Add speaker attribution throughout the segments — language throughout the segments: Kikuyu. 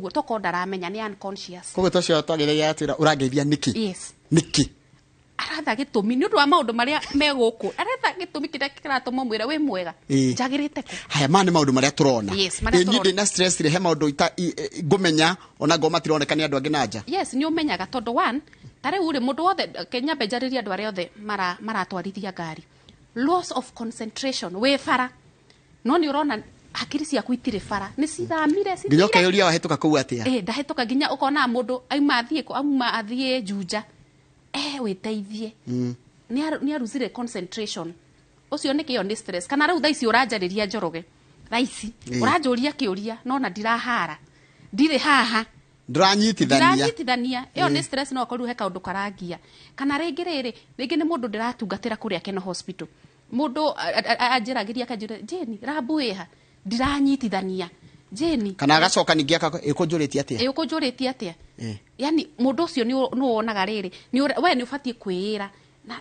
Speaker 1: Ũguo tokorwo ndaramenya nĩ unconscious.
Speaker 2: Koguo tocio twagĩrĩire atwĩra ũrangeithia nĩkĩ?
Speaker 1: Yes.
Speaker 2: Nĩkĩ?
Speaker 1: Aratha gĩtũmi nĩ ũndũ wa maũndũ marĩa me gũkũ, aretha gĩtũmi kĩrĩa kĩratũma mwĩre wĩ mwega. Njagĩrĩte kũ?
Speaker 2: Haya, maya nĩ maũndũ marĩa tũrona.
Speaker 1: Yes, marĩa
Speaker 2: Ĩ, niĩ
Speaker 1: tũrona.
Speaker 2: ndĩna stress rĩ, he maũndũ ngũmenya ona ngorwo matironeka nĩ andũ angĩ na nja?
Speaker 1: Yes, nĩ ũmenyaga tondũ one, ta rĩu rĩ, mũndũ wothe, nyambe njarĩrie andũ arĩa othe maratwarithia ngari. Loss of concentration, wĩ bara no nĩ ũrona hakiri ciaku itirĩ bara, nĩ cithamire,
Speaker 2: Nginya
Speaker 1: cithire.
Speaker 2: ũkeyũria wahĩtũka kũu atĩa.
Speaker 1: Ĩ, ndahĩtũka, nginya ũkona mũndũ auma athiĩ kũ, auma athiĩ Juja, wĩteithie. Nĩ aruzire concentration ũcio, nĩ kĩo nĩ stress. Kana rĩu thaa ici ũranjarĩria Njoroge, thaa ici ũranjũria kĩũria no na ndirahara, ndirĩ haha.
Speaker 2: Ndũranyitithania.
Speaker 1: Ndiranyitithania, ĩyo nĩ stress. No akorwo he kaũndũ karangia, kana rĩngĩ rĩrĩ, rĩngĩ nĩ mũndũ ndĩratungatĩra kũrĩa Keno Hospital, mũndũ anjĩragĩria akanjĩra, "Jane, rambu ĩha?" Ndiranyitithania, Jane.
Speaker 2: Kana agacoka ningĩ ĩkũnjũrĩtie atĩa?
Speaker 1: Ĩ, ũkũnjũrĩtie atĩa? Yani mũndũ ũcio nĩ wonaga rĩrĩ we nĩ ũbatiĩ kwĩĩra na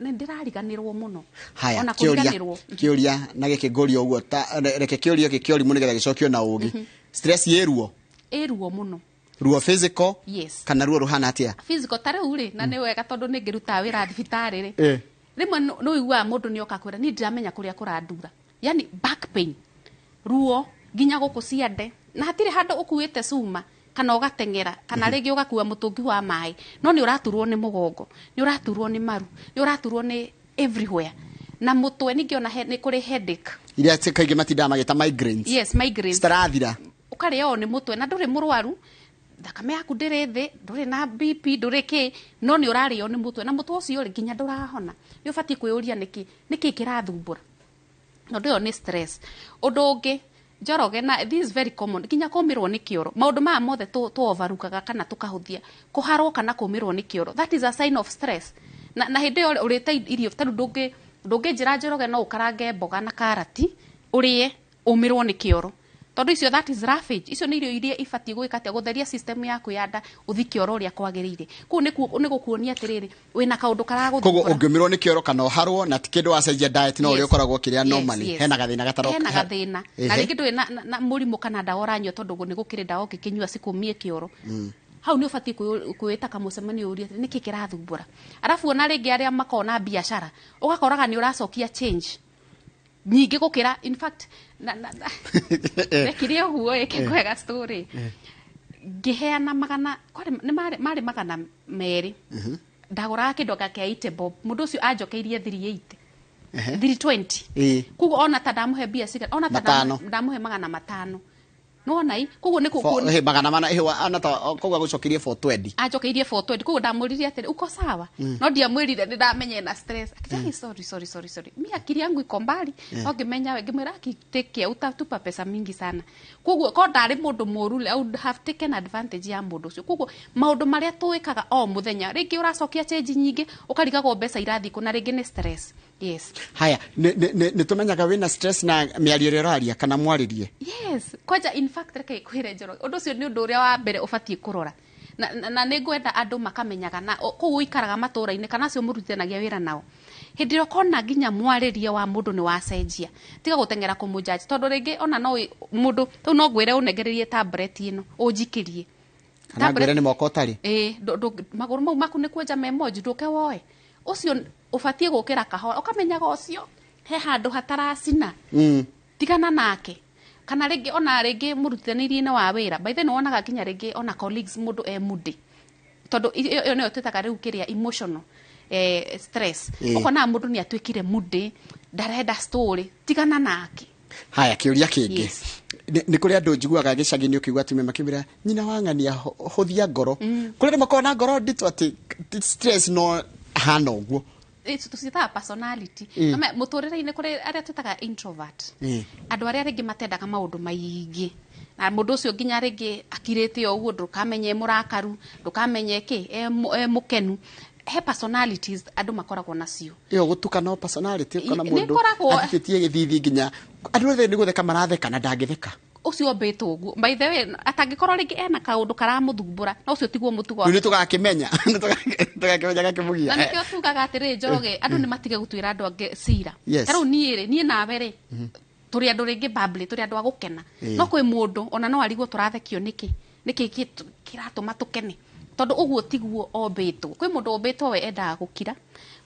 Speaker 1: nĩ ndĩrariganĩrwo mũno.
Speaker 2: Haya.
Speaker 1: Ona
Speaker 2: Kĩũria.
Speaker 1: Kũriganĩrwo.
Speaker 2: Kĩũria na gĩkĩ ngũria ũguo, ta reke kĩũrio gĩkĩ kĩorimũ nĩgetha gĩcokio na ũgĩ. Stress ĩ ruo?
Speaker 1: Ĩ ruo mũno.
Speaker 2: Ruo physical?
Speaker 1: Yes.
Speaker 2: Kana ruo ruhana atĩa?
Speaker 1: Physical. Ta rĩu rĩ, na nĩ wega tondũ nĩ ngĩrutaga wĩra thibitarĩ rĩ, rĩmwe nĩ ũiguaga mũndũ nĩ oka kwĩra, "Niĩ ndiramenya kũrĩa kũrandura," yani back pain, ruo nginya gũkũ ciande, na hatirĩ handũ ũkuĩte cuma kana ũgateng'era kana rĩngĩ ũgakua mũtũngi wa maĩ, no nĩ ũraturwo nĩ mũgongo, nĩ ũraturwo nĩ maru, nĩ ũraturwo nĩ everywhere, na mũtwe ningĩ ona nĩ kũrĩ headache.
Speaker 2: Iria kaingĩ matindaga magĩta migraines.
Speaker 1: Yes, migraines.
Speaker 2: Citarathira.
Speaker 1: Ũkarĩo nĩ mũtwe na ndũrĩ mũrwaru, thakame yaku ndĩrĩ thĩ, ndũrĩ na BP, ndũrĩ kĩ, no nĩ ũrarĩo nĩ mũtwe, na mũtwe ũcio rĩ, nginya ndũrahona. Nĩ ũbatiĩ kwĩyũria nĩkĩ kĩrathumbũra, tondũ ĩyo nĩ stress. Ũndũ ũngĩ, Njoroge, na this is very common, nginya kũmĩrwo nĩ kĩoro. Maũndũ maya mothe tũ overlookaga kana tũkahũthia. Kũharwo kana kũmĩrwo nĩ kĩoro, that is a sign of stress. Na hĩndĩ ĩyo ũrĩte irio, tarĩu ndũngĩnjĩra, Njoroge, no ũkarange mboga na karati ũrĩe ũmĩrwo nĩ kĩoro, tondũ icio, that is roughage. Icio nĩ irio iria ibatiĩ gwĩka atĩa? Gũtheria system yaku ya nda, ũthi kĩoro ũrĩa kwagĩrĩire. Kũu nĩ gũkuonia atĩrĩrĩ, wĩna kaũndũ
Speaker 2: Koguo
Speaker 1: karagũthumbũra.
Speaker 2: Ũngĩũmĩrwo nĩ kĩoro kana ũharwo na ti kĩndũ wacenjia diet, no ũrĩa ũkoragwo ũkĩrĩa normally, hena gathĩna gataroka.
Speaker 1: Hena gathĩna na rĩngĩ ndũrĩ na mũrimũ kana ndawa ũranyua, tondũ nĩ gũkĩrĩ ndawa ũngĩkĩnyua cikũmie kĩoro. Hau nĩ ũbatiĩ kwĩĩta kamũcemanio ũrie atĩrĩ, nĩkĩ kĩrathumbũra? Arabu ona rĩngĩ arĩa makoragwo na biacara, ũgakoraga nĩ ũracokia change nyingĩ gũkĩra. In fact, na rekire ũguo ĩke kwega story, ngĩheana magana, kwarĩ nĩ marĩ 200, ndagũraga kĩndũ anga kĩa 80 bob, mũndũ ũcio anjokeirie 380. 320. Koguo ona ta ndamũhe mbia cigana ona ta
Speaker 2: Matano.
Speaker 1: Ndamũhe 500, nĩwona i koguo nĩ
Speaker 2: 400, ana ta koguo agũcokerie 420.
Speaker 1: Anjokeirie 420. Koguo ndamũririe atĩrĩ, "Uko sawa?" No ndiamwĩrire nĩ ndamenya ena stress. Akĩnjĩra, "Hey, sorry, sorry, sorry, sorry, mi akili yangu iko mbali." No ngĩmenya we, ngĩmwĩra, "Aki, take care, utatupa pesa mingi sana." Koguo ko ndarĩ mũndũ mũru, I would have taken advantage ya mũndũ ũcio. Koguo maũndũ marĩa tũĩkaga o mũthenya, rĩngĩ ũracokia change nyingĩ, ũkarigagwo mbeca irathiĩ kũ, na rĩngĩ nĩ stress, yes.
Speaker 2: Haya, nĩ tũmenyaga wĩna stress na mĩario ĩrĩa ũraria kana mwarĩrie?
Speaker 1: Yes, kwanja in fact, reke kwĩre Njoroge, ũndũ ũcio nĩ ũndũ ũrĩa wa mbere ũbatiĩ kũrora, na nĩ ngwenda andũ makamenyaga na kũu ũikaraga matũũra-inĩ kana acio mũrutithanagia wĩra nao, hĩndĩ ĩrĩa ũkona nginya mwarĩrie wa mũndũ nĩ wacenjia, tiga gũteng'era kũmũjudge, tondũ rĩngĩ ona no mũndũ tũu no ngwĩre ũnengererie tablet ĩno ũnjikĩrie.
Speaker 2: Kana ngwĩre nĩ moko ũtarĩ.
Speaker 1: Ĩĩ, magũrũ mau maku nĩ kwenja me monju, ndũke woe ũcio. Ũbatiĩ gũkĩra kahora, ũkamenyaga ũcio he handũ hataracina, tigana nake. Kana rĩngĩ ona rĩngĩ mũrutithanĩrie-inĩ wa wĩra, by the way, nĩ wonaga nginya rĩngĩ ona colleagues, mũndũ e moody, tondũ ĩyo nĩyo twĩtaga rĩu kĩrĩa emotional stress. Ũkonaga mũndũ nĩ atuĩkire moody, ndarenda story, tigana nake.
Speaker 2: Haya, kĩũria kĩngĩ.
Speaker 1: Yes.
Speaker 2: Nĩ kũrĩ andũ njiguaga gĩcagi-inĩ ũkĩigua atumia makĩmwĩra nyina wa ng'ania, "Hũthia ngoro." Kũrĩ andũ makoragwo na ngoro nditũ atĩ ti stress no hana ũguo.
Speaker 1: Tũciĩtaga personality. Mũtũrĩre-inĩ kũrĩ arĩa twĩtaga introvert, andũ arĩa rĩngĩ matendaga maũndũ maingĩ, na mũndũ ũcio nginya rĩngĩ akirĩte o ũguo, ndũkamenye e mũrakaru, ndũkamenye kĩ, e mũkenu. He personalities andũ makoragwo nacio.
Speaker 2: Ĩyo gũtuka no personality, ũkona
Speaker 1: Nĩ
Speaker 2: mũndũ athikĩtie gĩthithi nginya andũ othe nĩ gũtheka maratheka na ndangĩtheka.
Speaker 1: Ũcio ombĩtwo ũguo, by the way, atangĩkorwo rĩngĩ ena kaũndũ karamũthumbũra, no ũcio tiguo mũtugo.
Speaker 2: Rĩu nĩ tũgakĩmenya gakĩmũgia.
Speaker 1: Na nĩkĩo tugaga atĩrĩrĩ, Njoroge, andũ nĩ matige gũtuĩra andũ angĩ cira.
Speaker 2: Yes.
Speaker 1: Ta rĩu niĩ rĩ, niĩ nawe rĩ, tũrĩ andũ rĩngĩ bubbly, tũrĩ andũ a gũkena, no kwĩ mũndũ ona no arigwo tũrathekio nĩkĩ. Nĩkĩ kĩratũma tũkene? Tondũ ũguo tiguo ombĩtwo. Kwĩ mũndũ ũmbĩtwo we endaga gũkira,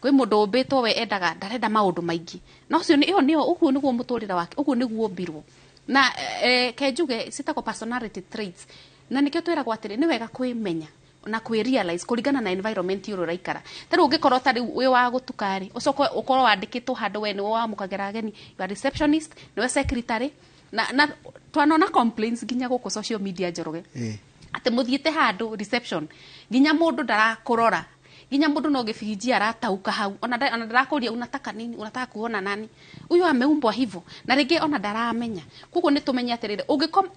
Speaker 1: kwĩ mũndũ ũmbĩtwo we endaga ndarenda maũndũ maingĩ, na ũcio ĩyo nĩyo, ũguo nĩguo mũtũrĩre wake, ũguo nĩguo ombirwo. Na ke njuge citagwo personality traits, na nĩkĩo twĩragwo atĩrĩ nĩ wega kwĩmenya na kwĩ realize kũringana na environment ĩrĩa ũraikara. Ta rĩu ũngĩkorwo ta rĩu wĩ wa gũtuka rĩ, ũcoke ũkorwo wandĩkĩtwo handũ we nĩwe wamũkagĩra ageni, you are receptionist, nĩwe secretary, na twanona complaints nginya gũkũ social media, Njoroge, atĩ mũthiĩte handũ reception, nginya mũndũ ndarakũrora, nginya mũndũ no gĩbinji aratauka hau, ona ndarakũria unataka nini, unataka kuona nani, huyu ameumbwa hivyo, na rĩngĩ ona ndaramenya. Koguo nĩ tũmenye atĩrĩrĩ,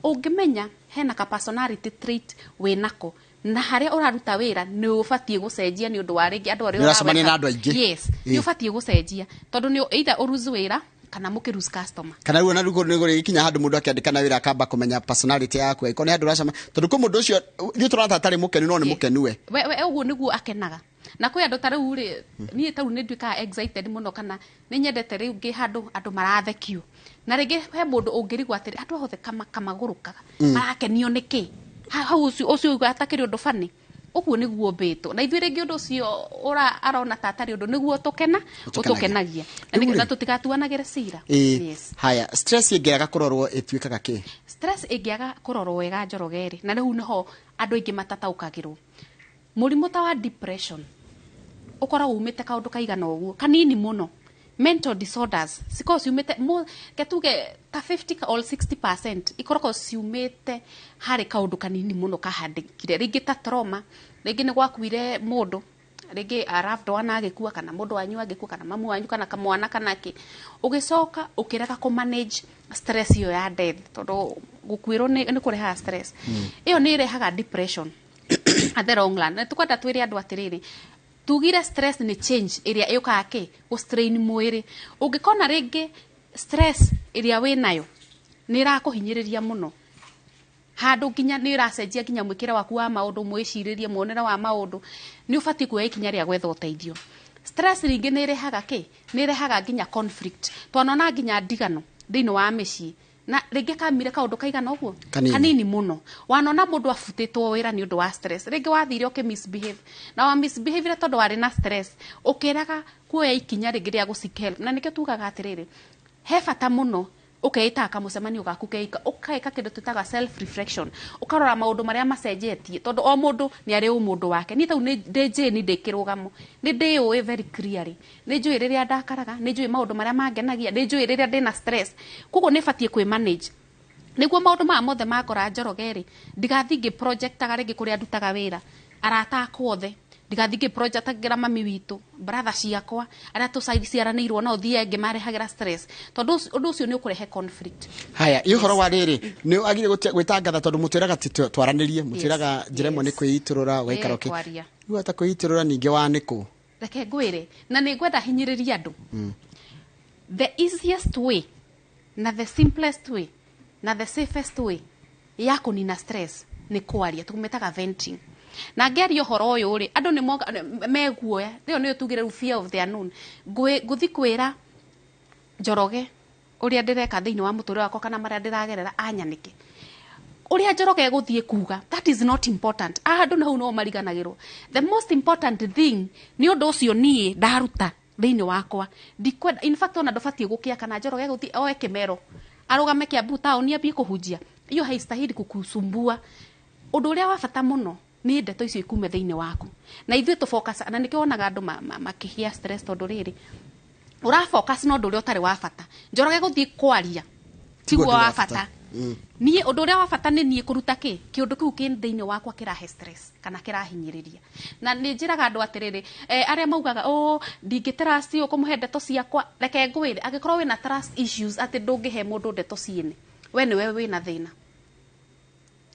Speaker 1: ũngĩmenya hena ka personality trait wĩnako na harĩa ũraruta wĩra nĩ ũbatiĩ gũcenjia nĩ ũndũ wa rĩngĩ andũ arĩa
Speaker 2: Nĩ ũracemania na andũ aingĩ.
Speaker 1: Yes, nĩ ũbatiĩ gũcenjia tondũ nĩ either ũruzu wĩra kana mũkĩruzi customer.
Speaker 2: Kana rĩu ona rĩu nĩ gũgĩkinya handũ mũndũ akĩandĩkana wĩra akamba kũmenya personality yaku, angĩkorwo nĩ handũ ũracema, tondũ kwĩ mũndũ ũcio ithuĩ tũrona ta atarĩ mũkenu no nĩ mũkenu we.
Speaker 1: We ũguo nĩguo akenaga. Na kwĩ andũ ta rĩu rĩ, niĩ ta rĩu nĩ nduĩkaga excited mũno, kana nĩ nyendete rĩu ngĩ handũ andũ marathekio, na rĩngĩ he mũndũ ũngĩrigwo atĩrĩ andũ othe kamagũrũkaga marakenio nĩkĩ hau, ũcio ũiguaga atakĩrĩ ũndũ bani. Ũguo nĩguo mbĩtwo, na ithuĩ rĩngĩ ũndũ ũcio arona ta atarĩ ũndũ nĩguo tũkena ũtũkenagia, na nĩgetha tũtigatuanagĩre cira.
Speaker 2: Yes. Haya, stress ĩngĩaga kũrorwo ĩtuĩkaga kĩ?
Speaker 1: Stress ĩngĩaga kũrorwo wega, Njoroge rĩ, na rĩu nĩho andũ aingĩ matataũkagĩrwo, mũrimũ ta wa depression ũkoragwo umĩte kaũndũ kaigana ũguo kanini mũno. Mental disorders cikoragwo ciumĩte ke tuge ta 50 or 60% ikoragwo ciumĩte harĩ kaũndũ kanini mũno kahandĩkire, rĩngĩ ta trauma, rĩngĩ nĩ gwakuire mũndũ, rĩngĩ a loved one agĩkua, kana mũndũ wanyu agĩkua, kana mamu wanyu, kana kamwana, kana kĩ, ũgĩcoka ũkĩrega kũ manage stress ĩyo ya death, tondũ gũkuĩrwo nĩ kũrehaga stress. Ĩyo nĩ ĩrehaga depression at the long run. Na tũkwenda twĩre andũ atĩrĩrĩ, tugire stress nĩ change ĩrĩa ĩũkaga kĩ gũ strain mwĩrĩ. Ũngĩkona rĩngĩ stress ĩrĩa wĩnayo nĩ ĩrakũhinyĩrĩria mũno handũ nginya nĩ ĩracenjia nginya mwĩkĩre waku wa maũndũ, mwĩcirĩrie, muonere wa maũndũ, nĩ ũbatiĩ kuoya ikinya rĩa gwetha ũteithio. Stress rĩngĩ nĩ ĩrehaga kĩ? Nĩ ĩrehaga nginya conflict. Twanona nginya ndigano thĩinĩ wa mĩciĩ, na rĩngĩ kamire kaũndũ kaigana ũguo
Speaker 2: kanini,
Speaker 1: kanini mũno. Wanona mũndũ abutĩtwo wĩra nĩ ũndũ wa stress, rĩngĩ wathire ũkĩ misbehave, na wa misbehave tondũ warĩ na stress, ũkĩraga kuoya ikinya rĩngĩ rĩa gũ seek help. Na nĩkĩo tugaga atĩrĩrĩ, he bata mũno ũkeĩtaga kamũcemanio gaku keika, ũkeka kĩndũ twĩtaga self reflection, ũkarora maũndũ marĩa macenjetie, tondũ o mũndũ nĩ arĩ ũmũndũ wake. Niĩ tau nĩ ndĩ Jane, ndĩ kĩrũgamo, nĩ ndĩũĩ very clearly, nĩ njũĩ rĩrĩa ndakaraga, nĩ njũĩ maũndũ marĩa mangenagia, nĩ njũĩ rĩrĩa ndĩna stress. Koguo nĩ batiĩ kwĩ manage nĩguo maũndũ maya mothe makora, Njoroge rĩ, ndigathiĩ ngĩ projectaga rĩngĩ kũrĩa ndutaga wĩra, arata akwa othe, ndigathiĩ ngĩ projectagĩra mami witũ, brother ciakwa arĩa tũciaranĩirwo nao, thiĩ ngĩmarehagĩra stress, tondũ ũndũ ũcio nĩ ũkũrehe conflict.
Speaker 2: Haya, ĩ ũhoro wa rĩrĩ, nĩ wagire gwĩtangatha, tondũ mũtwĩraga ti twaranĩrie, mũtwĩraga njĩra ĩmwe nĩ kwĩitũrũra, ũgaikara ũkĩ
Speaker 1: kwaria.
Speaker 2: Rĩu ata kwĩitũrũra ningĩ wanĩkũ?
Speaker 1: Reke ngwĩre, na nĩ ngwenda hinyĩrĩria andũ, the easiest way na the simplest way na the safest way ya kũnina stress nĩ kwaria, tũmĩtaga venting. Na ngĩaria ũhoro ũyũ rĩ, andũ nĩ moka meguoya, ĩyo nĩyo tugire rĩu fear of the unknown. Ngũthi kwĩra Njoroge ũrĩa ndĩreka thĩinĩ wa mũtũrĩre wakwa kana marĩa ndĩragerera, anyanĩke ũrĩa Njoroge egũthiĩ kuga, that is not important. Andũ na hau no mariganagĩrwo. The most important thing nĩ ũndũ ũcio niĩ ndaruta thĩinĩ wakwa. Ndikwenda, in fact, ona ndũbatiĩ gũkĩa kana Njoroge egũthiĩ oe kĩmero arũgame Kiambu taũni ambie kũhunjia, hiyo haistahili kukusumbua. Ũndũ ũrĩa wa bata mũno nĩ ndeto icio ikume thĩinĩ waku. Na ithuĩ tũ focus, na nĩkĩo wonaga andũ makĩhĩa stress, tondũ rĩrĩ ũra focus na ũndũ ũrĩa ũtarĩ wa bata. Njoroge gũthiĩ kwaria tiguo
Speaker 2: ũndũ
Speaker 1: wa
Speaker 2: wa bata.
Speaker 1: Bata. Niĩ ũndũ ũrĩa wa bata nĩ niĩ kũruta kĩ kĩũndũ kĩu kĩ thĩinĩ wakwa kĩrahe stress kana kĩrahinyĩrĩria. Na nĩ njĩraga andũ atĩrĩrĩ, arĩa maugaga o ndingĩ trust ũyũ kũmũhe ndeto ciakwa, reke ngwĩre, angĩkorwo wĩna trust issues atĩ ndũngĩhe mũndũ ndeto ciene, we nĩwe wĩna thĩna.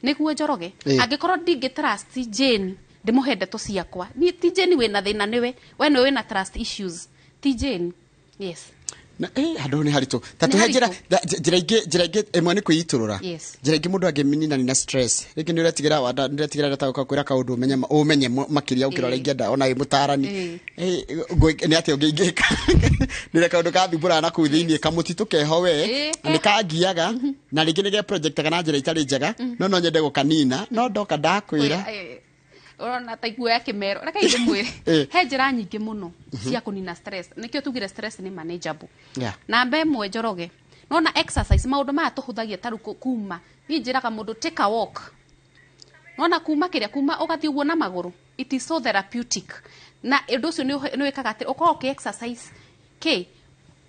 Speaker 1: Nĩguo, Njoroge? Angĩkorwo ndingĩ trust Jane ndĩmũhe ndeto ciakwa, niĩ ti Jane wĩna thĩna, nĩwe, we nĩwe wĩna trust issues, ti Jane. Yes.
Speaker 2: Na handũ nĩ haritũ ta
Speaker 1: Nĩ
Speaker 2: tũhe njĩra
Speaker 1: haritũ.
Speaker 2: njĩra ingĩ, njĩra ingĩ ĩmwe nĩ kwĩitũrũra. Njĩra ingĩ mũndũ angĩninani na stress, rĩngĩ nĩ ũretigĩra wanda, nĩ ũretigĩra ndataũka kwĩra kaũndũ ũmenye ũmenye makĩria gũkĩra ũrĩa ingĩenda ona wĩ mũtarani. Nĩ atĩa ũngĩ ingĩka nĩ kaũndũ kathumbũraga na kũu thĩiniĩ kamũtitũ keho we, na nĩ kangiaga na rĩngĩ nĩ ge projectaga na njĩra itarĩ njega, no no nyende gũkanina no ndoka ndakwĩra.
Speaker 1: Ũrona ta iguo ya kĩmero, reke ndĩmwĩre, he njĩra nyingĩ mũno cia kũnina stress. Nĩkĩo tugire stress nĩ manageable. Namba ĩmwe, Njoroge, nona exercise, maũndũ maya tũhũthagia ta rĩu kuma niĩ njĩraga mũndũ take a walk, nona kuma kĩrĩa kuma ũgathiĩ ũguo na magũrũ, it is so therapeutic. Na ũndũ ũcio nĩ wĩkaga atĩ ũkorwo ũkĩ exercise kĩ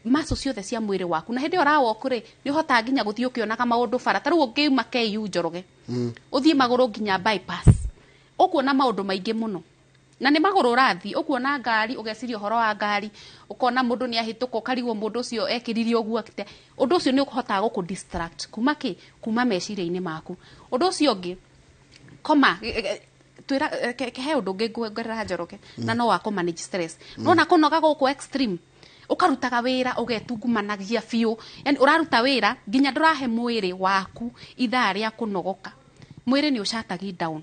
Speaker 1: muscle ciothe cia mwĩrĩ waku, na hĩndĩ ĩyo ũrawalk rĩ, nĩ ũhotaga nginya gũthiĩ ũkĩonaga maũndũ bara. Ta rĩu ũngĩuma KU, Njoroge, ũthiĩ magũrũ nginya bypass, ũkuona maũndũ maingĩ mũno, na nĩ magũrũ ũrathiĩ, ũkuona ngari, ũgeciria ũhoro wa ngari, ũkona mũndũ nĩ ahĩtũka, ũkarigwo mũndũ ũcio ekĩrire ũguo atĩa. Ũndũ ũcio nĩ ũhotaga gũkũ distract kuma kĩ, kuma meciria-inĩ maku. Ũndũ ũcio ũngĩ, koma twĩra he ũndũ ũngĩ nguongerera, Njoroge, na no wa kũ manage stress. Nona kũnoga gũkũ extreme, ũkarutaga wĩra ũgetungumanagia biũ, yani ũraruta wĩra nginya ndũrahe mwĩrĩ waku ithaa rĩa kũnogoka, mwĩrĩ nĩ ũcatagi down.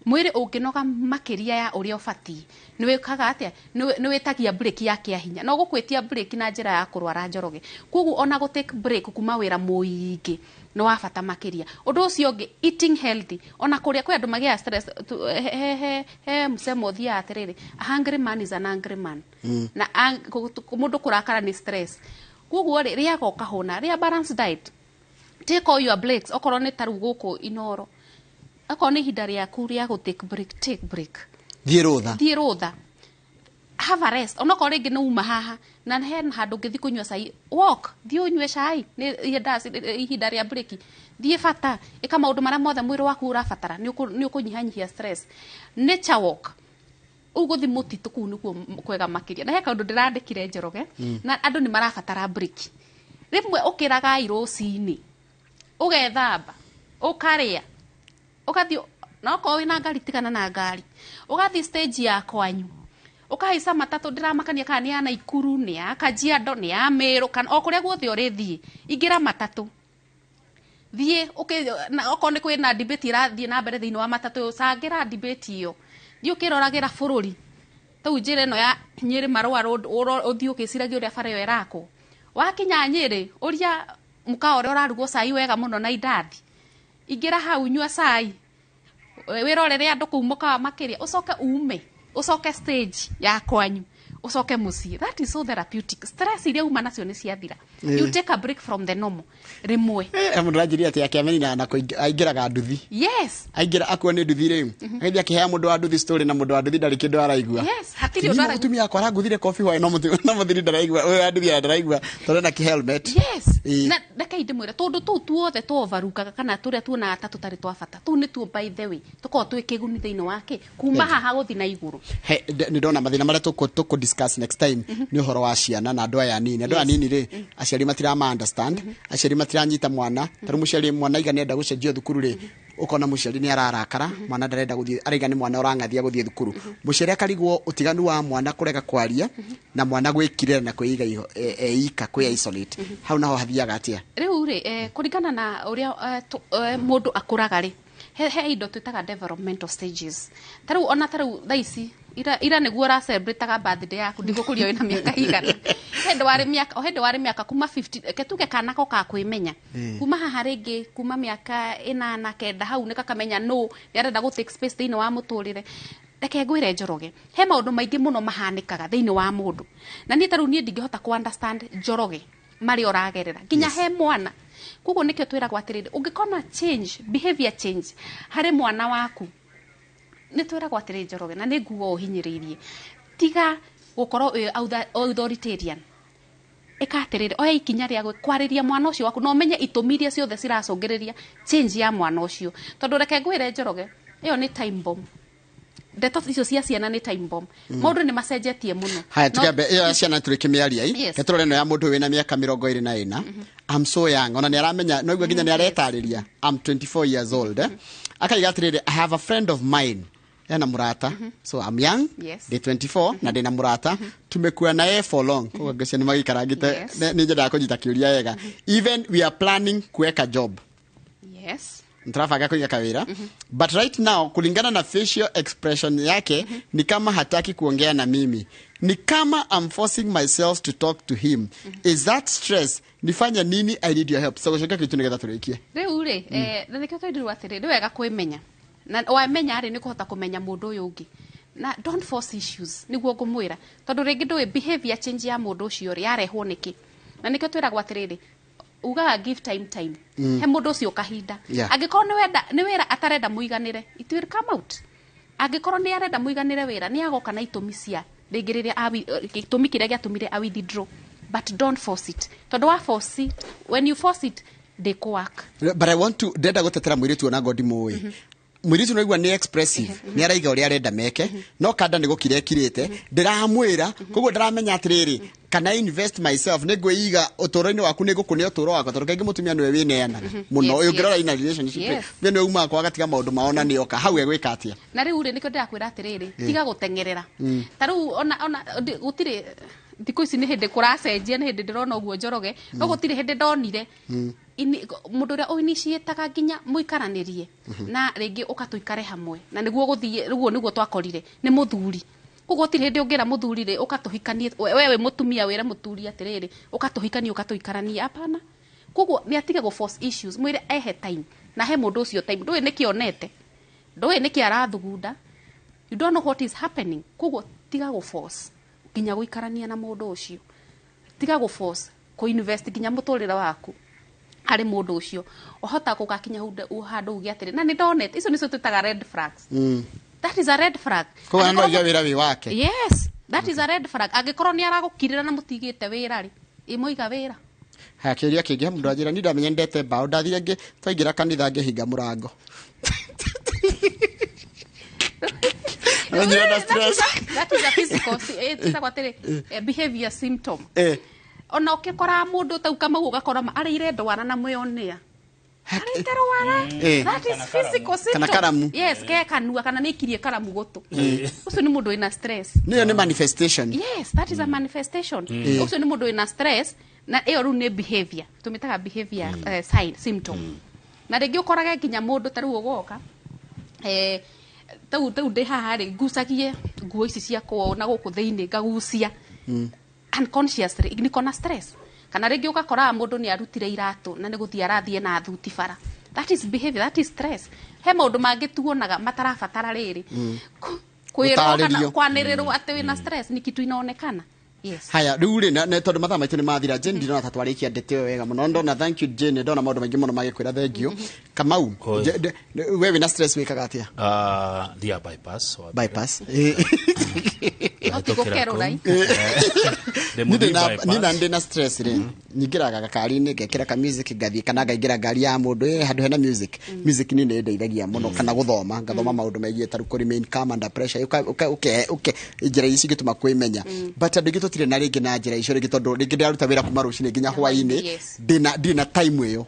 Speaker 1: Mwĩrĩ ũngĩnoga makĩria ya ũrĩa ũbatiĩ, nĩ wĩkaga atĩa? Nĩ wĩtagia break ya kĩa hinya, na ũgũkwĩtia break na njĩra ya kũrwara, Njoroge. Koguo ona gũ take break kuma wĩra mũingĩ nĩ wa bata makĩria. Ũndũ ũcio ũngĩ, eating healthy. Ona kũrĩa, kwĩ andũ magĩaga stress he msemo ũthiaga atĩrĩrĩ, "A hungry man is an angry man." Na mũndũ kũrakara nĩ stress. Koguo rĩ, rĩaga ũkahũna, rĩa balanced diet, take all your breaks. Okorwo nĩ ta rĩu gũkũ Inoro, okorwo nĩ ihinda rĩaku rĩa gũ take break, take break.
Speaker 2: Thiĩ rũtha.
Speaker 1: Thiĩ rũtha, have a rest. Onokorwo rĩngĩ nĩ uma haha na he handũ ũngĩthiĩ kũnyua cai, walk, thiĩ ũnyue cai, nĩ ihinda rĩa break, thiĩ bata, ĩka maũndũ marĩa mothe mwĩrĩ waku ũrabatara, nĩ ũkũnyihanyihia stress. Nature walk, ũgũthiĩ mũtitũ kũu nĩkuo kwega makĩria. Na he kaũndũ ndĩrandĩkire, Njoroge, na andũ nĩ marabatara break. Rĩmwe ũkĩragai rũcinĩ, ũgethamba, ũkarĩa, ũgathiĩ, na okorwo wĩna ngari, tigana na ngari, ũgathiĩ stage ya kwanyu, ũkahaica matatũ, ndĩramakania kana nĩ ya Naikuru, nĩ ya Kajiado, nĩ ya Meru, kana o kũrĩa guothe ũrĩthiĩ, ingĩra matatũ, thiĩ na okorwo nĩ kwĩna debate ĩrathiĩ na mbere thĩinĩ wa matatũ, cangĩra debate ĩyo, thiĩ ũkĩroragĩra bũrũri tau njĩra ĩno ya Nyĩrĩ Marũa Road, ũthiĩ ũkĩciragia ũrĩa bara ĩyo ĩrakwo. Wakinya Nyĩrĩ, ũria mũkawa ũrĩa ũrarugwo cai wega mũno na indathi, ingĩra hau, nyua cai, wĩrorere andũ kũu mũkawa makĩria, ũcoke ume, ũcoke stage ya kwanyu, ũcoke mũciĩ. That is so therapeutic. Stress iria uma nacio nĩ ciathira. You take a break from the normal rĩmwe.
Speaker 2: Mũndũ aranjĩria atĩ akĩamenina na aingĩraga nduthi. Aingĩra akuo nĩ nduthi rĩu, agĩthiĩ akĩhea mũndũ wa nduthi story, na mũndũ wa nduthi ndarĩ kĩndũ araigua.
Speaker 1: Yes, hatirĩ ũndũ araigua.
Speaker 2: Mũtumia wakwa aranguthire kobi hwaĩ, no mũthiri ndaraigua, ũyũ wa nduthi ndaraigua tondũ ena kĩhelmet.
Speaker 1: Na reke ndĩmwĩre, tũndũ tũu tuothe tuovarukaga kana tũrĩa tuonaga ta tũtarĩ twa bata, tũu nĩtuo by the way tũkoragwo twĩ kĩguni thĩinĩ wake kuma haha gũthiĩ na igũrũ.
Speaker 2: He nĩ ndona mathĩna marĩa tũkũ discuss next time nĩ ũhoro wa ciana na andũ aya anini. Andũ aya anini rĩ, aciari matirama understand, aciari matiranyita mwana. Ta rĩu mũciari, mwana aiga nĩenda gũcenjio thukuru rĩ, ũkona mũciari nĩ ararakara, mwana ndarenda gũthiĩ, araiga nĩ mwana ũrang'athia gũthiĩ thukuru. Mũciari akarigwo ũtiganu wa mwana kũrega kwaria na mwana gwĩkirĩra na kwĩiga eika, kwĩ isolate. Hau naho hathiaga atĩa?
Speaker 1: Rĩu rĩ, kũringana na ũrĩa mũndũ akũraga rĩ, he indo twĩtaga developmental stages. Ta rĩu ona ta rĩu thaa ici ira nĩguo ũracelebrataga birthday yaku, ndigũkũria wĩna mĩaka igana. Hĩndĩ warĩ mĩaka, o hĩndĩ warĩ mĩaka kuma 50, reke tuge kana ko ka kwĩmenya kuma haha rĩngĩ, kuma mĩaka 8, 9, hau nĩ kakamenya no nĩ arenda gũ take space thĩinĩ wa mũtũrĩre. Reke ngwĩre, Njoroge, he maũndũ maingĩ mũno mahanĩkaga thĩinĩ wa mũndũ, na niĩ ta rĩu niĩ ndingĩhota kũ understand, Njoroge, marĩa ũragerera nginya he mwana. Koguo nĩkĩo twĩragwo atĩrĩrĩ, ũngĩkona change, behavior change harĩ mwana waku, nĩ twĩragwo atĩrĩ, Njoroge, na nĩ nguo ũhinyĩrĩirie, tiga gũkorwo wĩ authoritarian. Ĩka atĩrĩrĩ, oya ikinya rĩa kwarĩria mwana ũcio waku na ũmenye itũmi iria ciothe ciracũngĩrĩria change ya mwana ũcio, tondũ reke ngwĩre, Njoroge, ĩyo nĩ time bomb. Ndeto icio cia ciana nĩ time bomb. Maũndũ nĩ macenjetie mũno.
Speaker 2: Haya, tugambe ĩyo ya ciana tũrĩkĩmĩaria i. Reke ĩno ya mũndũ wĩna mĩaka 24. I'm so young, ona nĩ aramenya no nginya nĩ aretarĩria, I'm 24 years old, eh? Akaiga atĩrĩrĩ, I have a friend of mine. Ena murata. So I'm young.
Speaker 1: Yes.
Speaker 2: Ndĩ 24 na ndĩna murata. Tumekuwa naye for long. Koguo ngĩcia nĩ magĩikarangĩte.
Speaker 1: Yes.
Speaker 2: Nĩ nyendaga kũnyita kĩũria wega. Even we are planning kuweka job.
Speaker 1: Yes.
Speaker 2: Nturabanga kuiga kawira. But right now kulingana na facial expression yake, ni kama hataki kuongea na mimi, ni kama I'm forcing myself to talk to him. Is that stress? Nifanye nini? I need your help. So gũcokia kĩtu nĩgetha tũrĩkie.
Speaker 1: Rĩu rĩ, na nĩkĩo twendirwo atĩrĩ, nĩ wega kwĩmenya, na wamenya rĩ, nĩ kũhota kũmenya mũndũ ũyũ ũngĩ, na don't force issues, nĩguo ngũmwĩra, tondũ rĩngĩ ndũĩ behavior change ya mũndũ ũcio rĩ yarehwo nĩkĩ. Na nĩkĩo twĩragwo atĩrĩrĩ, ugaga give time time, he mũndũ ũcio kahinda. Angĩkorwo nĩ wenda nĩ wĩra atarenda mũiganĩre, it will come out. Angĩkorwo nĩ arenda mũiganĩre wĩra, nĩ agoka na itũmi cia rĩngĩ rĩrĩa gĩtũmi kĩrĩa gĩatũmire a withdraw. But don't force it, tondũ wa force it, when you force it, ndĩkũ-work.
Speaker 2: But I want to, ndenda gũtetera mũirĩtu ona ngo ndimũĩ. Mũirĩtu naigua nĩ expressive, nĩ araiga ũrĩa arenda meke, no kanda nĩ gũkira ekirĩte, ndĩramwĩra, koguo ndaramenya atĩrĩrĩ, kana invest myself, nĩ ngwĩiga ũtũũro-inĩ waku, nĩ ngũkũnĩa ũtũũro wakwa, tondũ kaingĩ mũtumia nĩwe wĩneanaga mũno. Ũngĩrora in a relationship, mũtumia nĩwe umaga kwao agatiga maũndũ mao na nĩoka hau, egwĩka atĩa?
Speaker 1: Na rĩu rĩ, nĩkĩo ndĩrakwĩra atĩrĩrĩ, tiga gũteng'erera. Ta rĩu ona gũtirĩ, thikũ ici nĩ hĩndĩ kũracenjia, nĩ hĩndĩ ndĩrona ũguo Njoroge, no gũtirĩ hĩndĩ ndonire mũndũ ũrĩa ũiniciĩtaga nginya mũikaranĩrie na rĩngĩ ũka tũikare hamwe, na nĩguo gũthiĩ ũguo nĩguo twakorire nĩ mũthuri. Koguo gũtirĩ hĩndĩ ũngĩra mũthuri rĩ, ũka tũhikanie, we wĩ mũtumia, wĩre mũthuri atĩrĩrĩ, ũka tũhikanie, ũka tũikaranie, hapana. Koguo nĩ atige gũ force issues, mwĩre ehe time, na he mũndũ ũcio time. Ndũĩ nĩkĩ onete, ndũĩ nĩkĩ arathugunda, you don't know what is happening. Koguo tiga gũ force nginya gũikarania na mũndũ ũcio, tiga gũ force kũ invest nginya mũtũrĩre waku harĩ mũndũ ũcio. Wahota gũgakinya handũ uge atĩrĩ, na nĩ ndonete icio nĩcio twĩtaga red flags. That is a red flag.
Speaker 2: Koguo no
Speaker 1: Angĩkorwo
Speaker 2: aige wĩra wĩ wake.
Speaker 1: Yes, that is a red flag. Angĩkorwo nĩ aragũkirĩra na mũtigĩte wĩra rĩ, ĩmũiga wĩra.
Speaker 2: Haya, kĩũria kĩngĩ, he mũndũ anjĩra, niĩ ndamenya ndete mbaũ, ndathire ngĩ twaingĩra kanitha ngĩhinga mũrango. Amenyire na stress.
Speaker 1: That is a physical twĩtagwo atĩrĩ, behavior symptom. Ona ũkĩkora mũndũ tau Kamau, ũgakora arĩire ndwara na mwĩonea arĩte rwara. That is physical symptom.
Speaker 2: Kana karamu.
Speaker 1: Yes, ke kanua kana nĩ ikirie karamu gũtũ, ũcio nĩ mũndũ wĩna stress.
Speaker 2: Nĩyo nĩ manifestation.
Speaker 1: Yes, that is a manifestation. Ũcio nĩ mũndũ wĩna stress, na ĩyo rĩu nĩ behavior, tũmĩtaga behavior sign, symptom. Na rĩngĩ ũkorage nginya mũndũ ta rĩu ũgoka, tau ndĩ haha rĩ, ngucagie nguo ici ciakwa na gũkũ thĩinĩ, ngagucia unconsciously, niko na stress. Kana rĩngĩ ũgakoraga mũndũ nĩ arutire iratũ na nĩ gũthiĩ arathiĩ na thuti bara. That is behavior, that is stress. He maũndũ mangĩ tuonaga matarabatara rĩrĩ kwĩrwo kana
Speaker 2: Gũtarĩrio.
Speaker 1: kwanĩrĩrwo atĩ wĩna stress, ni kitu inaonekana, yes.
Speaker 2: Haya, rĩu rĩ, na tondũ mathaa maitũ nĩ mathira, Jane, ndinona ta twarĩkia ndete ĩyo wega mũno. Ndona, thank you Jane, ndona maũndũ maingĩ mũno magĩkwĩra thank you. Kamau,
Speaker 3: Oi.
Speaker 2: we wĩna stress wĩkaga atĩa?
Speaker 3: Thia bypass wa mbere.
Speaker 2: Bypass.
Speaker 1: No ti gũkerũra.
Speaker 2: Niĩ ndĩna ndĩna stress rĩ, nyingĩraga gakari-inĩ, ngekĩra ka music, ngathiĩ, kana ngaingĩra ngari ya mũndũ handũ hena music. Music niĩ nĩ ĩndeithagia mũno, kana gũthoma, ngathoma maũndũ megiĩ ta rĩu kũ remain calm under pressure, ũke njĩra ici cingĩtũma kwĩmenya. But andũ aingĩ tũtirĩ na rĩngĩ na njĩra icio rĩngĩ, tondũ rĩngĩ ndĩraruta wĩra kuma rũcinĩ nginya hwaĩ-inĩ, ndĩna time ĩyo,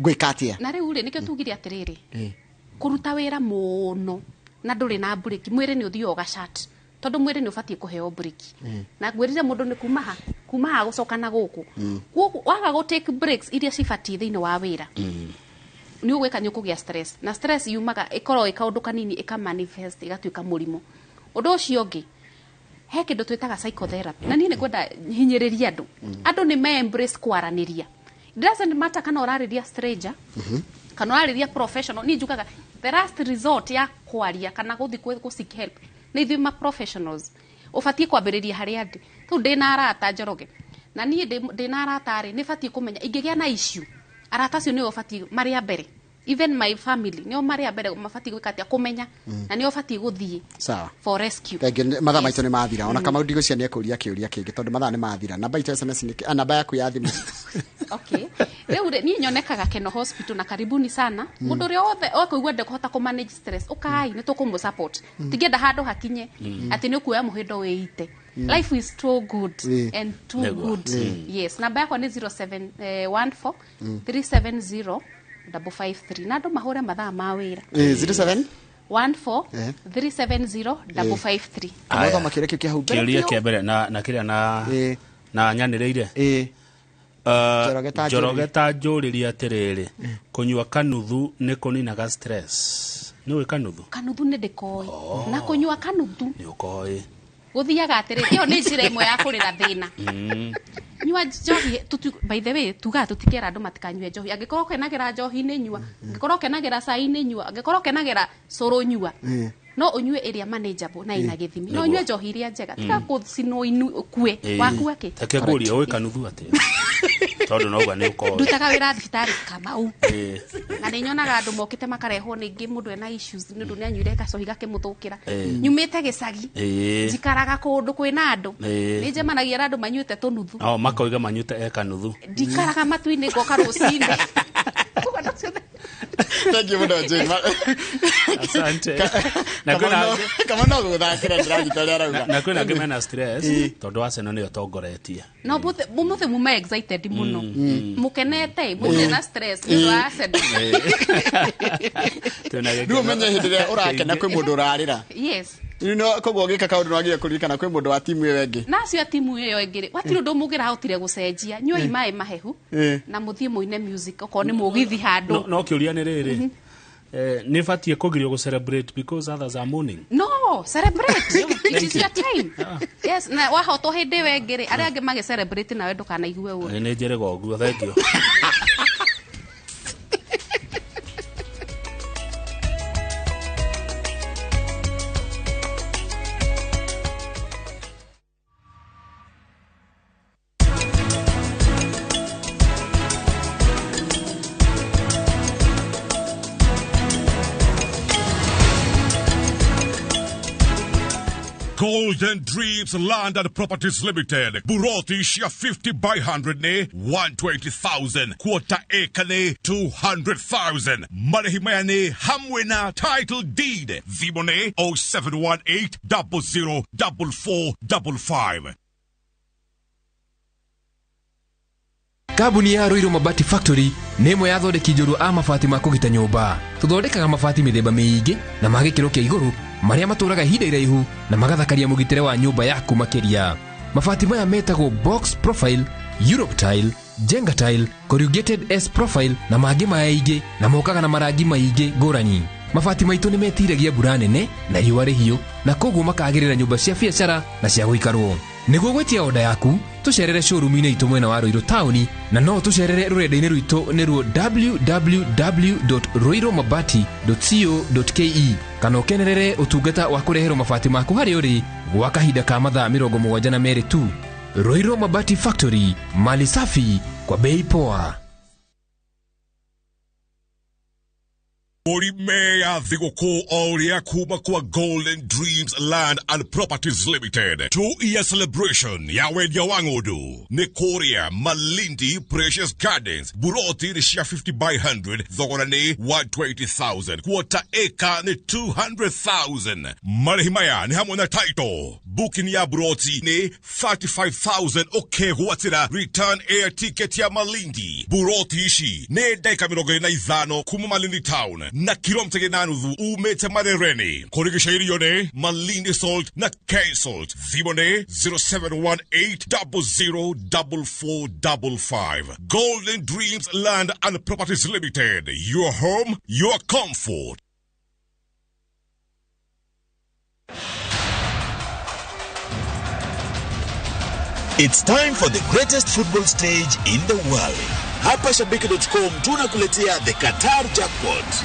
Speaker 2: ngwĩka atĩa?
Speaker 1: Na rĩu rĩ, nĩkĩo tugire atĩrĩrĩ, kũruta wĩra mũno na ndũrĩ na break, mwĩrĩ nĩ ũthiaga ũgacat, tondũ mwĩrĩ nĩ ũbatiĩ kũheo break. Na ngwĩrire mũndũ nĩ kuma ha gũcoka na gũkũ. Koguo waga gũ take breaks iria cibatiĩ thĩinĩ wa wĩra, nĩ ũgwĩka, nĩ ũkũgĩa stress, na stress yumaga ĩkorwo ĩ kaũndũ kanini, ĩka manifest ĩgatuĩka mũrimũ. Ũndũ ũcio ũngĩ, he kĩndũ twĩtaga psychotherapy, na niĩ nĩ ngwenda hinyĩrĩrie andũ, andũ nĩ me embrace kwaranĩria. It doesn't matter kana ũrarĩria stranger kana ũrarĩria professional. Niĩ njugaga the last resort ya kwaria kana gũthiĩ gũ seek help nĩ ithuĩ ma professionals. Ũbatiĩ kwambĩrĩria harĩa ndĩ rĩu. Ndĩna arata, Njoroge, na niĩ ndĩna arata rĩ, nĩ batiĩ kũmenya ingĩgĩa na issue, arata acio nĩo batiĩ marĩa mbere, even my family nĩo marĩa mbere mabatiĩ gwĩka atĩa, kũmenya, na nĩo batiĩ gũthiĩ
Speaker 2: Sawa.
Speaker 1: for rescue.
Speaker 2: Thank you. Mathaa maitũ nĩ mathira. Ona Kamau ndigũcia nĩ ekũria kĩũria kĩngĩ tondũ mathaa nĩ mathira. Namba itũ SMS nĩ namba yaku ya thimũ.
Speaker 1: Okay, rĩu rĩ, niĩ nyonekaga Keno Hospital, na karibuni sana. Mũndũ ũrĩa wothe okũigua ndekũhota kũ manage stress, ũkai, nĩ tũkũmũ support. Tingĩenda handũ hakinye atĩ nĩ ũkuoya mũhĩndo wĩite. Life is too good and too
Speaker 3: Nĩguo.
Speaker 1: good. Yes, namba yakwa nĩ 0714 370 553, na andũ mahũre mathaa ma wĩra.
Speaker 2: 07
Speaker 1: 14 370 553.
Speaker 2: Kamau kĩũria kĩu kĩa hau mbere.
Speaker 3: Kĩũria kĩa mbere na kĩrĩa na na nyanĩrĩire. Njoroge ta njũrĩrie atĩrĩrĩ, kũnyua kanuthu nĩ kũninaga stress? Nĩ ũĩ kanuthu?
Speaker 1: Kanuthu nĩ ndĩkoĩ. Na kũnyua kanuthu
Speaker 3: nĩ ũkoĩ.
Speaker 1: Gũthiaga atĩrĩ, ĩyo nĩ njĩra ĩmwe ya kũrĩra thĩna. Nyua njohi, by the way, tugaga tũtikera andũ matikanyue njohi. Angĩkorwo ũkenagĩra njohi nĩ nyua, angĩkorwo ũkenagĩra cai nĩ nyua, angĩkorwo ũkenagĩra cũrũ nyua. No ũnyue ĩrĩa manageable na ĩna gĩthimi. No ũnyue njohi ĩrĩa njega. Tiga gũcinwo ũkue. Wakua kĩ?
Speaker 3: Reke ngũrie, ũĩ kanuthu atĩa? Tondũ noguo nĩ ũkoĩ.
Speaker 1: Ndutaga wĩra thibitarĩ Kamau. Na nĩ nyonaga andũ mokĩte makarehwo ningĩ mũndũ ena issues nĩ ũndũ nĩ anyuire gacohi gakĩmũthũkĩra. Nyumĩte gĩcagi. Njikaraga kũndũ kwĩna andũ. Nĩ njemanagia na andũ manyuĩte tũnuthu.
Speaker 3: O makoiga manyuĩte e kanuthu.
Speaker 1: Ndikaraga matu-inĩ ngoka rũcinĩ.
Speaker 2: Thank you mũno Jane.
Speaker 3: Asante.
Speaker 2: Kama no gũthakĩra ndĩranyita ũrĩa arauga.
Speaker 3: Na kwĩna angĩ mena stress tondũ Arsenal nĩyo tongoretie.
Speaker 1: No mũthĩ mume excited mũno. Mũkenete, mũtirĩ na stress nĩ ũndũ wa Arsenal.
Speaker 2: Rĩu ũmenye hĩndĩ ĩrĩa ũrakena kwĩ mũndũ ũrarĩra.
Speaker 1: Yes.
Speaker 2: No koguo ũgĩka kaũndũ nĩwagĩrĩire kũririkana kwĩ mũndũ wa timu ĩyo ĩngĩ.
Speaker 1: Na acio a timu ĩyo ĩngĩ rĩ, gwatirĩ ũndũ mũngĩrahotire gũcenjia. Nyuai maĩ mahehu na mũthiĩ mũine music okorwo nĩ mũgithi handũ.
Speaker 3: No kĩũria nĩ rĩrĩ, nĩ batiĩ kũgirio gũ celebrate because others are mourning?
Speaker 1: No, celebrate. It is your time. Yes, na wahotwo hĩndĩ ĩyo ĩngĩ rĩ, arĩa angĩ magĩ celebrate nawe ndũkanaigue ũru.
Speaker 3: Nĩ njĩrĩga ũguo, thank you.
Speaker 4: Golden Dreams Land and Properties Limited. Buroti shia 50 by 100 ne 120,000. Quarter acre ne 200,000. Marĩhi ne hamwe na title deed. Thimũ ne 0718 00 4455.
Speaker 5: Kambuni ya Ruiru Mabati Factory nĩ ĩmwe ya athondeki njorua a mabati ma kũgita nyũmba. Tũthondekaga mabati mĩthemba mĩingĩ na ma gĩkĩro kĩa igũrũ marĩa matũraga ihinda iraihu na magathakaria mũgitĩre wa nyũmba yaku makĩria. Mabati maya metagwo box profile, Europe tile, Jenga tile, corrugated S profile na mangĩ maingĩ na mokaga na marangi maingĩ ngũrani. Mabati maitũ nĩ metiragia mbura nene na riũa rĩhiũ na koguo makagĩrĩra nyũmba cia biacara na cia gũikarwo. Nĩguo gwĩtia oda yaku, tũcerere showroom-inĩ itũ mwena wa Ruiru taũni na no tũcerere rũrenda-inĩ rwitũ nĩruo www.ruirumabati.co.ke kana ũkenerere ũtungata wa kũreherwo mabati maku harĩa ũrĩ gwa kahinda ka mathaa 72 tu. Ruiru Mabati Factory, mali safi kwa bei poa.
Speaker 4: Mũrime ya thigũkũ o ũrĩa kuma kwa Golden Dreams Land and Properties Limited. 2-year celebration ya wendia wa ng'ũndũ nĩ kũrĩa Malindi Precious Gardens. Buroti nĩ cia 50 by 100, thogora nĩ 120,000. Quarter acre nĩ 200,000. Marĩhi maya nĩ hamwe na title. Booking ya buroti nĩ 35,000 ũkegwatĩra return air ticket ya Malindi. Buroti ici nĩ ndagĩka 25 kuma Malindi town na kilomita 8.5 umete Marereni. Kũrigicĩirio nĩ Malindi Salt na K Salt. Thimũ nĩ 0718 004455. Golden Dreams Land and Properties Limited. Your home, your comfort.
Speaker 6: It's time for the greatest football stage in the world. Hapa Shabiki.com tunakuletea the Qatar Jackpot.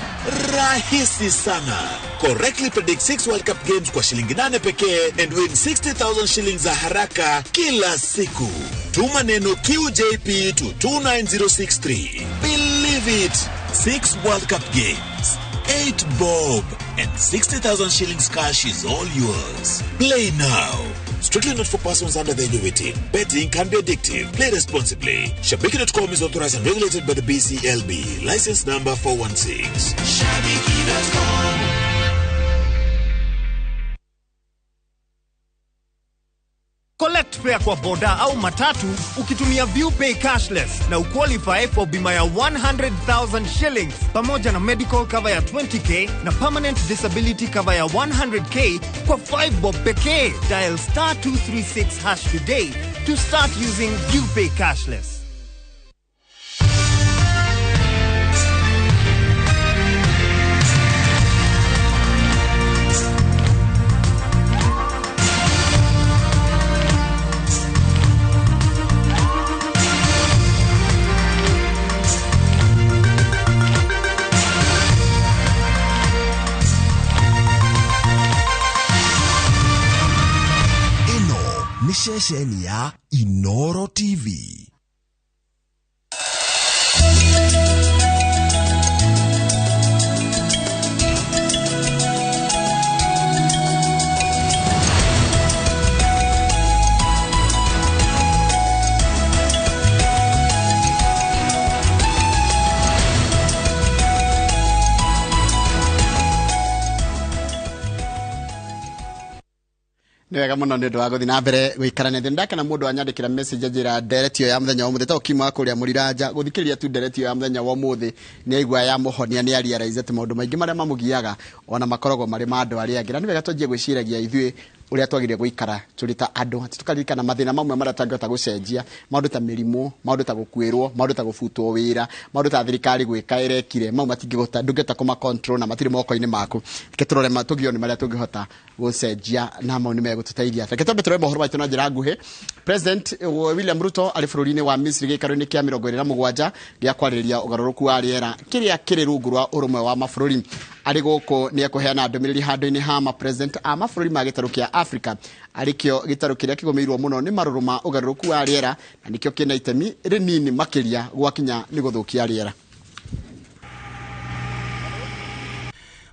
Speaker 6: Rahisi sana. Correctly predict 6 World Cup games kwa shilingi 8 pekee and win 60,000 shillings za haraka kila siku. Tuma neno QJP to 29063. Believe it. 6 World Cup games, 8 bob and 60,000 shillings cash is all yours. Play now. Strictly not for persons under the age of 18. Betting can be addictive. Play responsibly. Shabiki.com is authorized and regulated by the BCLB. License number 416. Shabiki.com.
Speaker 7: Collect fare kwa boda au matatu ukitumia ViewPay cashless na uqualify for bima ya 100,000 shillings pamoja na medical cover ya 20K na permanent disability cover ya 100K kwa 5 bob pekee. Dial star 236 hash today to start using ViewPay cashless.
Speaker 4: Ceceni ya Inoro TV.
Speaker 2: Nĩ wega mũno nĩ ũndũ wa gũthiĩ na mbere gũikarania thĩ. Ndakena mũndũ anyandĩkĩra message anjĩra ndereti ĩyo ya mũthenya wa ũmũthĩ ta ũkima wa kũrĩa mũriranja gũthikĩrĩria tu ndereti ĩyo ya mũthenya wa ũmũthĩ nĩ aigua ya mũhonia, nĩ arealize atĩ maũndũ maingĩ marĩa mamũgiaga ona makoragwo marĩ ma andũ arĩa angĩ. Na nĩ wega twanjie gwĩciragia ithuĩ ũrĩa twagĩrĩire gũikara tũrĩ ta andũ, atĩ tũkaririkana mathĩna mamwe marĩa tũtangĩhota gũcenjia, maũndũ ta mĩrimũ, maũndũ ta gũkuĩrwo, maũndũ ta gũbutwo wĩra, maũndũ ta thirikari gwĩka ĩrekire, mau matingĩhota, ndũngĩhota kũma control na matirĩ moko-inĩ maku. Reke tũrore tũgio nĩ marĩa tũngĩhota gũcenjia na mau nĩ megũtũteithia. Reke twambe tũrore mohoro maitũ na njĩra nguhĩ. President William Ruto arĩ bũrũri-inĩ wa Misri gĩikaro-inĩ kĩa 27 gĩa kwarĩrĩria ũgarũrũku wa rĩera kĩrĩa kĩrĩ rungu rwa ũrũmwe wa mabũrũri. Arĩ gũkũ nĩ ekũheana ndũmĩrĩri handũ-inĩ ha ma president a mabũrũri ma gĩtarũ kĩa Africa, arĩ kĩo gĩtarũ kĩrĩa kĩgũmĩirwo mũno nĩ marũrũ ma ũgarũrũku wa rĩera na nĩkĩo kĩna itemi rĩnini makĩria gwakinya nĩ gũthũkia rĩera.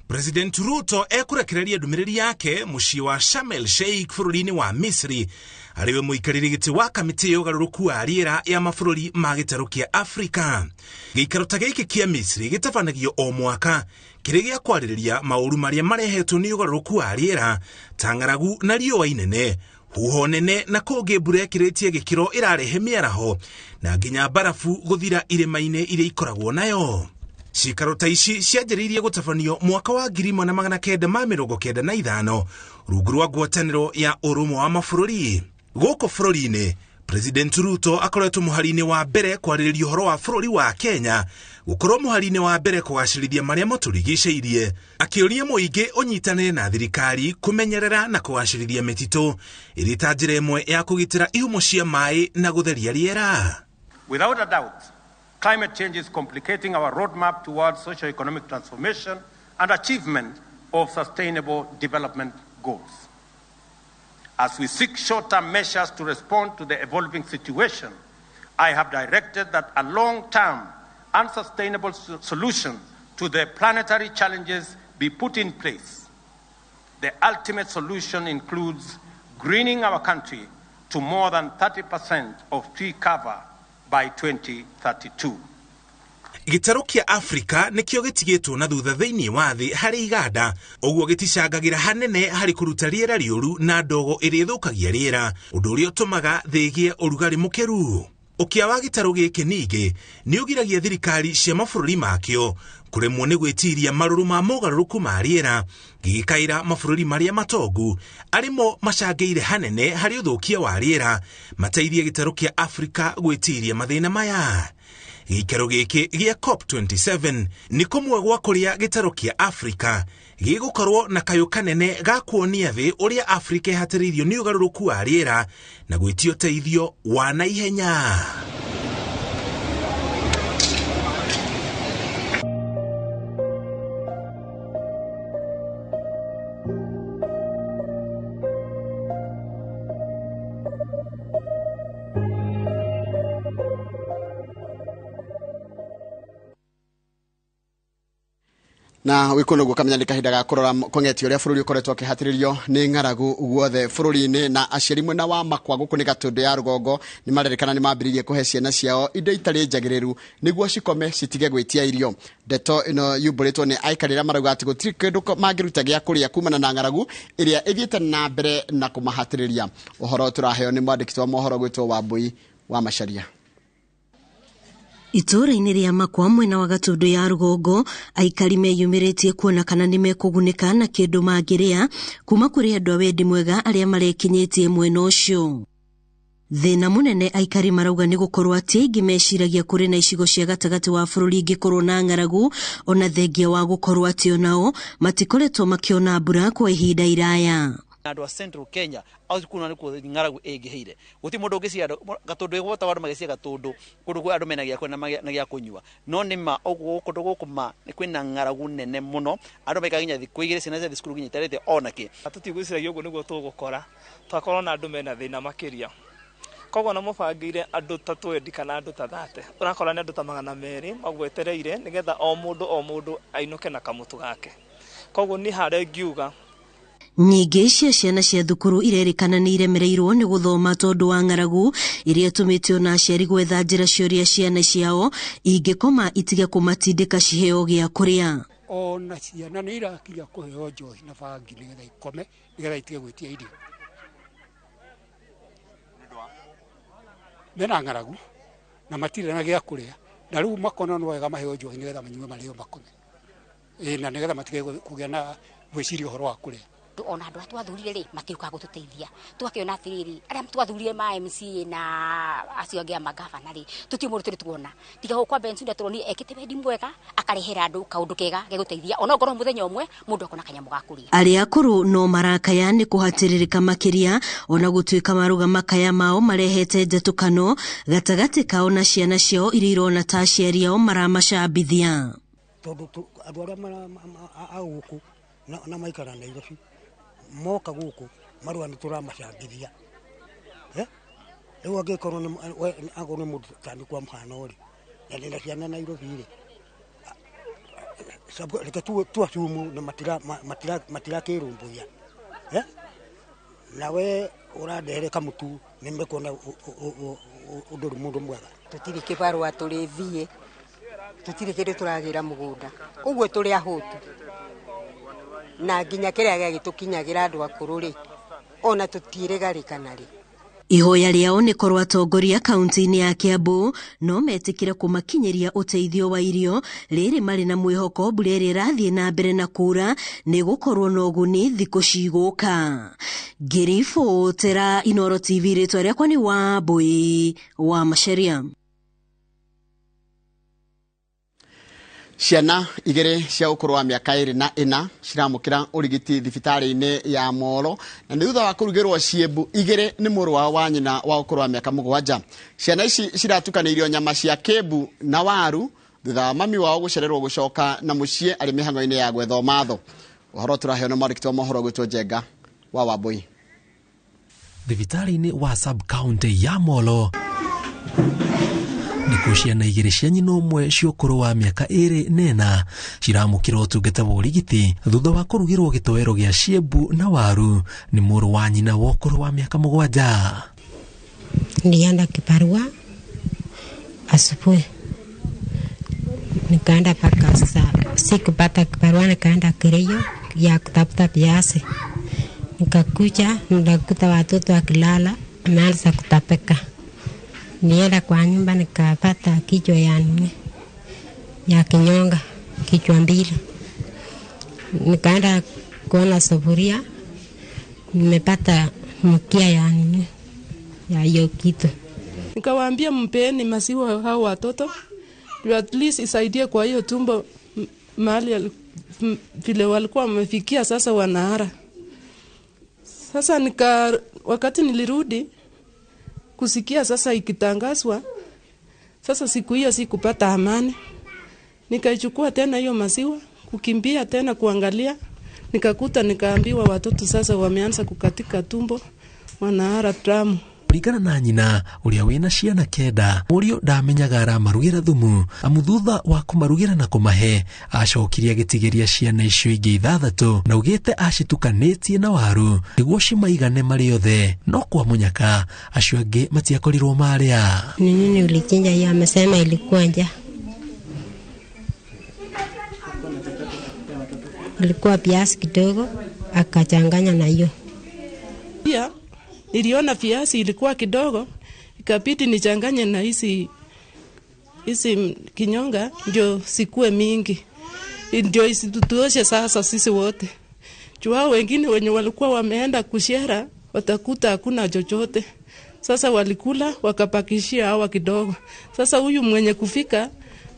Speaker 8: President Ruto ekũrekereria ndũmĩrĩri yake mũciĩ wa Sharm el Sheikh bũrũri-inĩ wa Misri arĩ we mũikarĩri gĩtĩ wa kamĩtĩ ya ũgarũrũku wa rĩera ya mabũrũri ma gĩtarũ kĩa Afrika. Gĩikaro ta gĩkĩ kĩa Misri gĩtabanagio o mwaka kĩrĩ gĩa kwarĩrĩria maũru marĩa marehetwo nĩ ũgarũrũku wa rĩera ta ng'aragu na riũa inene, huho nene na kũngĩ mbura ĩkĩrĩtie gĩkĩro ĩrarehe mĩaraho na nginya barafu gũthira irĩma-inĩ iria ikoragwo nayo. Cikaro ta ici cianjĩrĩirie gũtabanio mwaka wa 1995 rungu rwa ngwatanĩro ya ũrũmwe wa mabũrũri. Gũkũ bũrũri-inĩ, President Ruto akoretwo mũhari-inĩ wa mbere kwarĩrĩria ũhoro wa bũrũri wa Kenya gũkorwo mũhari-inĩ wa mbere kũgacĩrithia marĩa matũrigicĩirie, akĩũria mũingĩ ũnyitanĩre na thirikari kũmenyerera na kũgacĩrithia mĩtitũ ĩrĩ ta njĩra ĩmwe ya kũgitĩra ihumo cia maĩ na gũtheria rĩera.
Speaker 9: Without a doubt, climate change is complicating our roadmap towards socio-economic transformation and achievement of sustainable development goals. As we seek short-term measures to respond to the evolving situation, I have directed that a long-term and sustainable solution to the planetary challenges be put in place. The ultimate solution includes greening our country to more than 30% of tree cover by 2032.
Speaker 8: Gĩtarũ kĩa Afrika nĩkĩo gĩtigĩtwo na thutha thĩinĩ wa thĩ harĩ iganda, ũguo gĩticangagĩra hanene harĩ kũruta rĩera rĩũru na ndogo ĩrĩa ĩthũkagia rĩera, ũndũ ũrĩa ũtũmaga thĩ ĩgĩe ũrugarĩ mũkĩru. Ũkĩa wa gĩtarũ gĩkĩ ningĩ nĩ ũgiragia thirikari cia mabũrũri makĩo kũremwo nĩ gwĩtiria marũrũ ma mogarũrũku ma rĩera, gĩgĩkaĩra mabũrũri marĩa matongu arĩmo macangĩire hanene harĩ ũthũkia wa rĩera mateithie gĩtarũ kĩa Afrika gwĩtiria mathĩna maya. Gĩikaro gĩkĩ gĩa COP27 nĩ kũmwe gwa kũrĩa gĩtarũ kĩa Afrika gĩgũkorwo na kayũ kanene ga kuonia thĩ ũrĩa Afrika ĩhatĩrĩirio nĩ ũgarũrũku wa rĩera na gwĩtia ũteithio wa naihenya.
Speaker 2: Na wikuno gukamenya nĩ kahinda ga kũrora kũng'etio ũrĩa bũrũri ũkoretwo ũkĩhatĩrĩrio nĩ ng'aragu guothe bũrũri-inĩ. Na aciari mwena wa Makwa gũkũ nĩ Gatũndũ ya rũgongo nĩ marerĩkana nĩ mambĩrĩirie kũhe ciana ciao indo itarĩ njagĩrĩru nĩguo cikome citige gwĩtia irio. Ndeto ĩno yumbũrĩtwo nĩ aikari arĩa marauga atĩ gũtirĩ kĩndũ mangĩruta gĩa kũrĩa kumana na ng'aragu ĩrĩa ĩthiĩte na mbere na kũmahatĩrĩria. Ũhoro tũraheo nĩ mwandĩki wa mohoro gwĩtwo Wambui wa Macharia.
Speaker 10: Itũũra-inĩ rĩa Makwa mwena wa Gatũndũ ya rũgongo, aikari meyumĩrĩtie kuona kana nĩ mekũgunĩka na kĩndũ mangĩrĩa kuma kũrĩ andũ a wendi mwega arĩa marekinyĩtie mwena ũcio. Thĩna mũnene aikari marauga nĩ gũkorwo atĩ aingĩ meciragia kũrĩ na icigo cia gatagatĩ wa bũrũri ingĩkorwo na ng'aragu, ona thengia wa gũkorwo atĩ onao matikoretwo makĩona mbura kwa ihinda iraya.
Speaker 11: Andũ a Central Kenya kuna nikuo ng'aragu ĩngĩhĩire guti mundu ũngĩciga Gatũndũ ĩgwata andũ magĩciga Gatũndũ kũndũ kwĩ andũ mena gĩa kũrĩa na gĩa kũnyua, no nĩ ma ũguo kũndũ gũkũ ma nĩ kwĩna ng'aragu nene mũno, andũ maikaga nginya thikũ igĩrĩ ciana cia thukuru nginya itarĩte ona kĩ.
Speaker 12: Tũtigwĩciragia ũguo nĩguo tũgũkora twakorwo na andũ mena thĩna makĩria, koguo na mũbangĩire andũ ta 20 kana andũ ta 30, ũrakora nĩ andũ ta 200 magwetereire nĩgetha o mũndũ ainũke na kamũtũ gake. Koguo niĩ harĩa ingiuga
Speaker 10: Nyingĩ cia ciana cia thukuru irerĩkana nĩ iremereirwo nĩ gũthoma tondũ wa ng'aragu ĩrĩa ĩtũmĩte ona aciari gwetha njĩra cia ũrĩa ciana ciao ingĩkoma itige kũmatindĩka ciheo gĩa kũrĩa.
Speaker 13: Ona ciana nĩ irakinya kũheo njohi na bangi nĩgetha ikome nĩgetha itige gwĩtia irio. Mena ng'aragu na matirĩ na gĩa kũrĩa, na rĩu makona no wega maheo njohi nĩgetha manyue marĩo makome, na nĩgetha matige kũgĩa na gwĩciria ũhoro wa kũrĩa.
Speaker 14: Ona andũ arĩa twathurire rĩ matiũkaga gũtũteithia, tũgakĩona atĩrĩrĩ arĩa twathurire ma MCA na acio angĩ a magavana rĩ tũtirĩ mũndũ tũrĩ tuona, tiga gũkwa Bensouda tũronire ekĩte wendi mwega akarehera andũ kaũndũ kega gegũteithia ona ongorwo mũthenya ũmwe mũndũ akona kanyamũ ga kũrĩa.
Speaker 10: Arĩa akũrũ no marakaya nĩ kũhatĩrĩrĩka makĩria ona gũtuĩka maruga makaya mao marehete njatũkano gatagatĩ kao na ciana ciao iria irona ta aciari ao maramacambithia.
Speaker 15: Tondũ andũ arĩa a gũkũ na maikara Nairobi moka gũkũ marũa nĩ tũramacangithia, rĩu angĩkorwo akorwo nĩ mũndũ tani kwa mũhano rĩ na ndĩna ciana Nairobi rĩ, reke tuacumu na matirakĩrũmbũiya, nawe ũrandehere kamũtu nĩ mekuona ũndũ ũrĩ mũndũ mwega.
Speaker 16: Tũtirĩ kĩbarũa tũrĩthiĩ, tũtirĩ kĩndũ tũragĩra mũgũnda, ũguo tũrĩ ahũtu na nginya kĩrĩa gĩagĩtũkinyagĩra andũ akũrũ rĩ ona tũtiĩrĩgarĩkana rĩ.
Speaker 10: Ihoya rĩao nĩ korwo atongoria kaunti-inĩ ya Kiambu no metĩkĩre kũmakinyĩria ũteithio wa irio rĩrĩ marĩ na mwĩhoko mbura ĩrĩa ĩrathiĩ na mbere na kura nĩ gũkorwo na ũguni thikũ cigũka. Ngĩribotera Inooro TV, rĩtwa rĩakwa nĩ Wambui wa Macharia.
Speaker 2: Ciana igĩrĩ cia ũkũrũ wa mĩaka 24 ciramũkĩra ũrigiti thibitarĩ-inĩ ya Molo na nĩ thutha wa kũrugĩrwo ciĩmbu igĩrĩ nĩ mũrũ wao wa nyina wa ũkũrũ wa mĩaka 7. Ciana ici ciratukanĩirio nyama cia kĩmbu na waru thutha wa mami wao gũcererwo gũcoka na mũciĩ arĩ mĩhang'o-inĩ ya gwetha ũmatho. Ũhoro tũraheo nĩ mwandĩki wa mohoro gwĩtwo Njenga wa Wambui.
Speaker 17: Thibitarĩ-inĩ wa sub county ya Molo nĩkuo ciana igĩrĩ cia nyina ũmwe cia ũkũrũ wa mĩaka 24 ciramũkĩra ũtungata wa ũrigiti thutha wa kũrugĩrwo gĩtoero gĩa ciĩmbu na waru nĩ mũrũ wa nyina wa ũkũrũ wa mĩaka 7.
Speaker 18: Nilienda kibarua asubuhi, nikaenda mpaka saa sikupata kibarua, nikaenda Kireyo ya kutafuta viazi, nikakuja nikakuta watoto wakilala, ameanza kutapeka. Nienda kwa nyumba nikapata kichwa ya nini ya kinyonga, kichwa mbili. Nikaenda kuona sufuria, nimepata mkia ya nini ya hiyo kitu.
Speaker 19: Nikawaambia mpeni maziwa hao watoto at least isaidie kwa hiyo tumbo mahali vile walikuwa wamefikia sasa wanahara. Sasa wakati nilirudi kusikia sasa ikitangazwa, sasa siku hiyo sikupata amani. Nikaichukua tena hiyo maziwa, kukimbia tena kuangalia, nikakuta nikaambiwa watoto sasa wameanza kukatika tumbo, wanahara damu.
Speaker 17: Kũringana na nyina ũrĩa wĩna ciana 9, mũriũ ndamenyaga aramarugĩra thumu, amu thutha wa kũmarugĩra na kũmahe acokirie agĩtigĩria ciana icio ingĩ 6 na ugĩte acitukanĩtie na waru nĩguo cimaigane marĩ othe, no kwa mũnyaka acio angĩ matiakorirwo marĩa.
Speaker 18: Ni nini ulichinja hiyo? Amesema ilikuwa njaa. Ilikuwa viazi kidogo akachanganya na hiyo.
Speaker 19: Pia niliona viazi ilikuwa kidogo, ikabidi nichanganye na hizi kinyonga ndio sikue mingi, ndio isituoshe sasa sisi wote. Jua wengine wenye walikuwa wameenda kushera watakuta hakuna chochote. Sasa walikula wakapakishia hawa kidogo. Sasa huyu mwenye kufika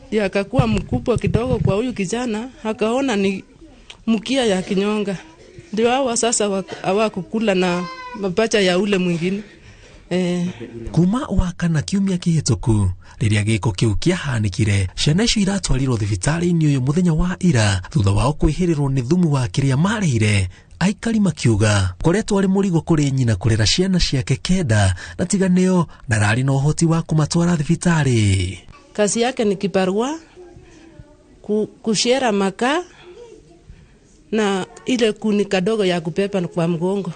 Speaker 19: ndio akakuwa mkubwa kidogo kwa huyu kijana, akaona ni mkia ya kinyonga. Ndio hawa sasa hawakukula na mapacha ya ule mwingine.
Speaker 17: Kuma wakana kiumia kihituku riria giko kiu kiahanikire, ciana icio iratwarirwo thibitarĩ-inĩ ũyũ mũthenya wa ira thutha wao kwĩhĩrĩrwo nĩ thumu wa kĩrĩa marĩire. Aikari makiuga koretwo arĩ mũrigo kũrĩ nyina kũrera ciana ciake 9 na tiga nĩo ndararĩ na ũhoti wa kũmatwara thibitarĩ.
Speaker 19: Kazi yake ni kibarua, kushera makaa na ile kuni kadogo ya kubeba kwa mgongo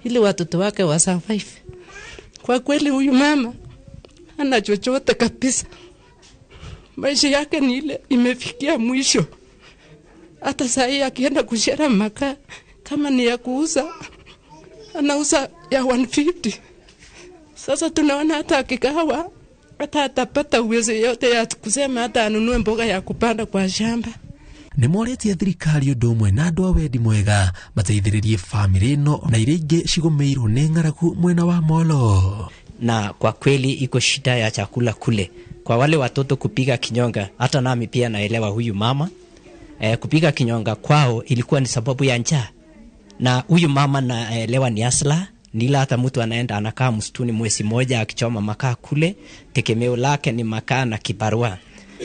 Speaker 19: ili watoto wake wa survive. Kwa kweli huyu mama hana chochote kabisa. Maisha yake ni ile imefikia mwisho. Hata saa akienda kushera makaa kama ni ya kuuza, anauza ya 150. Sasa tunaona hata akikawa hata atapata uwezo yote ya kusema hata anunue mboga ya kupanda kwa shamba.
Speaker 17: Nĩ morĩtie thirikari ũndũ ũmwe na andũ a wendi mwega mateithĩrĩrie famĩlĩ ĩno na iria ingĩ cigũmĩirwo nĩ ng'aragu mwena wa Molo.
Speaker 20: Na kwa kweli iko shida ya chakula kule kwa wale watoto kupiga kinyonga. Hata nami pia naelewa huyu mama kupiga kinyonga kwao ilikuwa ni sababu ya njaa, na huyu mama naelewa ni asla nila hata mtu anaenda anakaa msituni mwezi moja akichoma makaa kule, tegemeo lake ni makaa na kibarua.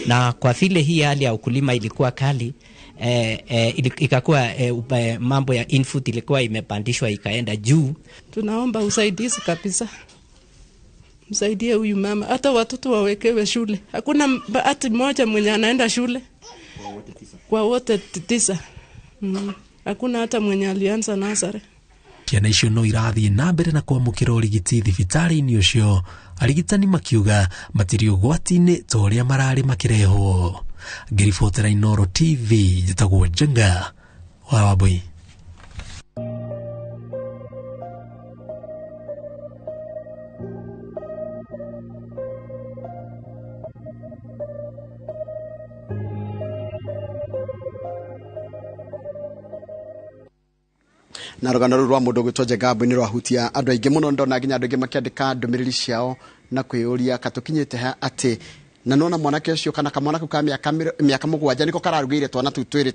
Speaker 20: Na kwa vile hii hali ya ukulima ilikuwa kali, ikakuwa mambo ya input ilikuwa imepandishwa ikaenda juu.
Speaker 19: Tunaomba usaidizi kabisa, msaidie huyu mama, hata watoto wawekewe shule. Hakuna hata mmoja mwenye anaenda shule kwa wote 9. Hakuna hata mwenye alianza nasare.
Speaker 17: Ciana icio no irathiĩ na mbere na kwamũkĩra ũrigiti thibitarĩ-inĩ ũcio, arigitani makiuga matirĩ ũgwati-inĩ ta ũrĩa mararĩ makĩrehwo. Ngĩribotera Inooro TV, njĩtagwo Njenga wa Wambui.
Speaker 2: Na rũgano rũrũ rwa mũndũ ũgwĩtwo Njenga Wambui nĩ rwahutia andũ aingĩ mũno. Ndona nginya andũ aingĩ makĩandĩka ndũmĩrĩri ciao na kwĩyũria katũkinyĩte ha atĩ na nona mwanake ũcio kana kamwana kau ka mĩaka 7 nĩko kararugĩire twana tũu twĩrĩ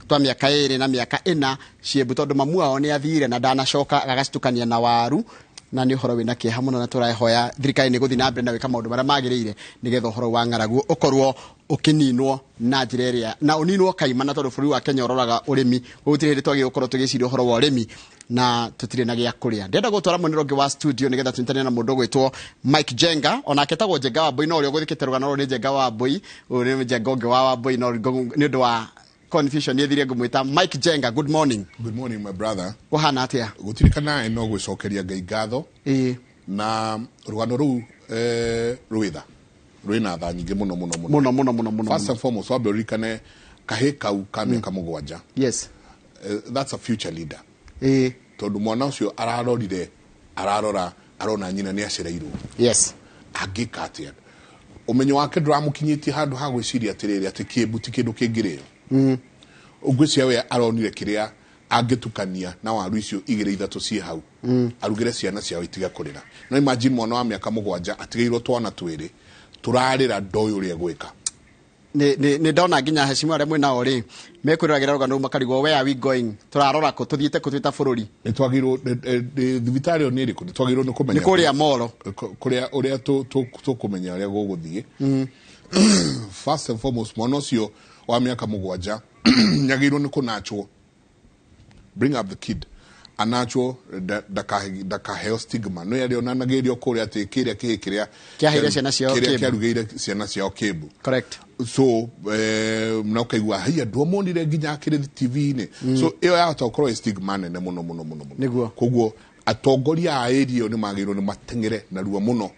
Speaker 2: twa mĩaka 2 na mĩaka 4 ciembu, tondũ mamu wao nĩ athire na ndanacoka agagacitukania na waru. Na nĩ ũhoro wĩna kĩeha mũno, na tũrahoya thirikari nĩ gũthiĩ na mbere na gwĩka maũndũ marĩa magĩrĩire nĩgetha ũhoro wa ng'aragu ũkorwo ũkĩninwo na njĩra ĩrĩa na ũninwo kaimana, tondũ bũrũri wa Kenya ũroraga ũrĩmi. Gũtirĩ hĩndĩ twagĩrĩirwo gũkorwo tũgĩciria ũhoro wa ũrĩmi na tũtirĩ na gĩa kũrĩa. Ndĩrenda gũtwara mũnĩro ũngĩ wa studio nĩgetha tũnyitane na mũndũ ũgwĩtwo Mike Njenga, onake etagwo Njenga Wambui, no ũrĩa ũgũthikĩte rũgano rũrũ nĩ Njenga Wambui, ũyũ nĩ Njenga ũngĩ wa Wambui, no nĩ ũndũ wa confusion nĩ thire ngũmwĩta Mike Njenga. Good morning.
Speaker 21: Good morning my brother.
Speaker 2: Ũhana atĩa?
Speaker 21: Gũtirĩ kana no gwĩcokeria Ngai ngatho. Na rũgano rũu rwĩtha rwĩna tha nyingĩ mũno mũno mũno
Speaker 2: mũno mũno mũno mũno.
Speaker 21: First and foremost wambe ũririkane kahĩ kau ka mĩaka 7.
Speaker 2: Yes.
Speaker 21: That's a future leader. Tondũ mwana ũcio ararorire, ararora, arona nyina nĩ acereirwo.
Speaker 2: Yes.
Speaker 21: Angĩka atĩa? Ũmenyo wake ndũramũkinyĩtie handũ ha gwĩciria atĩrĩrĩ atĩ kĩmbu ti kĩndũ kĩngĩrĩo. Ũngwĩciria we aronire kĩrĩa angĩtukania na waru icio 2 3 ciĩ hau, arugĩre ciana ciao itiga kũrĩra. No imagine mwana wa mĩaka 7 atigĩirwo twana 2 tũrarĩra ndoĩ ũrĩa egwĩka.
Speaker 2: Nĩ ndona nginya heshima arĩa mwĩnao rĩ mekwĩroragĩra rũgano rũu makarigwo where are we going, tũrarora kũ, tũthiĩte kũ twĩ ta bũrũri.
Speaker 21: Nĩ twagĩrĩirwo thibitarĩ ĩyo nĩ ĩrĩkũ? Nĩ twagĩrĩirwo nĩ kũmenya
Speaker 2: nĩ kũrĩa Molo,
Speaker 21: kũrĩa ũrĩa tũkũmenya ũrĩa gũgũthiĩ. First and foremost mwana ũcio wa mĩaka 7 nyagĩrĩirwo nĩ kũnachwo, bring up the kid. Anachwo ndakaheo stigma no yari onanagĩrio kũrĩa atĩ kĩrĩa kĩhĩ kĩrĩa
Speaker 2: Kĩaheire ciana ciao
Speaker 21: kĩrĩa
Speaker 2: kĩmbu.
Speaker 21: kĩarugĩire ciana ciao kĩmbu.
Speaker 2: Correct.
Speaker 21: So na ũkaigua haiya ndwamonire nginya akĩrĩ TV-inĩ. So ĩyo yahota gũkorwo ĩ stigma nene mũno mũno mũno mũno.
Speaker 2: Nĩguo.
Speaker 21: Koguo atongoria a area ĩyo nĩ magĩrĩirwo nĩ mateng'ere narua mũno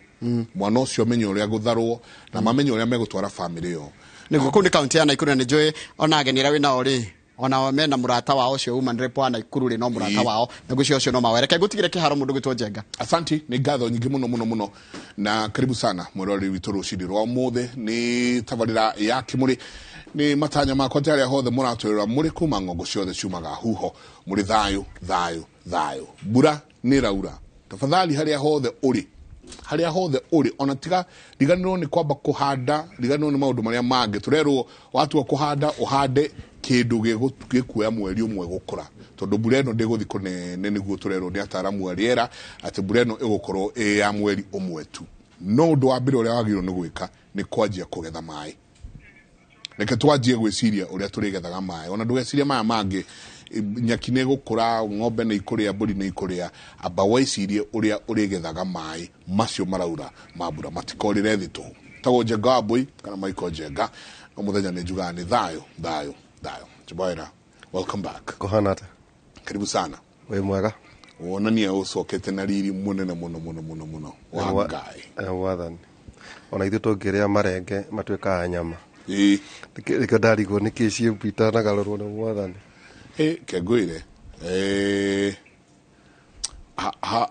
Speaker 21: mwana ũcio amenye ũrĩa gũtharwo na mamenye ũrĩa megũtwara famĩlĩ ĩyo.
Speaker 2: Nĩguo kũu nĩ kaunti ya Nakuru na nĩ njũĩ ona ageni arĩa wĩnao rĩ ona mena mũrata wao ũcio uma rep wa Nakuru rĩ no mũrata wao na ngwĩciria ũcio no mawere. Reke ngũtigĩre kĩharo mũndũ gwĩtwo Njenga.
Speaker 21: Asanti, nĩ ngatho nyingĩ mũno mũno mũno na karibu sana mwĩroreri witũ rũcinĩ rwa ũmũthĩ. Nĩ tabarĩra ya Kĩmũrĩ, nĩ matanya makwa atĩ arĩa hothe mũratwĩrora mũrĩ kuma ng'ongo ciothe ciumaga huho mũrĩ thayũ thayũ thayũ. Mbura nĩ ĩraura, tafadhali harĩa hothe ũrĩ, harĩa hothe ũrĩ, ona tiga riganĩrwo nĩ kwamba kũhanda, riganĩrwo nĩ maũndũ marĩa mangĩ tũrerwo. Watua kũhanda ũhande kĩndũ gĩkuoya mweri ũmwe gũkũra, tondũ mbura ĩno ndĩgũthi kũnene, nĩguo tũrerwo nĩ ataaramu a rĩera atĩ mbura ĩno ĩgũkorwo ĩ ya mweri ũmwe tu. No ũndũ wa mbere ũrĩa wagĩrĩirwo nĩ gwĩka nĩ kwanjia kũgetha maĩ. Reke twanjie gwĩciria ũrĩa tũrĩgethaga maĩ, ona ndũgecirie maya mangĩ, nyeki nĩ ĩgũkũra, ng'ombe nĩ ikũrĩa, mbũri nĩ ikũrĩa, amba wĩcirie ũrĩa ũrĩgethaga maĩ macio maraura ma mbura matikorĩre thĩ tũhũ. Tagwo Njenga wa Mbũi kana Michael Njenga, no mũthenya nĩ njugaga nĩ thayũ thayũ thayũ. Njobaira, welcome back.
Speaker 1: Kũhana atĩa?
Speaker 21: Karibu sana.
Speaker 1: Wĩ mwega?
Speaker 21: Wonania ũcokete na riri mũnene mũno mũno mũno mũno wa Ngai.
Speaker 1: Mwathani ona ithuĩ tũngĩrĩa marenge matuĩkaga nyama.
Speaker 21: Ĩĩ.
Speaker 1: Nĩkĩo ndarigwo nĩkĩ ciĩmbu itanagarũrwo nĩ mwathani.
Speaker 21: Kengwĩre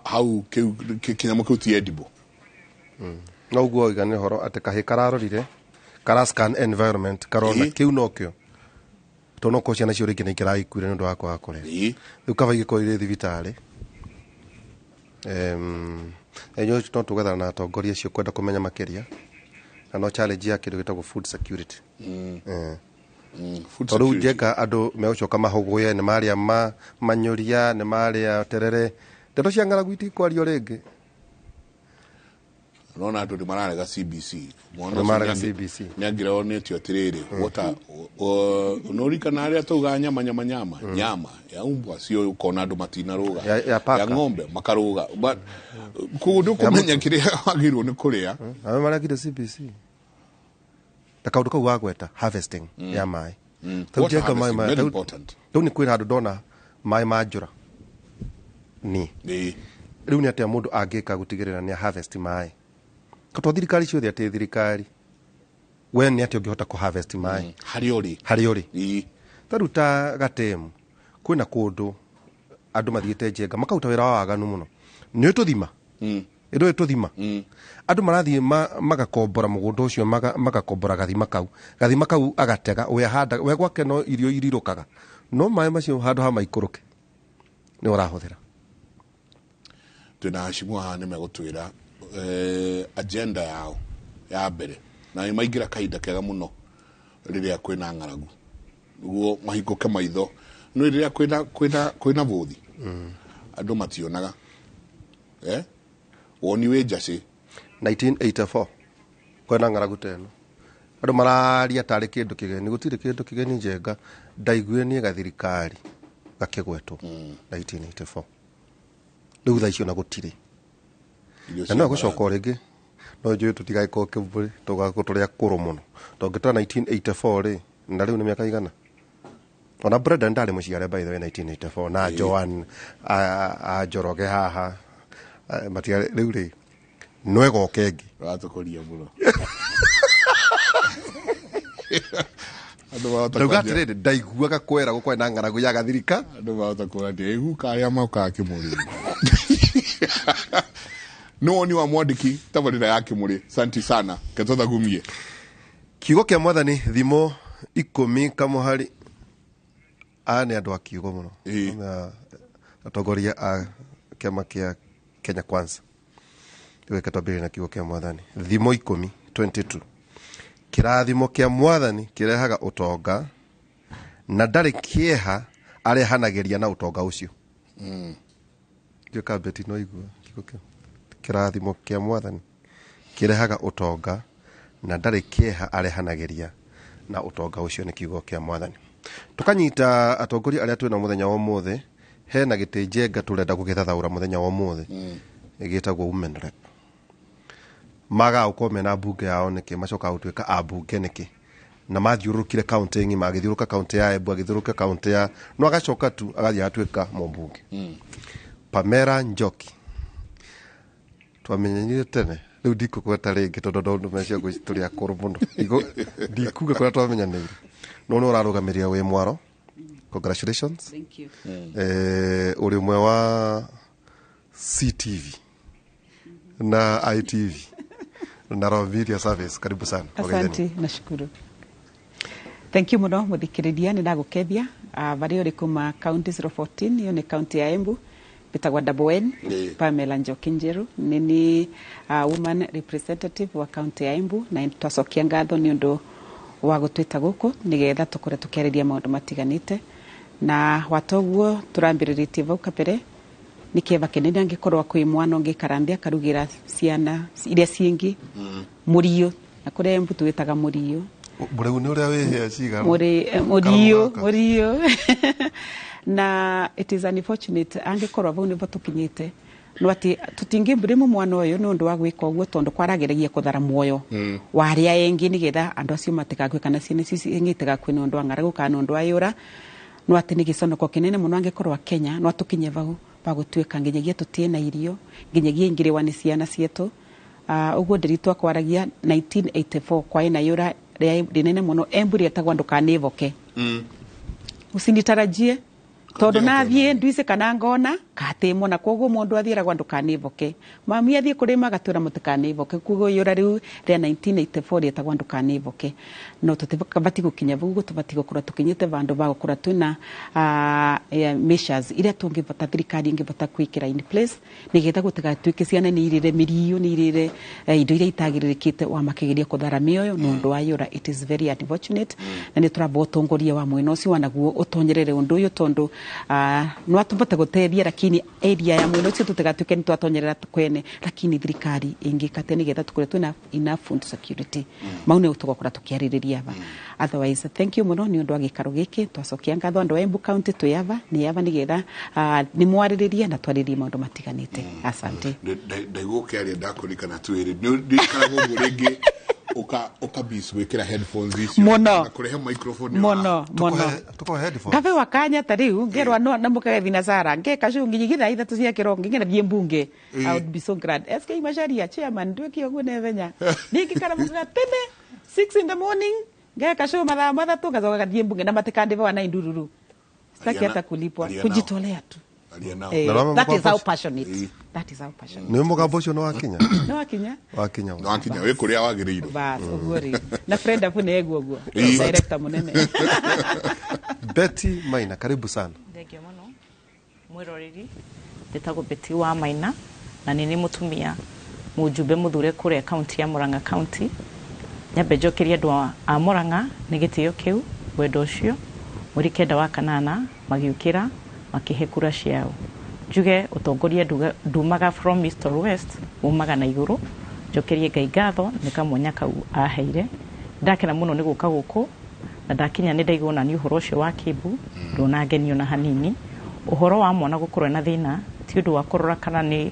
Speaker 21: hau kĩu kĩnyamũ kĩu ti edible.
Speaker 1: No ũguo oiga nĩ ũhoro atĩ kahĩ kararorire kara scan environment karona kĩu nokĩo, tondũ no korwo ciana icio rĩngĩ nĩ ikĩraikuire nĩ ũndũ wa kwaga kũrĩa. Rĩu kaba igĩkorwo irĩ thibitarĩ. Inyuĩ no tũgethana na atongoria acio kwenda kũmenya makĩria, na no challenge ya kĩndũ gĩtagwo food security.
Speaker 21: Food
Speaker 1: Tondũ rĩu
Speaker 21: security.
Speaker 1: Njenga andũ megũcoka mahũgũye nĩ marĩa manyũria, nĩ marĩa terere, ndeto cia ng'aragu itikwario rĩngĩ.
Speaker 21: Unaona andũ nĩ mararega CBC. Mwana
Speaker 1: Nĩ
Speaker 21: ũcio
Speaker 1: mararega CBC.
Speaker 21: nĩ angĩronetio atĩrĩrĩ, nũrikana arĩa taugaga nyama nyama nyama nyama ya umbwa cio ũkona andũ matinarũga,
Speaker 1: Ya paka.
Speaker 21: ya ng'ombe makarũga, but koguo ndũkũmenya kĩrĩa wagĩrĩirwo nĩ kũrĩa.
Speaker 1: Nawe maregire CBC na kaũndũ kau wagweta harvesting ya maĩ. Tau
Speaker 21: Water
Speaker 1: Njenga maĩ
Speaker 21: harvesting, very important.
Speaker 1: Rĩu nĩ kwĩna handũ ndona maĩ ma njũra ni rĩu nĩ atĩa mũndũ angĩka gũtigĩrĩra nĩ harvest maĩ, to thirikari ciothe atĩ thirikari we nĩ atĩa ũngĩhota kũ harvest maĩ
Speaker 21: harĩa ũrĩ,
Speaker 1: harĩa ũrĩ. Ta rĩu ta gatemu kwĩna kũndũ andũ mathiĩte Njenga makaruta wĩra wa waganu mũno, nĩ tũthima ĩndũ tũthima andũ marathiĩ magakombora mũgũnda ũcio, magakombora gathima kau, gathima kau agatega we ahanda we gwake no irio irirũkaga, no maĩ macio handũ ha maikũrũke nĩ ũrahũthĩra.
Speaker 21: Twĩna Hashimu haha nĩ megũtwĩra agenda yao ya mbere, na nĩ maingĩra kahinda kega mũno rĩrĩa kwĩna ng'aragu nĩguo mahingũke maitho. No rĩrĩa kwĩna bũthi andũ mationaga woni wĩ njacĩ.
Speaker 1: 1984 kwĩna ng'aragu ta ĩno andũ mararia tarĩ kĩndũ kĩgeni, gũtirĩ kĩndũ kĩgeni Njenga ndaiguire niĩ gathirikari gakĩgwetwo 1984, rĩu thaa icio na gũtirĩ
Speaker 21: Irio
Speaker 1: na no
Speaker 21: cia
Speaker 1: gũcoka o rĩngĩ no njũĩ tũtigagĩkorwo kĩmbũrĩ tũgakorwo tũrĩ akũrũ mũno tongĩtwara 1984 rĩ, na rĩu nĩ mĩaka igana. Ona Brendan ndarĩ mũciare by the way 1984 na Joan a Njoroge haha matiarĩ rĩu rĩ no ĩgoka ĩngĩ.
Speaker 21: Ũratũkũria mũno. Andũ mahota
Speaker 1: Ndauga
Speaker 21: kwanjia-
Speaker 1: atĩrĩrĩ, ndaiguaga kwera gũkwarĩ na ng'aragu ya gathirika.
Speaker 21: Andũ mahota kũrania iguka arĩa mokaga Kĩmũrĩ. Nĩ woni wa mwandĩki tabarĩra ya Kĩmũrĩ. Santi sana ketũthagumie.
Speaker 1: Kiugo kĩa mwathani thimo 10 kamũhari. Aya nĩ andũ a kiugo mũno. Na atongoria a kĩama kĩa Kenya Kwanza. Rĩu reke twambĩrĩrie na kiugo kĩa mwathani thimo 10:22. Kĩrathimo kĩa mwathani kĩrehaga ũtonga na ndarĩ kĩeha arehanagĩria na ũtonga ũcio. Ndiũĩ kana Betty no aigua kiugo kĩu. Kĩrathimo kĩa mwathani kĩrehaga ũtonga na ndarĩ kĩeha arehanagĩria na ũtonga ũcio, nĩ kiugo kĩa mwathani. Tũkanyita atongoria arĩa twĩna mũthenya wa ũmũthĩ Hena gĩtĩ njenga tũrenda gũgĩthathaũra mũthenya wa ũmũthĩ, gĩtagwo women rep. Magaga gũkorwo mena mbunge yao nĩkĩ? Macokaga gũtuĩka ambunge nĩkĩ? Na mathiũrũrũkire kaunti ng'ima, agĩthiũrũrũka kaunti ya Embu, agĩthiũrũrũka kaunti ya no agacoka tu agathiĩ agatuĩka mũmbunge. Pamela Njoki twamenyanire tene, rĩu ndikũgweta rĩngĩ tondũ ndondu mecio ngwĩci tũrĩ akũrũ mũno. Ndikuga kũrĩa twamenyanĩire, no nĩ ũrarũgamĩrĩra wĩ mwaro. Congratulations.
Speaker 3: Thank you.
Speaker 1: Ũrĩ ũmwe wa CTV na ITV na Royal Media Service, karibu sana.
Speaker 3: Asante, nashukuru. Thank you muno muthikiriria, ni ndagukethia varia uri kuma county 014, iyo ni county ya Embu, bitagwa Double N. Pamela Njoki Njeru nini woman representative wa county ya Embu, na twacokia ngatho ni undu wa gutwita guku nigetha tukore tukiariria maundu matiganite na watoguo turambiriritie vau kabere. Ni kieva kinene angikorwo kwi mwana ungikarambia karugira ciana iria ciingi murio, na kuria Embu twitaga murio.
Speaker 1: Mũrĩu nĩ ũrĩa wĩhĩa cigana?
Speaker 3: Mũriũ.
Speaker 1: Karũgaka.
Speaker 3: Mũriũ. Na it is unfortunate angikorwo vau nivo tukinyite no ati tutingĩmburĩmu mwana ũyũ nĩ ũndũ wa gwĩka ũguo, tondũ kwaragĩrĩria kũthara muoyo wa arĩa engi nĩgetha andũ acio matigakue kana ciana icio ingĩ itigakue nĩ ũndũ wa ng'aragu kana nĩ ũndũ wa yũra. No atĩ nĩ gĩconoko kĩnene mũno angĩkorwo Kenya no tũkinye vau va gũtuĩka nginyagia tũtie na irio, nginyagia ingĩrĩwa nĩ ciana cietũ. Ũguo ndĩritwa kwaragia 1984 kwaĩ na yũra rĩnene mũno Embu rĩetagwo ndũkanĩvoke. Usinitarajie tondu nathiĩ ndwice kana ngona katĩmwo, na koguo mũndũ athiĩragwo ndũkanĩvoke. Mami athiĩ kũrĩma agatwĩra mũtikanĩvoke, koguo yũra rĩu rĩa 1984 rĩetagwo ndũkanĩvoke. No tũtibati gũkinya vau, tũbati gũkorwo tũkinyĩte vandũ va gũkorwo twĩna measures iria tũngĩbota, thirikari ĩngĩbota gwĩkĩra in place nĩgetha gũtigatuĩke ciana nĩ irĩre mĩriũ, nĩ irĩre indo iria itagĩrĩrĩkĩte wa makĩgeria kũthara mĩoyo nĩ ũndũ wa yũra. It is very unfortunate, na nĩ tũramba ũtongoria wa mwena ũcio wanaguo ũtonyerere ũndũ ũyũ, tondũ no atũbote gũteithia, lakini area ya mwena ũcio tũtigatuĩke nĩ twatonyerera kwene, lakini thirikari ĩngĩka atĩa nĩgetha tũkorwo twĩna enough food security? Mau nĩ tũgakora tũkĩarĩrĩria aba. Otherwise, thank you mũno nĩ ũndũ wa gĩikaro gĩkĩ. Twacokia ngatho andũ a Embu County, twĩ aba nĩ aba nĩgetha nĩ mwarĩrĩrie na twarĩrie maũndũ matiganĩte. Asante.
Speaker 21: Ndaigua ũkĩaria ndakũririkana twĩrĩ ndirikanaga ũguo rĩngĩ ũka gwĩkĩra headphones icio
Speaker 3: Mũno.
Speaker 21: na kũrehe microphone ĩyo.
Speaker 3: Mũno mũno.
Speaker 1: Tukohe headphones.
Speaker 3: Ngabewa kanya ta riu ngerwa no na mukagethi na Sara ngeka shu nginyi thaa 3 cia kĩroko ngina thiĩ mbunge. I would be so glad. SK Macharia chairman ndwĩke ũguo nevenya ningikara mukaga tene 6 in the morning ngeka shu mathaa 3 ngacoka gathiĩ mbunge na matikandĩbawa na indururu, sitaki hata kulipwa,
Speaker 21: Aria nao.
Speaker 3: kujitolea tu.
Speaker 21: Aria nao.
Speaker 1: Na rwama
Speaker 3: That is
Speaker 1: mũgambo
Speaker 3: how
Speaker 1: ũcio-
Speaker 3: passionate, that is how passionate.
Speaker 1: Nĩ mũgambo ũcio nĩ wakinya.
Speaker 3: Nĩ wakinya.
Speaker 1: Wakinya.
Speaker 21: Nĩ wakinya wĩ kũrĩa wagĩrĩirwo.
Speaker 3: Bas, ũguo rĩ na friend abu nĩ eguo director mũnene.
Speaker 1: Betty Maina, karibu sana.
Speaker 22: Thengio mũno mwĩroreri, ndĩtagwo Betty wa Maina na nĩ nĩ mũtumia mũjumbe mũthure kũrĩa kaunti ya Murang'a County. Nyambe njokerie andũ a Murang'a nĩ gĩtĩo kĩu, wendo ũcio mweri 9 wa kanana magĩũkĩra makĩhe kura ciao. Njuge ũtongoria ndumaga from east or west, umaga na igũrũ. Njokerie Ngai ngatho nĩ kamwanya kau aheire. Ndakena mũno nĩ gũka gũkũ na ndakinya nĩ ndaigua ona nĩ ũhoro ũcio wa Kĩmbu ndũnangenio na hanini. Ũhoro wa mwana gũkorwo na thĩna ti ũndũ wa kũrora kana nĩ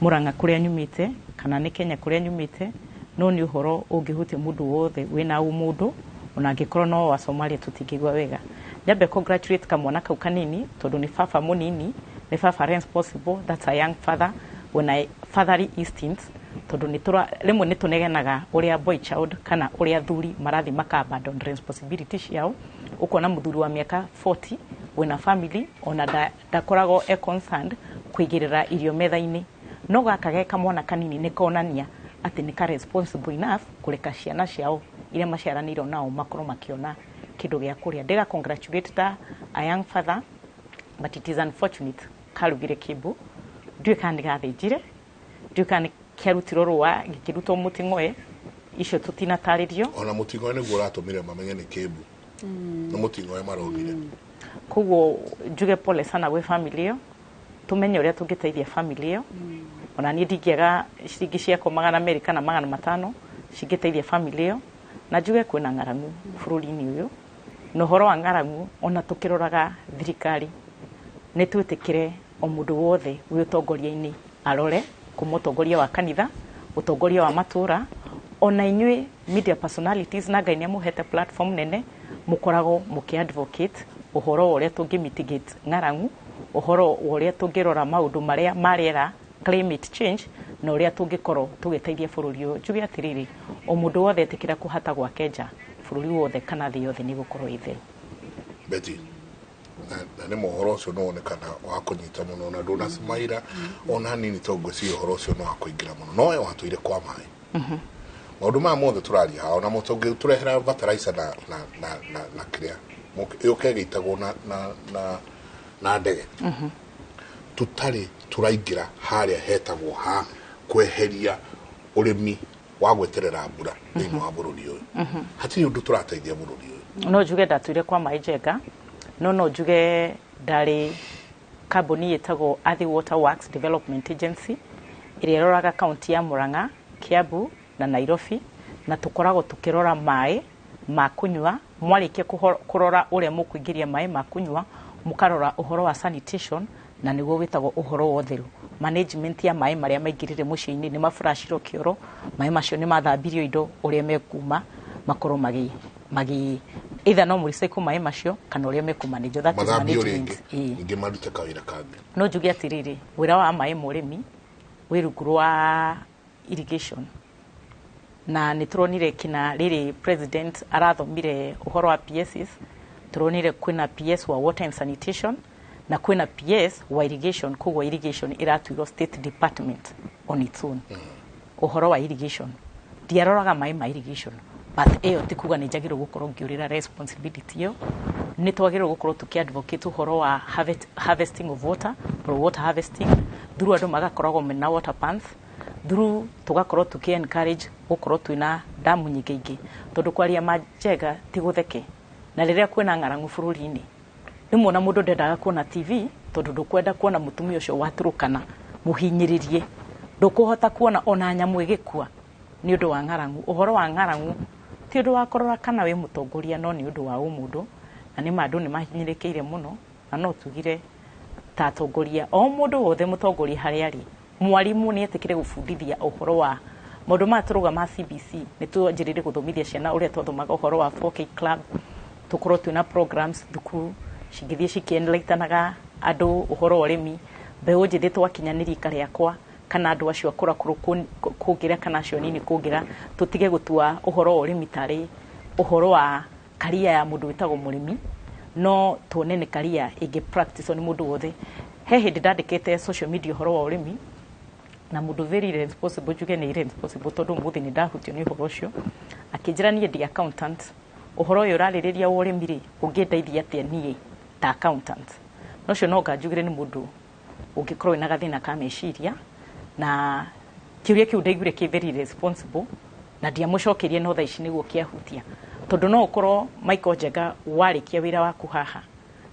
Speaker 22: Murang'a kũrĩa nyumĩte kana nĩ Kenya kũrĩa nyumĩte, no nĩ ũhoro ũngĩhutia mũndũ wothe wĩna ũmũndũ, ona angĩkorwo no wa Somalia tũtingĩigua wega. Nyambe congratulate kamwana kau kanini tondũ nĩ baba mũnini, nĩ baba responsible, that's a young father wĩna fatherly instinct, tondũ nĩ tũra rĩmwe nĩ tũnegenaga ũrĩa boy child kana ũrĩa athuri marathiĩ maka abandon responsibility ciao. Ũkona mũthuri wa mĩaka 40 wĩna family ona ndakoragwo e concerned kũigĩrĩra irio metha-inĩ, no gaka ge kamwana kanini nĩ konania atĩ nĩ ka responsible enough kũreka ciana ciao iria maciaranĩirwo nao makorwo makĩona kĩndũ gĩa kũrĩa. Ndĩga congratulate ta a young father, but it is unfortunate karugire Kĩmbu, ndiũĩ kana nĩ gathĩnjire, ndiũĩ kana nĩ kĩarutirwo rũa gĩkĩrutwo mũting'oe, icio tũtinatarĩrio.
Speaker 21: Ona mũting'oe nĩguo ũratũmire mamenye nĩ Kĩmbu, nĩ mũting'oe maronire.
Speaker 22: Koguo njuge pole sana gwĩ family ĩyo, tũmenye ũrĩa tũngĩteithia family ĩyo. Ona niĩ ndingĩaga ciringi ciakwa 200 kana 500 cingĩteithia family ĩyo. Na njuge kwĩna ng'aragu bũrũri-inĩ ũyũ, na ũhoro wa ng'aragu ona tũkĩroraga thirikari Nĩ twĩtĩkĩre o mũndũ wothe wĩ ũtongoria-inĩ arore kuma ũtongoria wa kanitha, ũtongoria wa matũra, ona inyuĩ media personalities, na Ngai nĩ amũhete platform nene, mũkoragwo mũkĩ advocate ũhoro wa ũrĩa tũngĩ mitigate ng'aragu, ũhoro wa ũrĩa tũngĩrora maũndũ marĩa marera climate change, na ũrĩa tũngĩkorwo tũgĩteithia bũrũri ũyũ. Njuge atĩrĩrĩ, o mũndũ wothe etĩkĩra kũhata gwake nja, bũrũri wothe kana thĩ yothe nĩ ĩgũkorwo ĩ theru.
Speaker 21: Betty, na nĩ mohoro ũcio no wonekana wa kũnyita mũno na ndũnacemaira ona hanini, to ngwĩciria ũhoro ũcio no wa kũingĩra mũno, no we watũire kwa maĩ. Maũndũ maya mothe tũraria haha, ona mũtũngĩtũrehera fertilizer na kĩrĩa yũke ĩgĩitagwo na ndege, tũtarĩ tũraingĩra harĩa hetagwo ha kweheria ũrĩmi wa gweterera mbura thĩinĩ wa bũrũri ũyũ, hatirĩ ũndũ tũrateithia bũrũri ũyũ.
Speaker 22: No njuge ndatũire kwa maĩ Njenga, no njuge ndarĩ kambuni ĩtagwo Athi Water Works Development Agency ĩrĩa ĩroraga kaunti ya Murang'a, Kiambu na Nairobi, na tũkoragwo tũkĩrora maĩ ma kũnyua. Mwarĩkia kũrora ũrĩa mũkũingĩria maĩ ma kũnyua, mũkarora ũhoro wa sanitation, na nĩguo wĩtagwo ũhoro wa ũtheru, management ya maĩ marĩa maingĩrire mũciĩ-inĩ, nĩ mafuracirwo kĩoro, maĩ macio nĩ mathambirio indo, ũrĩa mekuma makorwo magi either no mũrecycle maĩ macio kana ũrĩa mekũmanage. That is
Speaker 21: mathambio
Speaker 22: management.
Speaker 21: Rĩngĩ
Speaker 22: Ĩĩ.
Speaker 21: ningĩ marute kawĩra kangĩ.
Speaker 22: No njuge atĩrĩrĩ, wĩra wa maĩ ma ũrĩmi wĩ rungu rwa irrigation, na nĩ tũronire kina rĩrĩ president arathomire ũhoro wa PSs, tũronire kwĩna PS wa water and sanitation na kwĩna PS wa irrigation. Koguo irrigation ĩratuirwo state department on its own. Ũhoro wa irrigation, ndiaroraga maĩ ma irrigation, but ĩyo ti kuga nĩ njagĩrĩirwo gũkorwo ngĩũrĩra responsibility ĩyo. Nĩ twagĩrĩirwo gũkorwo tũkĩ advocate ũhoro wa harvesting of water or water harvesting through andũ magakoragwo mena water pumps, through tũgakorwo tũkĩ encourage gũkorwo twĩna damu nyingĩ ingĩ, tondũ kwaria ma Njenga ti gũtheke. Na rĩrĩa kwĩna ng'aragu bũrũri-inĩ, rĩmwe ona mũndũ ndendaga kuona TV, tondũ ndũkwenda kuona mũtumia ũcio watũrũkana mũhinyĩrĩrie, ndũkũhota kuona ona nyamũ ĩgĩkua nĩ ũndũ wa ng'aragu. Ũhoro wa ng'aragu ti ũndũ wa kũrora kana wĩ mũtongoria, no nĩ ũndũ wa ũmũndũ, na nĩ ma andũ nĩ mahinyĩrĩkĩire mũno. Na no tugire ta atongoria, o mũndũ wothe mũtongoria harĩa arĩ, mwarimũ nĩ etĩkĩre gũbundithia ũhoro wa maũndũ maya tũrauga ma CBC. Nĩ twanjĩrĩrie gũthomithia ciana ũrĩa twathomaga ũhoro wa 4K club, tũkorwo twĩna programs thukuru cingĩthiĩ cikĩenlightanaga andũ ũhoro wa ũrĩmi. Mbeũ njĩthĩ twakinya nĩ rika rĩakwa kana andũ acio akũrakũrũ kũngĩra kana acio nini kũngĩra, tũtige gũtua ũhoro wa ũrĩmi tarĩ ũhoro wa karia ya mũndũ wĩtagwo mũrĩmi, no tuone nĩ karia ĩngĩ practice nĩ mũndũ wothe. He hĩndĩ ndandĩkĩte social media ũhoro wa ũrĩmi, na mũndũ very irresponsible, njuge nĩ irresponsible tondũ ũmũthĩ nĩ ndahutio nĩ ũhoro ũcio, akĩnjĩra niĩ ndi accountant, ũhoro ũyũ ũrarĩrĩria wa ũrĩmi rĩ, ũngĩndeithia atĩa niĩ ta accountant? No ũcio no nganjugire nĩ mũndũ ũngĩkorwo wĩna gathĩna ka meciria, na kĩũria kĩu ndaiguire kĩ very irresponsible na ndiamũcokerie, no thaa ici nĩguo kĩahutia, tondũ no ũkorwo Michael Njenga warĩkia wĩra waku haha,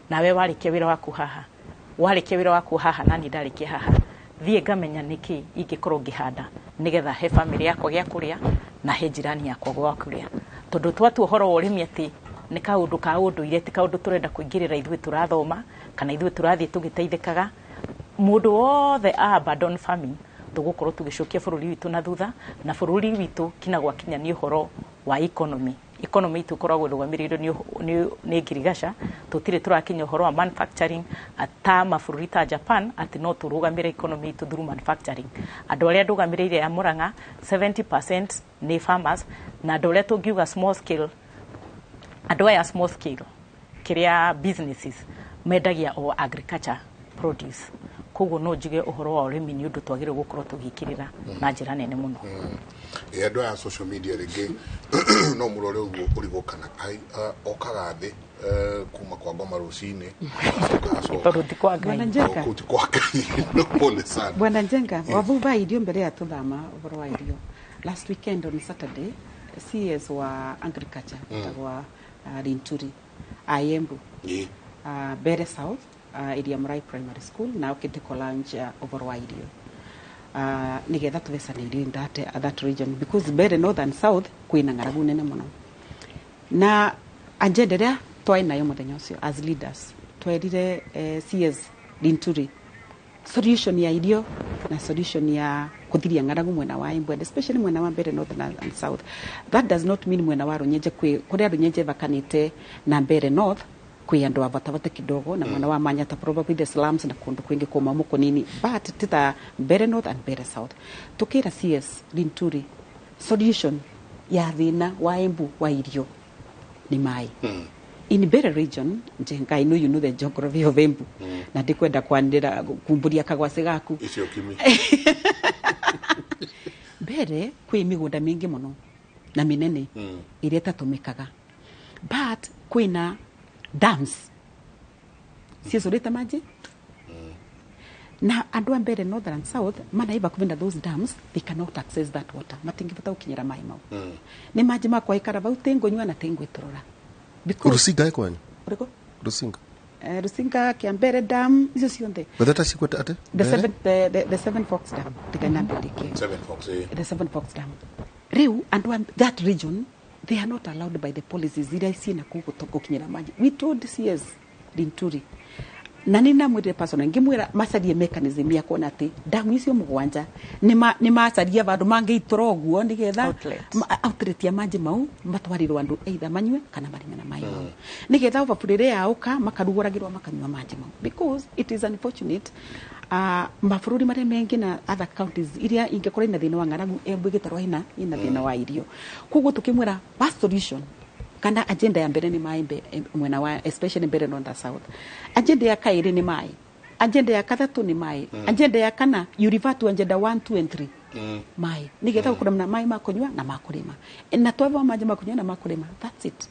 Speaker 22: nawe warĩkia wĩra waku haha, warĩkia wĩra waku haha, nani ndarĩkia haha, thiĩ ngamenya nĩkĩ ingĩkorwo ngĩhanda nĩgetha he bamĩrĩ yakwa gĩa kũrĩa na he jirani yakwa gwa kũrĩa. Tondũ twatua ũhoro wa ũrĩmi atĩ nĩ kaũndũ ka ũndũire, ti kaũndũ tũrenda kũingĩrĩra ithuĩ tũrathoma kana ithuĩ tũrathiĩ tũgĩteithĩkaga, mũndũ wothe a abandon farming, tũgũkorwo tũgĩcokia bũrũri witũ na thutha. Na bũrũri witũ kina gwakinya nĩ ũhoro wa economy, economy itũ ĩkoragwo ĩrũgamĩrĩirwo nĩ ngirigaca. Tũtirĩ tũrakinya ũhoro wa manufacturing ta mabũrũri ta Japan, atĩ no tũrũgamĩre economy itũ through manufacturing. Andũ arĩa ndũgamĩrĩire ya Murang'a, 70% nĩ farmers, na andũ arĩa tũngiuga small scale, andũ aya small scale kĩrĩa businesses mendagia o agriculture produce. Koguo no njuge ũhoro wa ũrĩmi nĩ ũndũ twagĩrĩirwo gũkorwo tũgĩkĩrĩra na njĩra nene mũno.
Speaker 21: Ĩ andũ aya social media rĩngĩ no mũrore ũguo ũrigwo kana okaga thĩ kuma kwa ngoma rũcinĩ, acoka acoka.
Speaker 22: Tondũ ti kwa Ngai.
Speaker 3: Bwana Njenga.
Speaker 21: Kũu ti kwa Ngai. No, pole sana.
Speaker 3: Bwana Njenga, wavuva irio mbere ya tuthama ũhoro wa irio. Last weekend on Saturday, CS wa agriculture etagwa Linturi Ayembu Mbere South, Iria Murai Primary School, na okĩte kũ launch ũhoro wa irio nigetha tũthecane irio in that region, because Mbere North and South kwĩna ng'aragu nene mũno. Na agenda ĩrĩa twarĩ nayo mũthenya ũcio as leaders, twerire CS Linturi solution ya irio na solution ya kuthiria ng'aragu mwena wa Embu and especially mwena wa Mbeere North and South. That does not mean mwena wa Runyenje kwi kuria Runyenje vakanite na Mbeere North kwi andu avatavata kidogo na mwena wa Manyata probably the slums na kundu kwingi kuma muko nini, but tita Mbeere North and Mbeere South. Tukira CS Linturi solution ya thina wa Embu wa irio ni mai. In Mbeere region, Njenga, I know you know the geography of Embu. Na ndikwenda kwanira kumburia kagwase gaku.
Speaker 21: Icio kimi.
Speaker 3: Mbeere kwi migunda mingi muno na minene iria itatumikaga. But kwina dams ciicurite maji. Na andu a Mbeere North and South manaiva kuvinda those dams, they cannot access that water. Matingivota gukinyira mai mau. Ni maji makwa ikara vau tingonyua na tingwiturura.
Speaker 1: Rusinga ĩ kwanyu?
Speaker 3: Uriko?
Speaker 1: Rusinga.
Speaker 3: Rusinga Kiambere dam icio cionthe.
Speaker 1: Wetheta cikwete ate?
Speaker 3: The seven the Seven Forks Dam. Tikanambirikie.
Speaker 21: Seven Forks.
Speaker 3: The Seven Forks Dam. Riu andu that region they are not allowed by the policies iria ciina kuu gukinyira maji. We told CS Linturi na nĩ namwĩrire personal ngĩmwĩra macarie mechanism ya kuona atĩ damu icio mũgwanja nĩ macaria vandũ mangĩitũra ũguo nĩgetha outlet ya maji mau matwarirwo andũ either manyue kana marĩme na maĩ mau nĩgetha overflow ĩrĩa yaũka makarugũragĩrwo makanyua maji mau, because it is unfortunate mabũrũri marĩa mengĩ na other counties iria ingĩkorwo ina thĩna wa ng'aragu Embu ĩgĩtarwo ina thĩna wa irio. Koguo tũkĩmwĩra first solution kana agenda ya mbere ni mai mwena wa especially Mbeere North and South. Agenda ya kairi ni mai, agenda ya kathatu ni mai, agenda ya kana you refer to agenda 1 2 and 3. Mai nigetha gukura na mai makunywa na makurima na twava maji makunywa na makurima, that's it.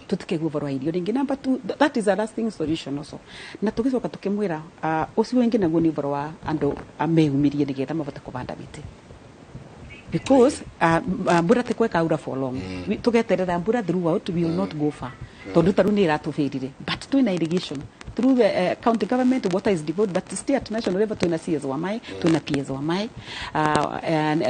Speaker 3: Tutikegwo voro irio ringi. Number 2, that is a lasting solution also. Na tugicoka tukimwira ucio wingi naguo ni voro wa andu ameumirie nigetha mavote kuvanda miti, because mbura ti kweka aura for long. Tugeterera mbura throughout we will not go far tondu taru ni iratubirire, but twina irrigation through the county government water is devoted, but still at national level twina CS wa mai, twina PS wa mai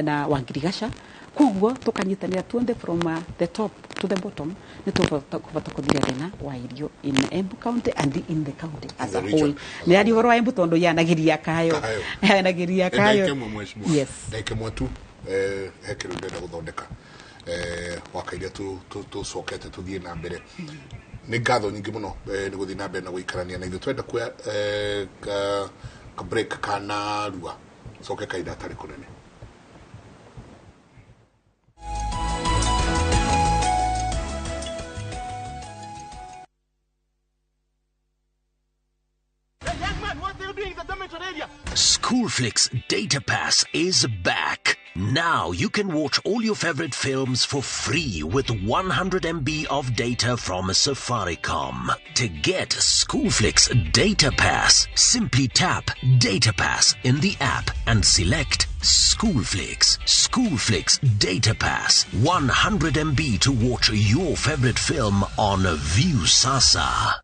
Speaker 3: na Wangirigasha. Koguo tukanyitanira tuonthe from the top to the bottom ni tuvota kuthiria thina wa irio in Embu County and in the county as a whole. Ni ari horo wa Embu tondu yanagiria kayo yanagiria kayo. Yes,
Speaker 21: ndaike mwatu he kĩndũ ndĩrenda gũthondeka wakaire tũcokete tũthiĩ na mbere. Nĩ ngatho nyingĩ mũno nĩ gũthiĩ na mbere na gũikarania na ithuĩ. Twenda kuoya ka break kana rua coke kahinda atarĩ kũnene.
Speaker 5: Schoolflix Data Pass is back. Now you can watch all your favorite films for free with 100 MB of data from Safaricom. To get Schoolflix Data Pass, simply tap Data Pass in the app and select Schoolflix. Schoolflix Data Pass, 100 MB to watch your favorite film on Viusasa.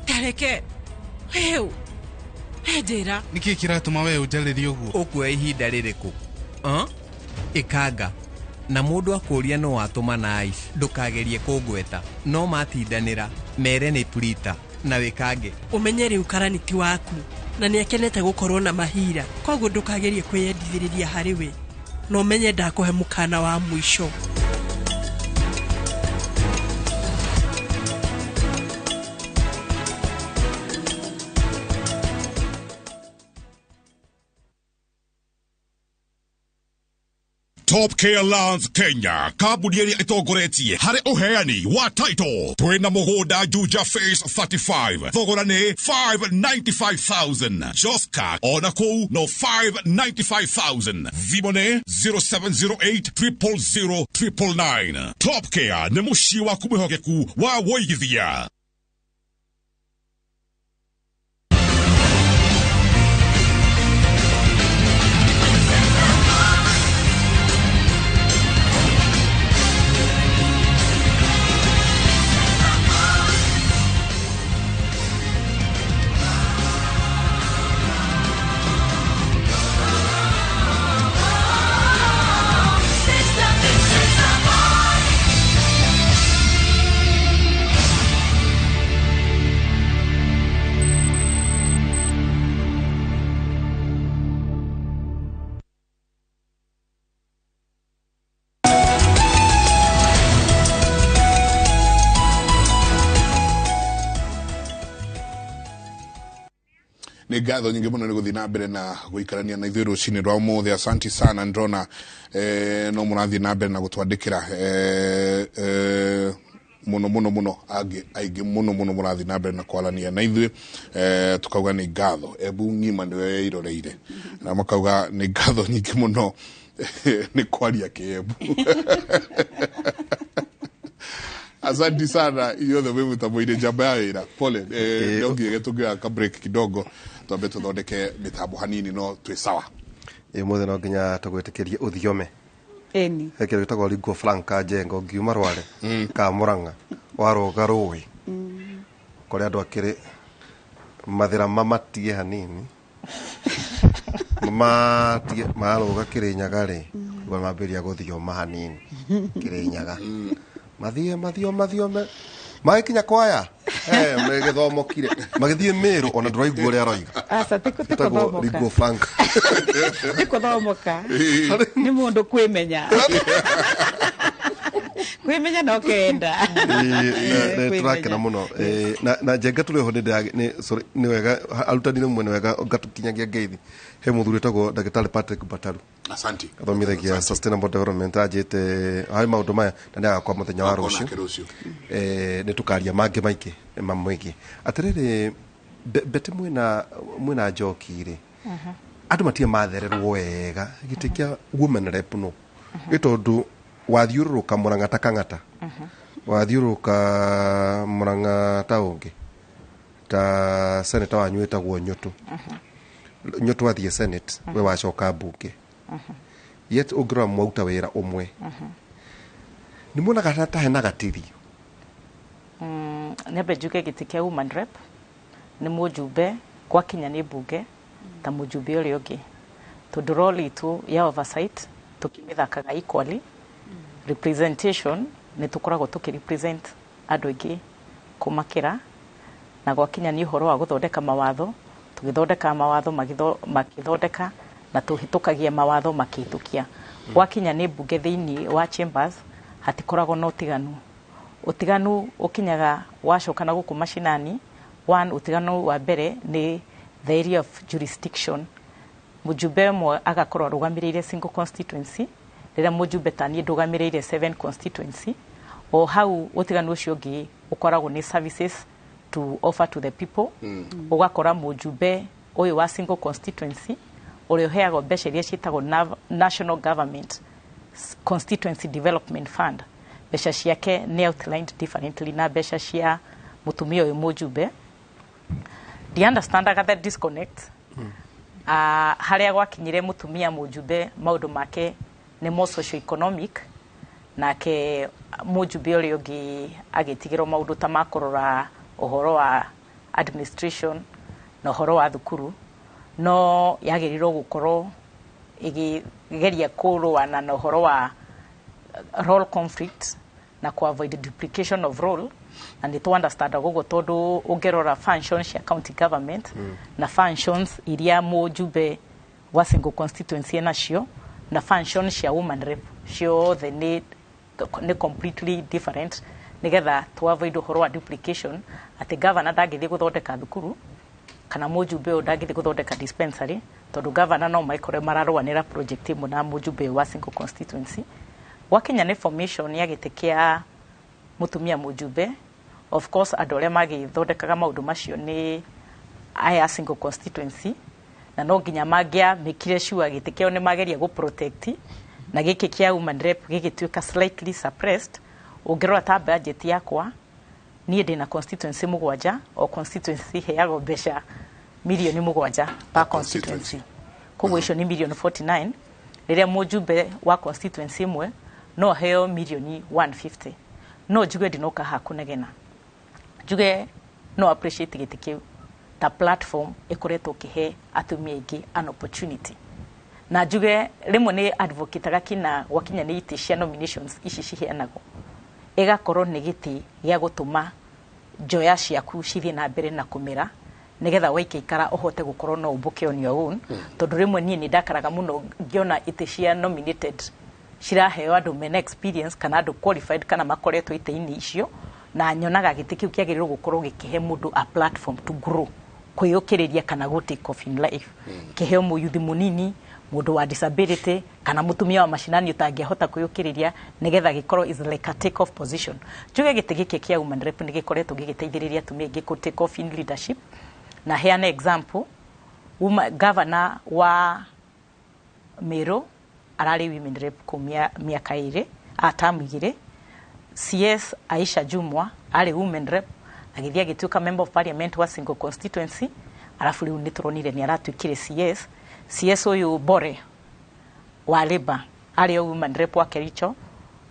Speaker 6: Tareke, heu, njĩra
Speaker 8: nĩkĩ kĩratũma we ũnjarĩrie ũguo?
Speaker 23: Ũkuoya ihinda rĩrĩkũ? Ĩkanga na mũndũ akũria no watũma na ice ndũkagerie kũngweta no matindanĩra mere nĩ purita na wĩkange.
Speaker 6: Ũmenye rĩu karani ti waku na nĩakenete gũkorwo na mahira, koguo ndũkagerie kwĩyendithĩrĩria harĩ we, na ũmenye ndakũhe mũkana wa mũico.
Speaker 4: Top Care Lands Kenya, kambuni ĩrĩa ĩtongoretie harĩ ũheani wa title. Twĩna mũgũnda Juja Phase 35, thogora nĩ 595,000. Joska ona kũu no 595,000. Thimũ nĩ 0708 000 999. Top Care nĩ mũciĩ waku mwĩhokeku wa wũigithia.
Speaker 21: Nĩ ngatho nyingĩ mũno nĩ gũthiĩ na mbere na gũikarania na ithuĩ rũcinĩ rwa ũmũthĩ. Asanti sana. Ndĩrona no mũrathiĩ na mbere na gũtwandĩkĩra mũno mũno mũno, angĩ aingĩ mũno mũno mũrathiĩ na mbere na kwarania na ithuĩ, tukauga nĩ ngatho. Ebu ng'ima nĩwe iroreire na makauga nĩ ngatho nyingĩ mũno nĩ kwaria kĩembu. Asante sana inyuothe mwĩ mũtambo-inĩ. Njamba ya wĩra, pole, no nginya tũngĩoya ka break kidogo twambe tũthondeke mĩtambo hanini, no twĩ sawa.
Speaker 1: Ũmũthĩ no nginya tũgwĩtĩkĩrie ũthiome.
Speaker 3: Ĩni.
Speaker 1: He kĩndũ gĩtagwo lingua franca. Njenga ũngiuma Rware ka Mũrang'a, warũga rũĩ kũrĩa andũ akĩrĩ mathĩra mamatie hanini, mamatie marũga Kĩrĩnyaga rĩ, rĩu mambĩrĩria gũthioma hanini Kĩrĩnyaga, mathiĩ mathiome magĩkinya kwaya megĩthomokire magĩthiĩ Mĩrũ, ona ndũraigua ũrĩa aroiga.
Speaker 3: Aca, ti
Speaker 1: Ĩtagwo
Speaker 3: kũthomoka.
Speaker 1: lingua franca.
Speaker 3: Ti kũthomoka, nĩ mũndũ kwĩmenya no kenda.
Speaker 1: Nĩ tũrakena mũno. Na Njenga tũrĩ oho sorry, nĩ wega arutani rĩmwe, nĩ wega ngatũkinyagia ngeithi he mũthuri wĩtagwo ndagĩtarĩ Patrick Bataru.
Speaker 21: Asante.
Speaker 1: Athomithagia sustainable development, anjĩte harĩ maũndũ maya na nĩ agakwa mũthenya wa
Speaker 21: Agakorwo
Speaker 1: rũciũ.
Speaker 21: Nake rũciũ.
Speaker 1: Nĩ tũkaria mangĩ maingĩ mamwĩgiĩ. Atĩrĩrĩ, Betty, mwĩna Njoki rĩ, andũ matirĩ mathererwo wega gĩtĩ kĩa women rep no ĩ tondũ wathiũrũrũka Mũrang'a ta Kang'ata, wathiũrũrũka Mũrang'a ta ũngĩ ta seneta wanyu wĩtagwo Nyũtũ. Nyũtũ athiĩ senate, we wacoka mbunge, yet ũngĩrora mwauta wĩra ũmwe, nĩ muonaga ta hena gatiri?
Speaker 22: Nyambe njuge gĩtĩ kĩa woman rep nĩ mũjumbe gwakinya nĩ mbunge ta mũjumbe ũrĩa ũngĩ, tondũ role itũ ya oversight tũkĩmĩthakaga equally. Representation nĩ tũkoragwo tũkĩ represent andũ aingĩ kũmakĩra, na gwakinya nĩ ũhoro wa gũthondeka mawatho, tũgĩthondeka mawatho makĩthondeka na tũhĩtũkagia mawatho makĩhĩtũkia. Gwakinya nĩ mbunge thĩinĩ wa chambers hatikoragwo na ũtiganu. Ũtiganu ũkinyaga wacoka na gũkũ macinani. One, ũtiganu wa mbere nĩ the area of jurisdiction. Mũjumbe ũmwe agakorwo arũgamĩrĩire single constituency, rĩrĩa mũjumbe ta niĩ ndũgamĩrĩire seven constituency. O hau ũtiganu ũcio ũngĩ ũkoragwo nĩ services to offer to the people. Ũgakora mũjumbe ũyũ wa single constituency ũrĩa ũheagwo mbeca iria ciĩtagwo National Government Constituency Development Fund, mbeca ciake nĩ outlined differently na mbeca cia mũtumia ũyũ mũjumbe. Ndi-understandaga the disconnect. Harĩa gwakinyire mũtumia mũjumbe maũndũ make nĩ more socio-economic, nake mũjumbe ũrĩa ũngĩ agĩtigĩrwo maũndũ ta ma kũrora ũhoro wa administration na ũhoro wa thukuru, no yagĩrĩirwo gũkorwo ĩkĩgeria kũrũana na ũhoro wa role conflict na ku avoid duplication of role. Na nĩ tũ understand ũguo, tondũ ũngĩrora functions cia county government na functions iria mũjumbe wa single constituency enacio na functions cia woman rep ciothe nĩ completely different, nigetha tu avoid ũhoro wa duplication, atĩ governor ndangĩthiĩ gũthondeka thukuru kana mũjumbe ũyũ ndangĩthiĩ gũthondeka dispensary, tondũ governor no maikore mararũanĩra project ĩmwe na mũjumbe ũyũ wa single constituency. Gwakinya nĩ formation ya gĩtĩ kĩa mũtumia mũjumbe, of course andũ arĩa magĩthondekaga maũndũ macio nĩ aya single constituency, na no nginya mangĩamĩkire sure gĩtĩ kĩao nĩ mageria gũ protect, na gĩkĩ kĩa woman rep gĩgĩtuĩka slightly suppressed. Ũngĩrora ta budget yakwa, niĩ ndĩna constituency 7, o constituency heagwo mbeca mirioni 7 per constituency, koguo icio nĩ mirioni 49, rĩrĩa mũjumbe wa constituency ĩmwe no aheo mirioni 150. No njuge ndinoka haha kũnegena, njuge no appreciate gĩtĩ kĩu ta platform ĩkoretwo ĩkĩhe atumia aingĩ an opportunity, na njuge rĩmwe nĩ advocateaga kina gwakinya nĩ itĩ cia nominations ici ciheanagwo, ĩgakorwo nĩ gĩtĩ gĩa gũtũma njoya ciaku cithiĩ na mbere na kũmera, nigetha waikaikara ũhote gũkorwo no ũmbũke on your own, tondũ rĩmwe niĩ nĩ ndakaraga mũno ngĩona itĩ cia nominated ciraheo andũ mena experience kana andũ qualified kana makoretwo itĩ-inĩ icio, na nyonaga gĩtĩ kĩu kĩagĩrĩirwo gũkorwo gĩkĩhe mũndũ a platform to grow. Kwiyukiriria kana go take off in life. Kiheo muyuthi munini, mundu wa disability kana mutumia wa mashinani utangĩhota kwiyukiriria nigetha gikorwo is like a take off position. Njuge gĩtĩ gĩkĩ kĩa woman rep nĩ gĩkoretwo gĩgĩteithĩrĩria atumia aingĩ kũ take off in leadership. Na heane example, woman governor wa Meru ararĩ women rep kũ mĩaka 2, term 2. CS Aisha Jumwa arĩ women rep, agĩthiĩ agĩtuĩka member of parliament wa single constituency, arabu rĩu nĩ tũronire nĩ aratuĩkire CS. CS ũyũ Bore wa Labour arĩ o woman rep wa Kericho.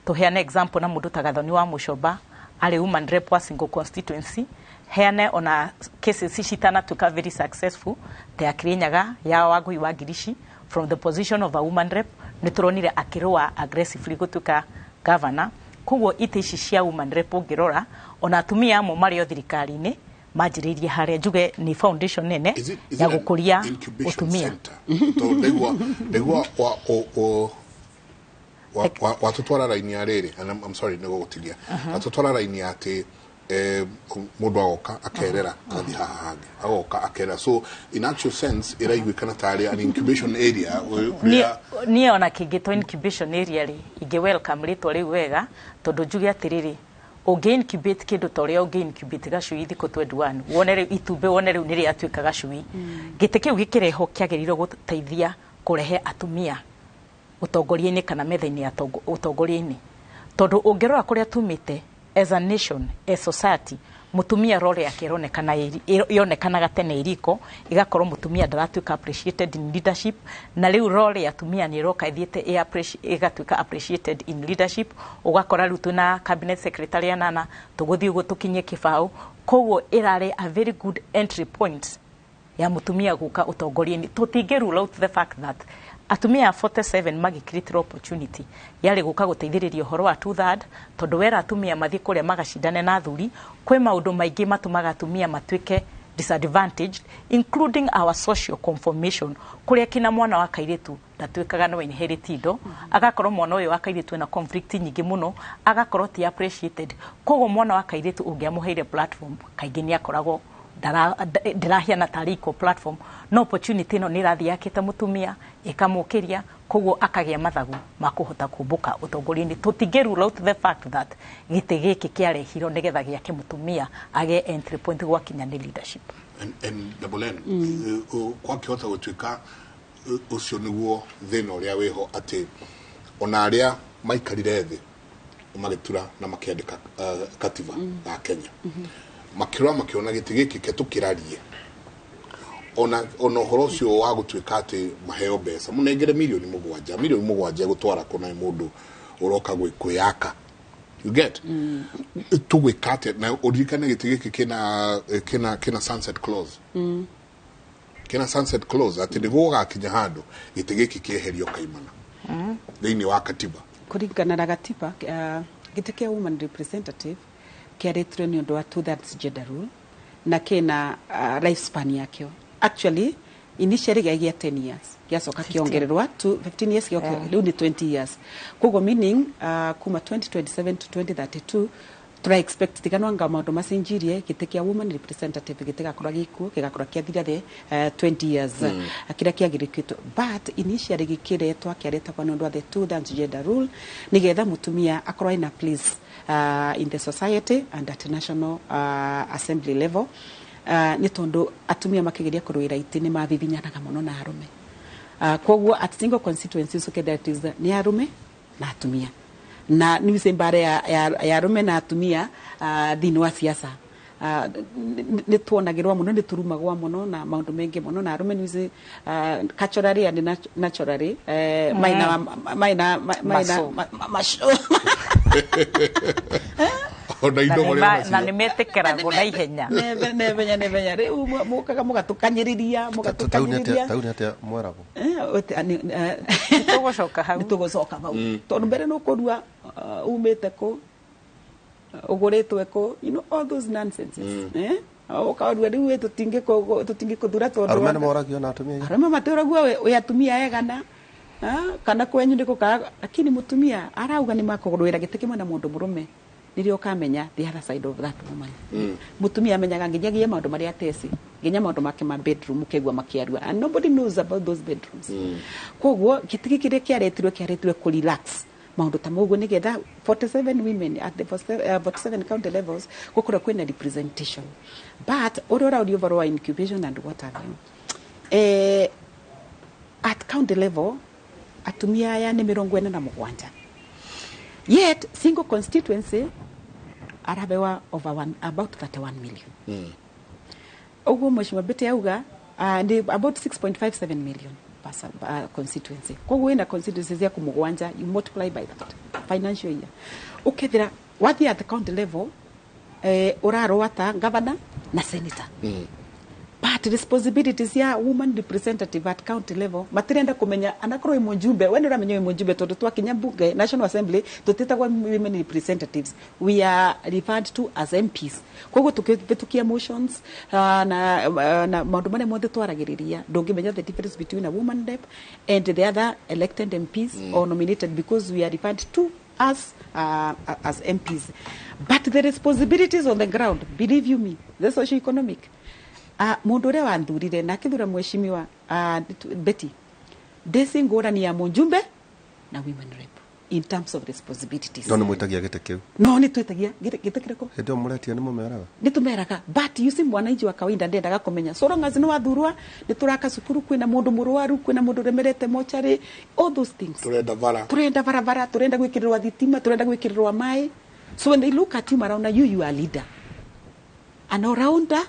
Speaker 22: Tũheane example na mũndũ ta Gathoni wa Mũcomba arĩ woman rep wa single constituency. Heane ona cases citanatuĩka very successful ta ya Kirinyaga ya Wangui wa Ngirici, from the position of a woman rep nĩ tũronire akĩrũa aggressively gũtuĩka governor. Koguo itĩ ici cia woman rep ũngĩrora ona atumia amwe marĩ o thirikari-inĩ manjĩrĩirie harĩa, njuge nĩ foundation nene ya gũkũria ũtumia.
Speaker 21: Tondũ ndaigua watũtwara raini ya rĩrĩ, and I'm sorry nĩ gũgũtigia, watũtwara raini ya atĩ mũndũ agoka akerera agathiĩ haha hangĩ, agoka akerera, so in actual sense ĩraiguĩkana tarĩ an incubation area.
Speaker 22: Niĩ ona kĩngĩtwo incubation area rĩ, ingĩ welcome rĩtwa rĩu wega, tondũ njuge atĩrĩrĩ, ũngĩ incubate kĩndũ ta ũrĩa ũngĩ incubate gacui thikũ 21, wone rĩu itumbĩ, wone rĩu nĩ rĩatuĩka gacui. Gĩtĩ kĩu gĩkĩrehwo kĩagĩrĩirwo gũteithia kũrehe atumia ũtongoria-inĩ kana metha-inĩ ya ũtongoria-inĩ, tondũ ũngĩrora kũrĩa tumĩte as a nation, as society, mutumia role yake ĩronekana yonekanaga tene iriko igakorwo mutumia ndaratuĩka appreciated in leadership, na rĩu role ya atumia nĩ ĩroka ĩthiĩte ĩgatuĩka appreciated in leadership. Ũgakora rĩu twĩna cabinet secretary anana, tũgũthiĩ ũguo tũkinyie kĩbaũ. Koguo ĩrarĩ a very good entry point ya mutumia gũka ũtongoria-inĩ. Tũtingĩ rule out the fact that atumia a 47 magĩcreate opportunity yarĩ gũka gũteithĩrĩria ũhoro wa two third, tondũ wera atumia mathiĩ kũrĩa magacindane na athuri, kwĩ maũndũ maingĩ matũmaga atumia matuĩke disadvantaged, including our social conformation, kũrĩa kina mwana wa kairĩtu ndatuĩkaga no inherit indo, agakorwo mwana ũyũ wa kairĩtu ena conflict nyingĩ mũno, agakorwo ti appreciated. Koguo mwana wa kairĩtu ũngĩamũheire platform kaingĩ nĩ akoragwo ndĩrahiana tarĩ equal platform, no opportunity ĩno nĩ ĩrathiĩ yakĩte mũtumia ĩkamũkĩria, koguo akagĩa mathagu ma kũhota kũmbũka ũtongoria-inĩ. Tũtingĩ rule out the fact that gĩtĩ gĩkĩ kĩarehirwo nĩgetha gĩake mũtumia agĩe entry point gwakinya nĩ leadership.
Speaker 21: And double N, kwakĩhota gũtuĩka ũcio nĩguo thĩna ũrĩa wĩho, atĩ ona arĩa maikarire thĩ magĩtura na makĩandĩka katiba ya Kenya, makĩrora makĩona gĩtĩ gĩkĩ ke tũkĩrarie ona ũhoro ũcio wa gũtuĩka atĩ maheo mbeca mũnengere 7 milioni, 7 milioni gũtwara kũna mũndũ ũroka kwĩyaka, you get, tũgwĩka atĩa? Na ũririkane gĩtĩ gĩkĩ kĩna sunset clause, kĩna sunset clause atĩ nĩguo gũgakinya handũ gĩtĩ gĩkĩ kĩeherio kaimana thĩinĩ wa katiba.
Speaker 3: Kũringana na gatiba, gĩtĩ kĩa woman representative kĩarĩtirwo nĩ ũndũ wa two thirds gender rule, na kĩna life span yakĩo. Actually initially gĩaigĩa 10 years, gĩacoka kĩongererwa to 15 years, rĩu nĩ 20 years. Koguo meaning kuma 2027 to 2032 tũra expect tiganwa nga maũndũ macenjirie, gĩtĩ kĩa woman representative gĩtigakorwo gĩkuo, gĩgakorwo kĩathira the 20 years kĩrĩa kĩagĩrĩkĩtwo. But initially gĩkĩretwo kĩaretagwo nĩ ũndũ wa the two thirds gender rule, nĩgetha mũtumia akorwo ena place in the society and at national assembly level, nĩ tondũ atumia makĩgeria kũrũĩra itĩ nĩ mathithinyanaga mũno na arũme. Koguo at single constituencies, okay, that is nĩ arũme na atumia, na nĩ mbara ya arũme na atumia thĩinĩ wa siasa, nĩ tuonagĩrwo mũno, nĩ turumagwo mũno na maũndũ maingĩ mũno na arũme nĩ culturally and naturally maina maco.
Speaker 21: Ona indo marĩa
Speaker 22: na nĩ metĩkĩragwo na ihenya.
Speaker 3: Nebenya nebenya rĩu mũkaga mũgatũkanyĩrĩria mũgatũkanyĩrĩria.
Speaker 1: Tauni atĩa mweragwo?
Speaker 22: Tũgũcoka hau.
Speaker 3: Nĩtũgũcoka hau, tondũ mbere nĩ ũkũrua umĩte kũ, ũgũrĩtwe kũ, you know, all those nonsenses, eh, ũkarua rĩu tũtingĩkũthura tondũ
Speaker 1: Arũme nĩ moragio na atumia?
Speaker 3: Arũme matĩũragio wĩ atumia egana, kana kwenyu nĩ gũkaga, lakini mũtumia arauga nĩ makũrũĩra gĩtĩ kĩmwe na mũndũ mũrũme, nĩrĩo ũkamenya the other side of that woman. Mũtumia amenyaga nginyagia maũndũ marĩa ateci. Nginya maũndũ make ma bedroom ũkaigua makĩarua, and nobody knows about those bedrooms. Koguo gĩtĩ gĩkĩ kĩrĩa kĩaretirwe kũ relax maũndũ ta mau ũguo, nĩgetha 47 women at the 47 county levels gũkorwo kwĩna representation. But ũrĩa ũraũria ũhoro wa incubation and what have you, at county level atumia aya nĩ 47, yet single constituency arabewa over one, about 31 million. Ũguo mheshimiwa Betty auga ni about 6.57 million per constituency. Koguo ina constituency ciaku mũgwanja, you multiply by that financial year, ukethira wathi at the county level, ũrarũa ta governor na senator. But responsibilities ya woman representative at county level matirenda kumenya anakorwo wi mujumbe. We uramenya wi mujumbe tondu twakinya bunge, National Assembly, tutitagwa women representatives, we are referred to as MPs. Koguo tukivitukia motions na maundu maria mothe twaragiriria, ndungimenya the difference between a woman rep and the other elected MPs or nominated, because we are referred to as MPs. But the responsibilities on the ground, believe you me, the socio-economic, mundu uria wanthurire na akithura mheshimiwa Betty, ndeci ngũrani ya mũjumbe na women rep in terms of responsibilities.
Speaker 1: No nĩ mwĩtagia gĩtĩ kĩu?
Speaker 3: No nĩ twĩtagia gĩtĩ kĩrĩkũ?
Speaker 1: Hĩndĩ ĩyo mũretia nĩ mũmeraga?
Speaker 3: Nĩ tũmeraga, but you see, mwananchi wa kawaida ndendaga kũmenya, so long as nĩ wathurwa, nĩ tũraka cukuru, kwĩna mũndũ mũrwaru, kwĩna mũndũ ũremerete mocarĩ, all those things.
Speaker 21: Turenda bara.
Speaker 3: Turenda barabara, turenda gwĩkĩrĩrwo thitima, turenda gwĩkĩrĩrwo maĩ. So when they look at you, maraona you are a leader, an all-rounder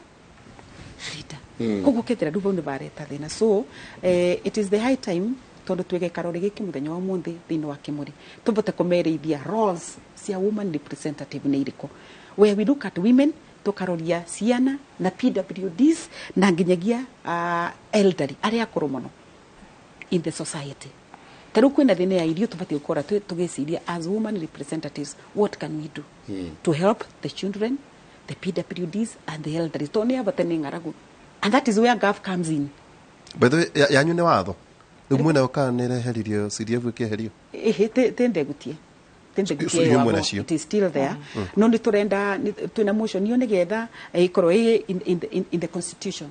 Speaker 3: leader. Koguo kethira rĩu vau nĩ vareta thĩna. So it is the high time, tondu twĩ gĩikaro gĩkĩ mũthenya wa ũmũthĩ thĩinĩ wa Kĩmũrĩ, tũbote kũmerĩithia roles cia woman representative nĩ irĩkũ, where we look at women, tũkaroria ciana na PWDs na nginyagia elderly, arĩa akũrũ mũno in the society. Ta rĩu kwĩna thĩna ya irio, tũbatiĩ gũkorwo tũgĩciria as woman representatives, what can we do to help the children, the PWDs and the elderly, tondũ nĩ abate nĩ ng'aragu, and that is where GAF comes in.
Speaker 1: By the way, yanyu nĩ watho rĩu mwĩnayo kana nĩ ĩreheririo CDF ĩkĩeherio?
Speaker 3: Ĩhĩ, tĩndegutie.
Speaker 1: So inyuĩ mwĩna cio?
Speaker 3: It is still there. No nĩ tũrenda twĩna motion iyo nĩgetha ĩkorwo ĩ in the constitution,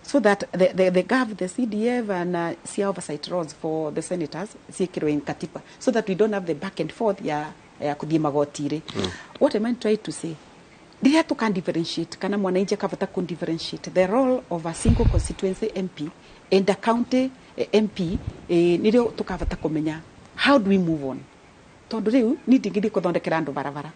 Speaker 3: so that the GAF, the CDF and cia oversight roles for the senators ciĩkĩrwo in katiba, so that we don't have the back and forth ya kũthiĩ magoti-rĩ. What am I trying to say? Rĩrĩa tũka differentiate, kana mwananchi akabata ku differentiate the role of a single constituency MP and a county MP, nĩrĩo tũkabata kũmenya how do we move on, tondũ rĩu ni ndingĩthiĩ kũthondekera andũ barabara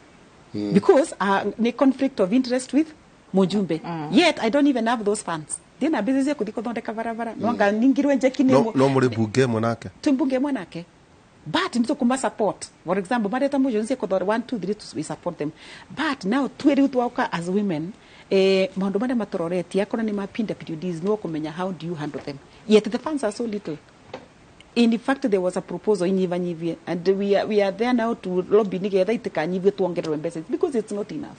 Speaker 3: because nĩ conflict of interest with mujumbe. Yet I don't even have those funds. Ndina mbeca cia kũthiĩ kũthondeka barabara, no anga ningirwe njeki nĩ
Speaker 1: No, no mũrĩ bunge ĩmwe nake?
Speaker 3: Twĩ mbunge ĩmwe nake, but nĩ tũkũma support. For example, mareta motion cia kũthondeka 1 2 3, we support them. But now twĩ rĩu twoka as women, maũndũ marĩa matũroretie akorwo nĩ ma PWDs, no kũmenya how do you handle them, yet the funds are so little. In fact, there was a proposal inyivanyivie, and we are there now to lobby nigetha itikanyivie, tuongererwe mbeca, because it's not enough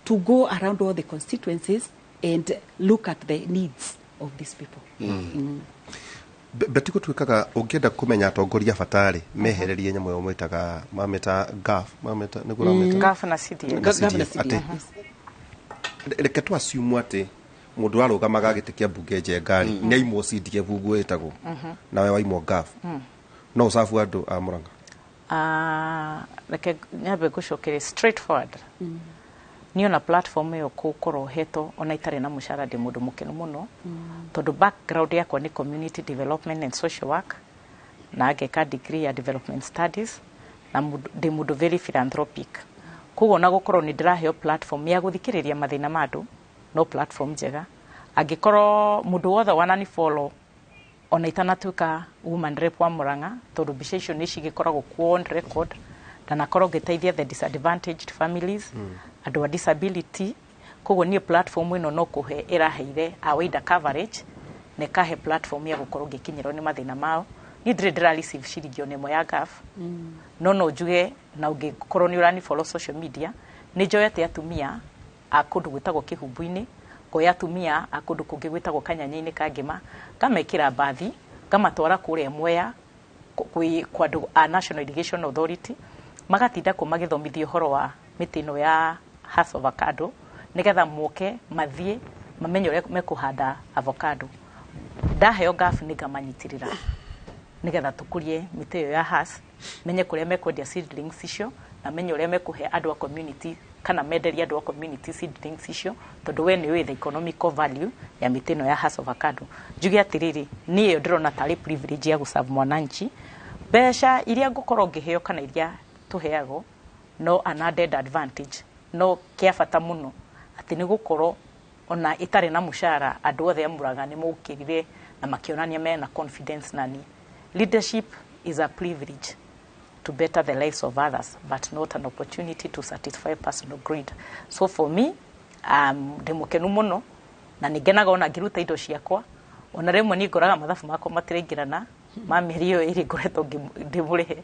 Speaker 3: to go around all the constituencies and look at the needs of these people.
Speaker 1: Beti, gũtuĩkaga ũngĩenda kũmenya atongoria batarĩ mehererie nyamũ ĩyo mwĩtaga, mamĩta GAF, mamĩta nĩguo ũramĩta?
Speaker 22: GAF na CDF.
Speaker 1: Na
Speaker 3: GAF na
Speaker 1: CDF, atĩ reke tu assume atĩ mũndũ arũgamaga gĩtĩ kĩa mbunge Njenga-rĩ, nĩ aimwo CDF ũguo ĩtagwo, nawe waimwo GAF, no ũcabu andũ a Mũrang'a?
Speaker 22: Ah, reke nyambe ngũcokerie straightforward. Niĩ ona platform ĩyo kũkorwo hetwo ona itarĩ na mũcara, ndĩ mũndũ mũkenu mũno, tondũ background yakwa nĩ community development and social work, na ngeka degree ya development studies, na ndĩ mũndũ very philanthropic. Koguo ona gũkorwo nĩ ndĩraheo platform ya gũthikĩrĩria mathĩna ma andũ, no platform njega. Angĩkorwo mũndũ wothe wanani follow ona itanatuĩka woman rep wa Murang'a, tondũ mbica icio nĩ cigĩkoragwo kuo on record, na nakorwo ngĩteithia the disadvantaged families, andũ a disability. Koguo niĩ platform ĩno no kũhe ĩraheire a wider coverage, na ĩkahe platform ya gũkorwo ngĩkinyĩrwo nĩ mathĩna mao. Niĩ ndirĩ ndĩra receive ciringi ona ĩmwe ya GAF, no njuge na ũngĩkorwo nĩ ũrani follow social media, nĩ njoete atumia a kũndũ gwĩtagwo Kĩhumbu-inĩ, ngoya atumia a kũndũ kũngĩ gwĩtagwo Kanyanya-inĩ ka Ngĩma, ngamekĩra mbathi, ngamatwara kũrĩa Mwea kwĩ kwa andũ a National Irrigation Authority, magatinda kũ magĩthomithio ũhoro wa mĩtĩ ĩno ya Hass avocado, nĩgetha moke mathiĩ Mamenye ũrĩa mekũhanda avocado. Ndaheo ngabu nĩ ngamanyitĩrĩra nĩgetha tũkũrie mĩtĩ ĩyo ya has, menye kũrĩa mekwendia seedlings icio, na menye ũrĩa mekũhe andũ a community kana menderie andũ a community seedlings icio, tondũ we nĩ ũĩ the economical value ya mĩtĩ ĩno ya Hass avocado. Njuge atĩrĩrĩ, niĩ ĩyo ndĩrona tarĩ privilege ya gũserve mwananchi. Mbeca iria ngũkorwo ngĩheo kana iria tũheagwo no an added advantage, no kĩa bata mũno atĩ nĩ gũkorwo ona ĩtarĩ na mũcara, andũ othe a Murang'a nĩ mokĩrire na makĩonania mena confidence na niĩ. Leadership is a privilege to better the lives of others, but not an opportunity to satisfy personal greed. So for me, ndĩ mũkenu mũno na nĩ ngenaga ona ngĩruta indo ciakwa. Ona rĩmwe niĩ ngoraga mathabu makwa matiraingĩrana ma mĩeri ĩyo ĩrĩ ngoretwo ndĩmũrĩhe,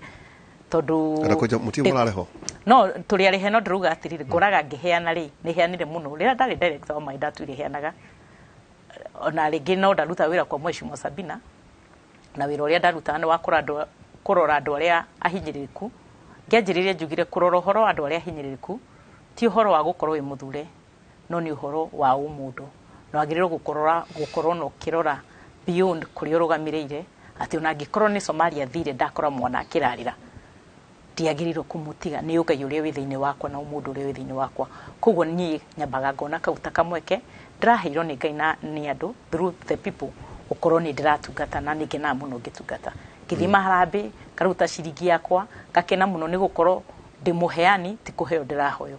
Speaker 22: tondũ
Speaker 1: Kana kũnja mũtirĩ mũrarĩhwo?
Speaker 22: No tũrĩ arĩhe, no ndĩrauga atĩrĩrĩ, ngoraga ngĩheana rĩ, nĩ heanire mũno. Rĩrĩa ndarĩ director wa maĩ ndatuire heanaga, ona rĩngĩ no ndaruta wĩra kwa Mheshimiwa Sabina, na wĩra ũrĩa ndarutaga nĩ wa kũrora andũ arĩa ahinyĩrĩrĩku. Ngĩanjĩrĩria njugire kũrora ũhoro wa andũ arĩa ahinyĩrĩrĩku ti ũhoro wa gũkorwo wĩ mũthure, no nĩ ũhoro wa ũmũndũ, na wagĩrĩirwo gũkorwo na ũkĩrora beyond kũrĩa ũrũgamĩrĩire, atĩ ona angĩkorwo nĩ Somalia thire ndakora mwana akĩrarĩra, ndiagĩrĩirwo kũmũtiga, nĩ ũngai ũrĩa wĩ thĩinĩ wakwa na ũmũndũ ũrĩa wĩ thĩinĩ wakwa. Koguo niĩ nyambaga ngona kau ta kamweke ndĩraheirwo nĩ Ngai na nĩ andũ through the people, ũkorwo nĩ ndĩratungata, na nĩ ngenaga mũno ngĩtungata. Ngĩthiĩ maharambĩ ngaruta ciringi yakwa, ngakena mũno nĩ gũkorwo ndĩ mũheani, ti kũheo ndĩrahoywo.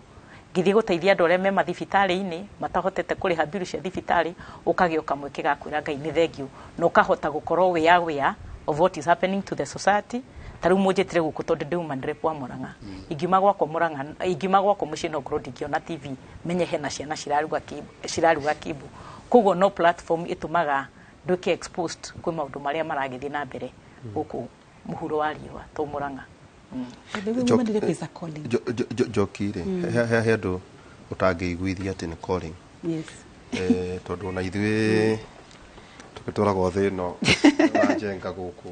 Speaker 22: Ngĩthiĩ gũteithia andũ arĩa me mathibitarĩ-inĩ matahotete kũrĩha mbiru cia thibitarĩ, ũkagĩa kamweke ga kwĩra Ngai nĩ thengiũ, na ũkahota gũkorwo wĩ aware of what is happening to the society. Ta rĩu mũnjĩtire gũkũ tondũ ndĩ woman rep wa Murang'a. Ingiuma gwakwa Murang'a, ingiuma gwakwa mũciĩ, no ngorwo ndingĩona TV menye hena ciana ciraruga kimbo. Koguo no platform ĩtũmaga nduĩke exposed kwĩ maũndũ marĩa maragĩthiĩ na mbere gũkũ mũhuro wa riũa to Murang'a.
Speaker 3: Women rep is a calling.
Speaker 1: Njoki rĩ, he andũ ũtangĩiguithia atĩ nĩ calling.
Speaker 3: Yes.
Speaker 1: Tondũ ona ithuĩ tũgĩtwaragwo thĩ ĩno na njenga gũkũ,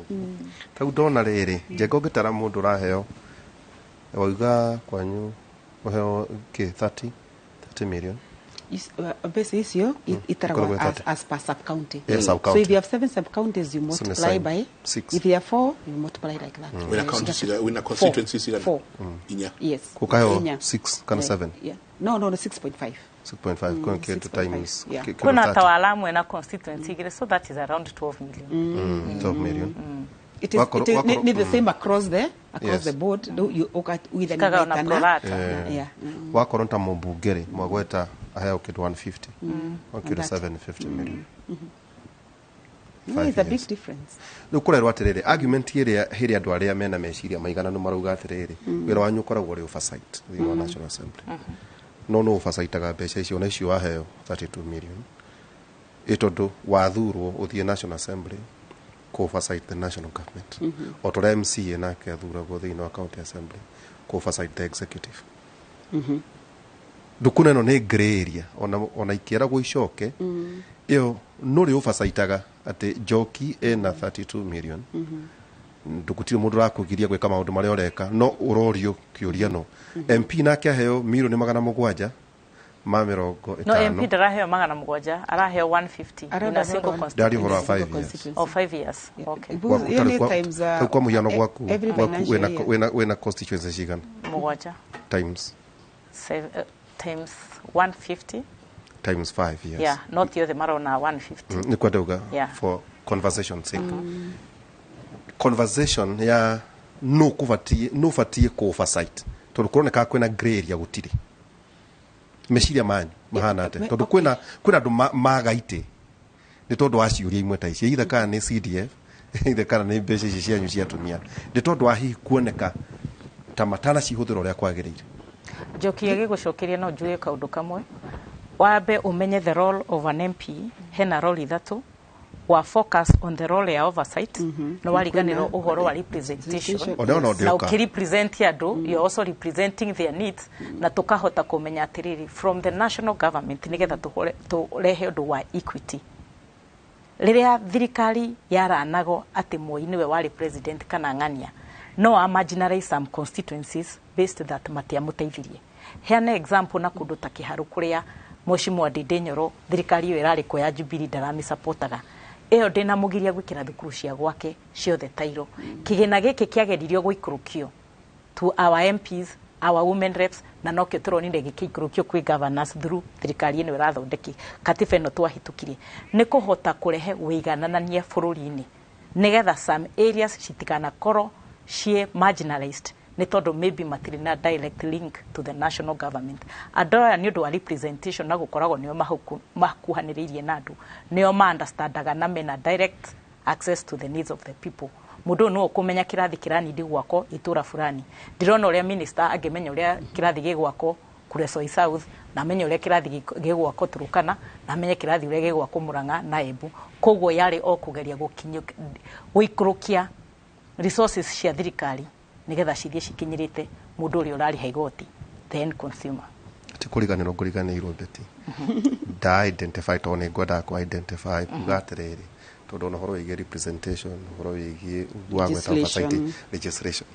Speaker 1: tau ndona rĩrĩ njenga ũngĩtara mũndũ ũraheo, wauga kwanyu ũheo kĩ 30 million.
Speaker 3: Mbeca icio itaragwo
Speaker 1: Ikoragwo
Speaker 3: as per sub county.
Speaker 1: Yeah, sub
Speaker 3: So
Speaker 1: county.
Speaker 3: if you have seven sub counties, you multiply
Speaker 1: sign
Speaker 3: by
Speaker 1: six.
Speaker 3: If you have four, you multiply like that.
Speaker 21: Wĩna county wĩna constituency cigana?
Speaker 3: Four.
Speaker 21: Inya.
Speaker 3: Yes.
Speaker 1: Gũkaheo
Speaker 3: Inya.
Speaker 1: 6 kana
Speaker 3: Yeah.
Speaker 1: 7?
Speaker 3: Yeah. No, 6.5.
Speaker 1: 6.5 kwĩ kĩndũ
Speaker 3: 6.5,
Speaker 1: times
Speaker 3: yeah.
Speaker 1: kĩndũ
Speaker 22: Kwĩna
Speaker 1: 30.
Speaker 22: Tawalamu ena constituency igĩrĩ, so that is around 12 million.
Speaker 1: 12 million.
Speaker 3: It is, it is ni the same across the board. No, you with an
Speaker 22: Cikaga ona pro rata.
Speaker 3: Yeah.
Speaker 1: Wakorwo ta mũmbunge rĩ, mwagweta aheo kĩndũ 150, o kĩndũ
Speaker 3: And that.
Speaker 1: 750 million.
Speaker 3: No,
Speaker 1: Five
Speaker 3: it's a big
Speaker 1: years.
Speaker 3: difference.
Speaker 1: Rĩu kũrerwo atĩrĩrĩ, argument ĩrĩa hĩrĩ andũ arĩa mena meciria maigananu marauga atĩrĩrĩ, wĩra wanyu ũkoragwo ũrĩ oversight thĩinĩ wa National Assembly, no oversightaga mbeca icio, ona icio waheo 32 million, ĩ tondũ wathurwo ũthiĩ National Assembly kũ oversight the national government, o ta ũrĩa MCA nake athuragwo thĩinĩ wa county assembly kũ oversight the executive. Ndukuna ĩno nĩ grey area, ona ikĩragwo icoke ĩyo nũrĩ oversightaga atĩ Njoki ĩna 32 million, ndũgũtirĩ mũndũ ũrakũgiria gwĩka maũndũ marĩa ũreka, no ũrorio kĩũria, no MP nake aheo mirioni 750
Speaker 22: No,
Speaker 1: ĩtano.
Speaker 22: MP ndaraheo 700, araheo 150 in a single
Speaker 1: Ndaria ũhoro wa
Speaker 22: constituency.
Speaker 1: 5 years.
Speaker 22: Oh, 5 years, okay.
Speaker 1: Gwaku
Speaker 3: Times,
Speaker 1: tarĩu kwa mũhiano gwaku
Speaker 3: every
Speaker 1: gwaku
Speaker 3: financial year.
Speaker 1: wĩna constituency cigana?
Speaker 22: Mũgwanja.
Speaker 1: Times
Speaker 22: Times 150.
Speaker 1: Times 5 years.
Speaker 22: Yeah, not othe marona 150.
Speaker 1: Nĩ kwenda uga for conversation sake, conversation ya no kũbatiĩ no batiĩ kũ oversight, tondũ kũroneka kwĩna grey area, gũtirĩ meciria manyu mahana atĩa, tondũ kwĩna andũ maga itĩ nĩ tondũ wa ciũria imwe ta ici, either kana nĩ CDF, either kana nĩ mbeca ici cianyu cia atumia, nĩ tondũ wa hihi kuoneka ta matanacihũthĩra ũrĩa kwagĩrĩire.
Speaker 22: Njoki, agĩgũcokeria no njuge kaũndũ kamwe. Wambe ũmenye the role of an MP, hena role ithatũ. Wa focus on the role ya oversight, no wariganĩrwo ũhoro wa representation.
Speaker 1: Ona ona
Speaker 22: Na
Speaker 1: ndĩũka.
Speaker 22: ũkĩrepresent andũ, you're also representing their needs, na tũkahota kũmenya atĩrĩrĩ, from the national government, nĩgetha tũrehe ũndũ wa equity. Rĩrĩa thirikari yaranagwo atĩ Moi nĩwe warĩ president kana ng'ania, no a marginalize some constituencies based that matiamũteithirie. Heana example na kũndũ ta Kĩharũ kũrĩa Mheshimiwa Ndindi Nyoro thirikari ĩyo ĩrarĩ kuo ya Jubilee ndaramisapotaga ĩyo ndĩnamũgiria gwĩkĩra thukuru cia gwake ciothe tairo. Kĩgĩna gĩkĩ kĩageririo gũikũrũkio to our MPs, our women reps, na nokĩo tũronire gĩkĩikũrũkio kwĩ governors through thirikari ĩno ĩrathondeki katiba ĩno twahĩtũkirie nĩ kũhota kũrehe wĩigananania bũrũri-inĩ nĩgetha some areas citikanakorwo ciĩ marginalized nĩ tondũ maybe matirĩ na direct link to the national government. Andũ aya nĩ ũndũ wa representation na gũkoragwo nĩo makuhanĩrĩirie na andũ, nĩo ma-understandaga na mena direct access to the needs of the people. Mũndũ ũyũ nĩwe ũkũmenya kĩrathi kĩranindi gwakwo itũra fulani. Ndĩrona ũrĩa minister angĩmenya ũrĩa kĩrathi gĩgwakwo Kuresoi South, na amenye ũrĩa kĩrathi gĩgwakwo Turukana, na amenye kĩrathi ũrĩa gĩgwakwo Murang'a na Embu. Koguo yarĩ o kũgeria gũikũrũkia resources cia thirikari nĩgetha cithiĩ cikinyĩrĩte mũndũ ũrĩa ũrarĩha igoti, the end consumer.
Speaker 1: Ti kũriganĩrwo ngũriganĩirwo Betty, nda identify tondũ nĩ ngwendaga kũ identify kuga atĩrĩrĩ, tondũ ona ũhoro wĩgiĩ representation, ũhoro wĩgiĩ wa gweta
Speaker 3: Legislation.
Speaker 1: oversight, legislation,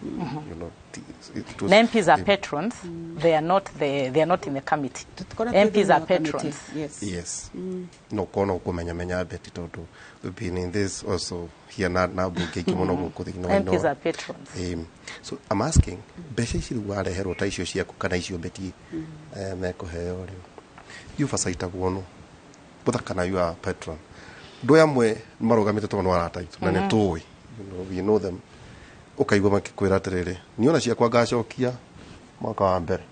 Speaker 1: it was
Speaker 22: Na MPs are patrons, they are not in the committee.
Speaker 3: Tũkoragwo
Speaker 22: MPs
Speaker 3: thĩinĩ
Speaker 22: are
Speaker 3: wa committee,
Speaker 22: patrons.
Speaker 3: Yes.
Speaker 1: Yes. No kona ũkũmenya menya Betty, tondũ we've been in this also here na mbunge ingĩ mũno gũkũ thĩinĩ wa
Speaker 22: MPs are patrons.
Speaker 1: So I'm asking, mbeca ici rĩu wareherwo ta icio ciaku kana icio Betty mekũheo rĩ, oversight-agwo nũ gũthaka na you are patron? Andũ amwe marũgamĩte tondũ nĩ arata aitũ na nĩ tũĩ, we know them, ũkaigua makĩkwĩra atĩrĩrĩ, niĩ ona ciakwa ngacokia mwaka wa mbere.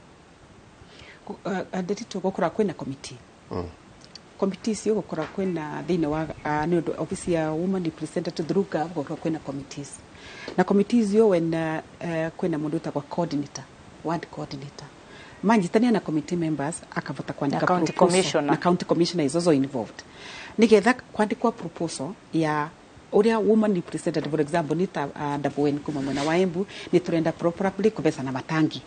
Speaker 3: Ndĩritũ gũkoragwo kwĩna committee. Committee icio gũkoragwo kwĩna thĩinĩ wa nĩ ũndũ office ya woman representative through GAV, gũkoragwo kwĩna committees, na committees iyo wena kwĩna mũndũ wĩtagwo coordinator, ward coordinator, manyitanĩa na committee members akavota kwandĩka
Speaker 22: Na county
Speaker 3: proposal.
Speaker 22: Commissioner.
Speaker 3: Na county commissioner is also involved nigetha kwandĩkwa proposal ya ũrĩa woman representative, for example nĩ ta Daboen kuma mwena wa Embu, nĩ tũrenda probably kũbeca na matangi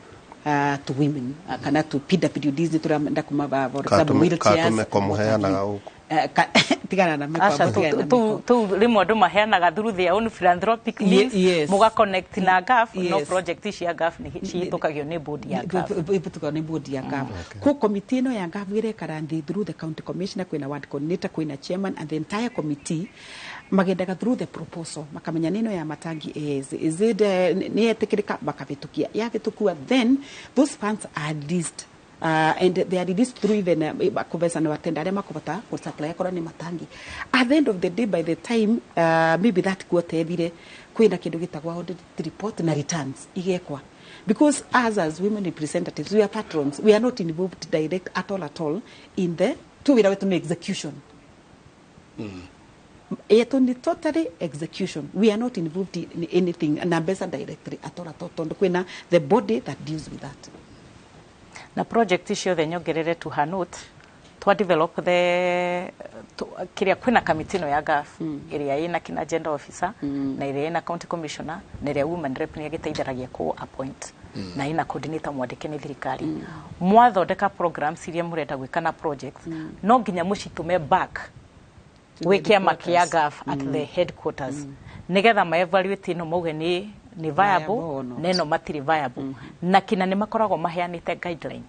Speaker 3: to women, kana to PWDs, nĩ tũrenda kuma for example wheelchairs.
Speaker 1: Katũmeko mũheanaga gũkũ.
Speaker 3: Tigana na mĩko.
Speaker 22: Aca,
Speaker 3: tigana na mĩko.
Speaker 22: Tu rĩmwe andũ maheanaga through their own philanthropic means, mũga connect na GAF, no project cia GAF nĩ cihĩtũkagio nĩ board ya GAF.
Speaker 3: Ĩhĩtũkagio nĩ board ya GAF. Ko committee ĩno ya GAF ĩrekara nthĩ through the county commissioner, kwĩna ward coordinator, kwĩna chairman and the entire committee, magendaga through the proposal, makamenya nĩ ĩno ya matangi is it nĩ yetĩkĩrĩka, makabĩtũkia. Yabĩtũkua, then those funds are released, and they are released through even kũbeca nĩ watenda arĩa makũbota gũsupply akorwo nĩ matangi. At the end of the day, by the time maybe that quarter ethire, kwĩna kĩndũ gĩtagwo audit report na returns igekwa, because us as women representatives, we are patrons, we are not involved direct at all in the tu wĩra wetu nĩ execution yetu, ni totally execution. We are not involved in anything na mbeca directly at all, tondu kwina the body that deals with that.
Speaker 22: Na project ciothe, nyongerere to her note, twa develop the kiria kwina kamiti ĩno ya GAF ĩrĩa ĩna kina gender officer na ĩrĩa ĩna county commissioner na ĩrĩa women rep nĩ ĩgĩteitharagia ku appoint na ĩna coordinator mwandĩke nĩ thirikari. Mwathondeka programs iria mũrenda gwĩka na projects, no nginya mũcitũme back gwĩ kĩama kĩa GAF at the headquarters nigetha ma evaluate ĩno mauge nĩ viable
Speaker 3: Viable or not.
Speaker 22: Na ĩno matirĩ viable, na kina nĩ makoragwo maheanĩte guideline: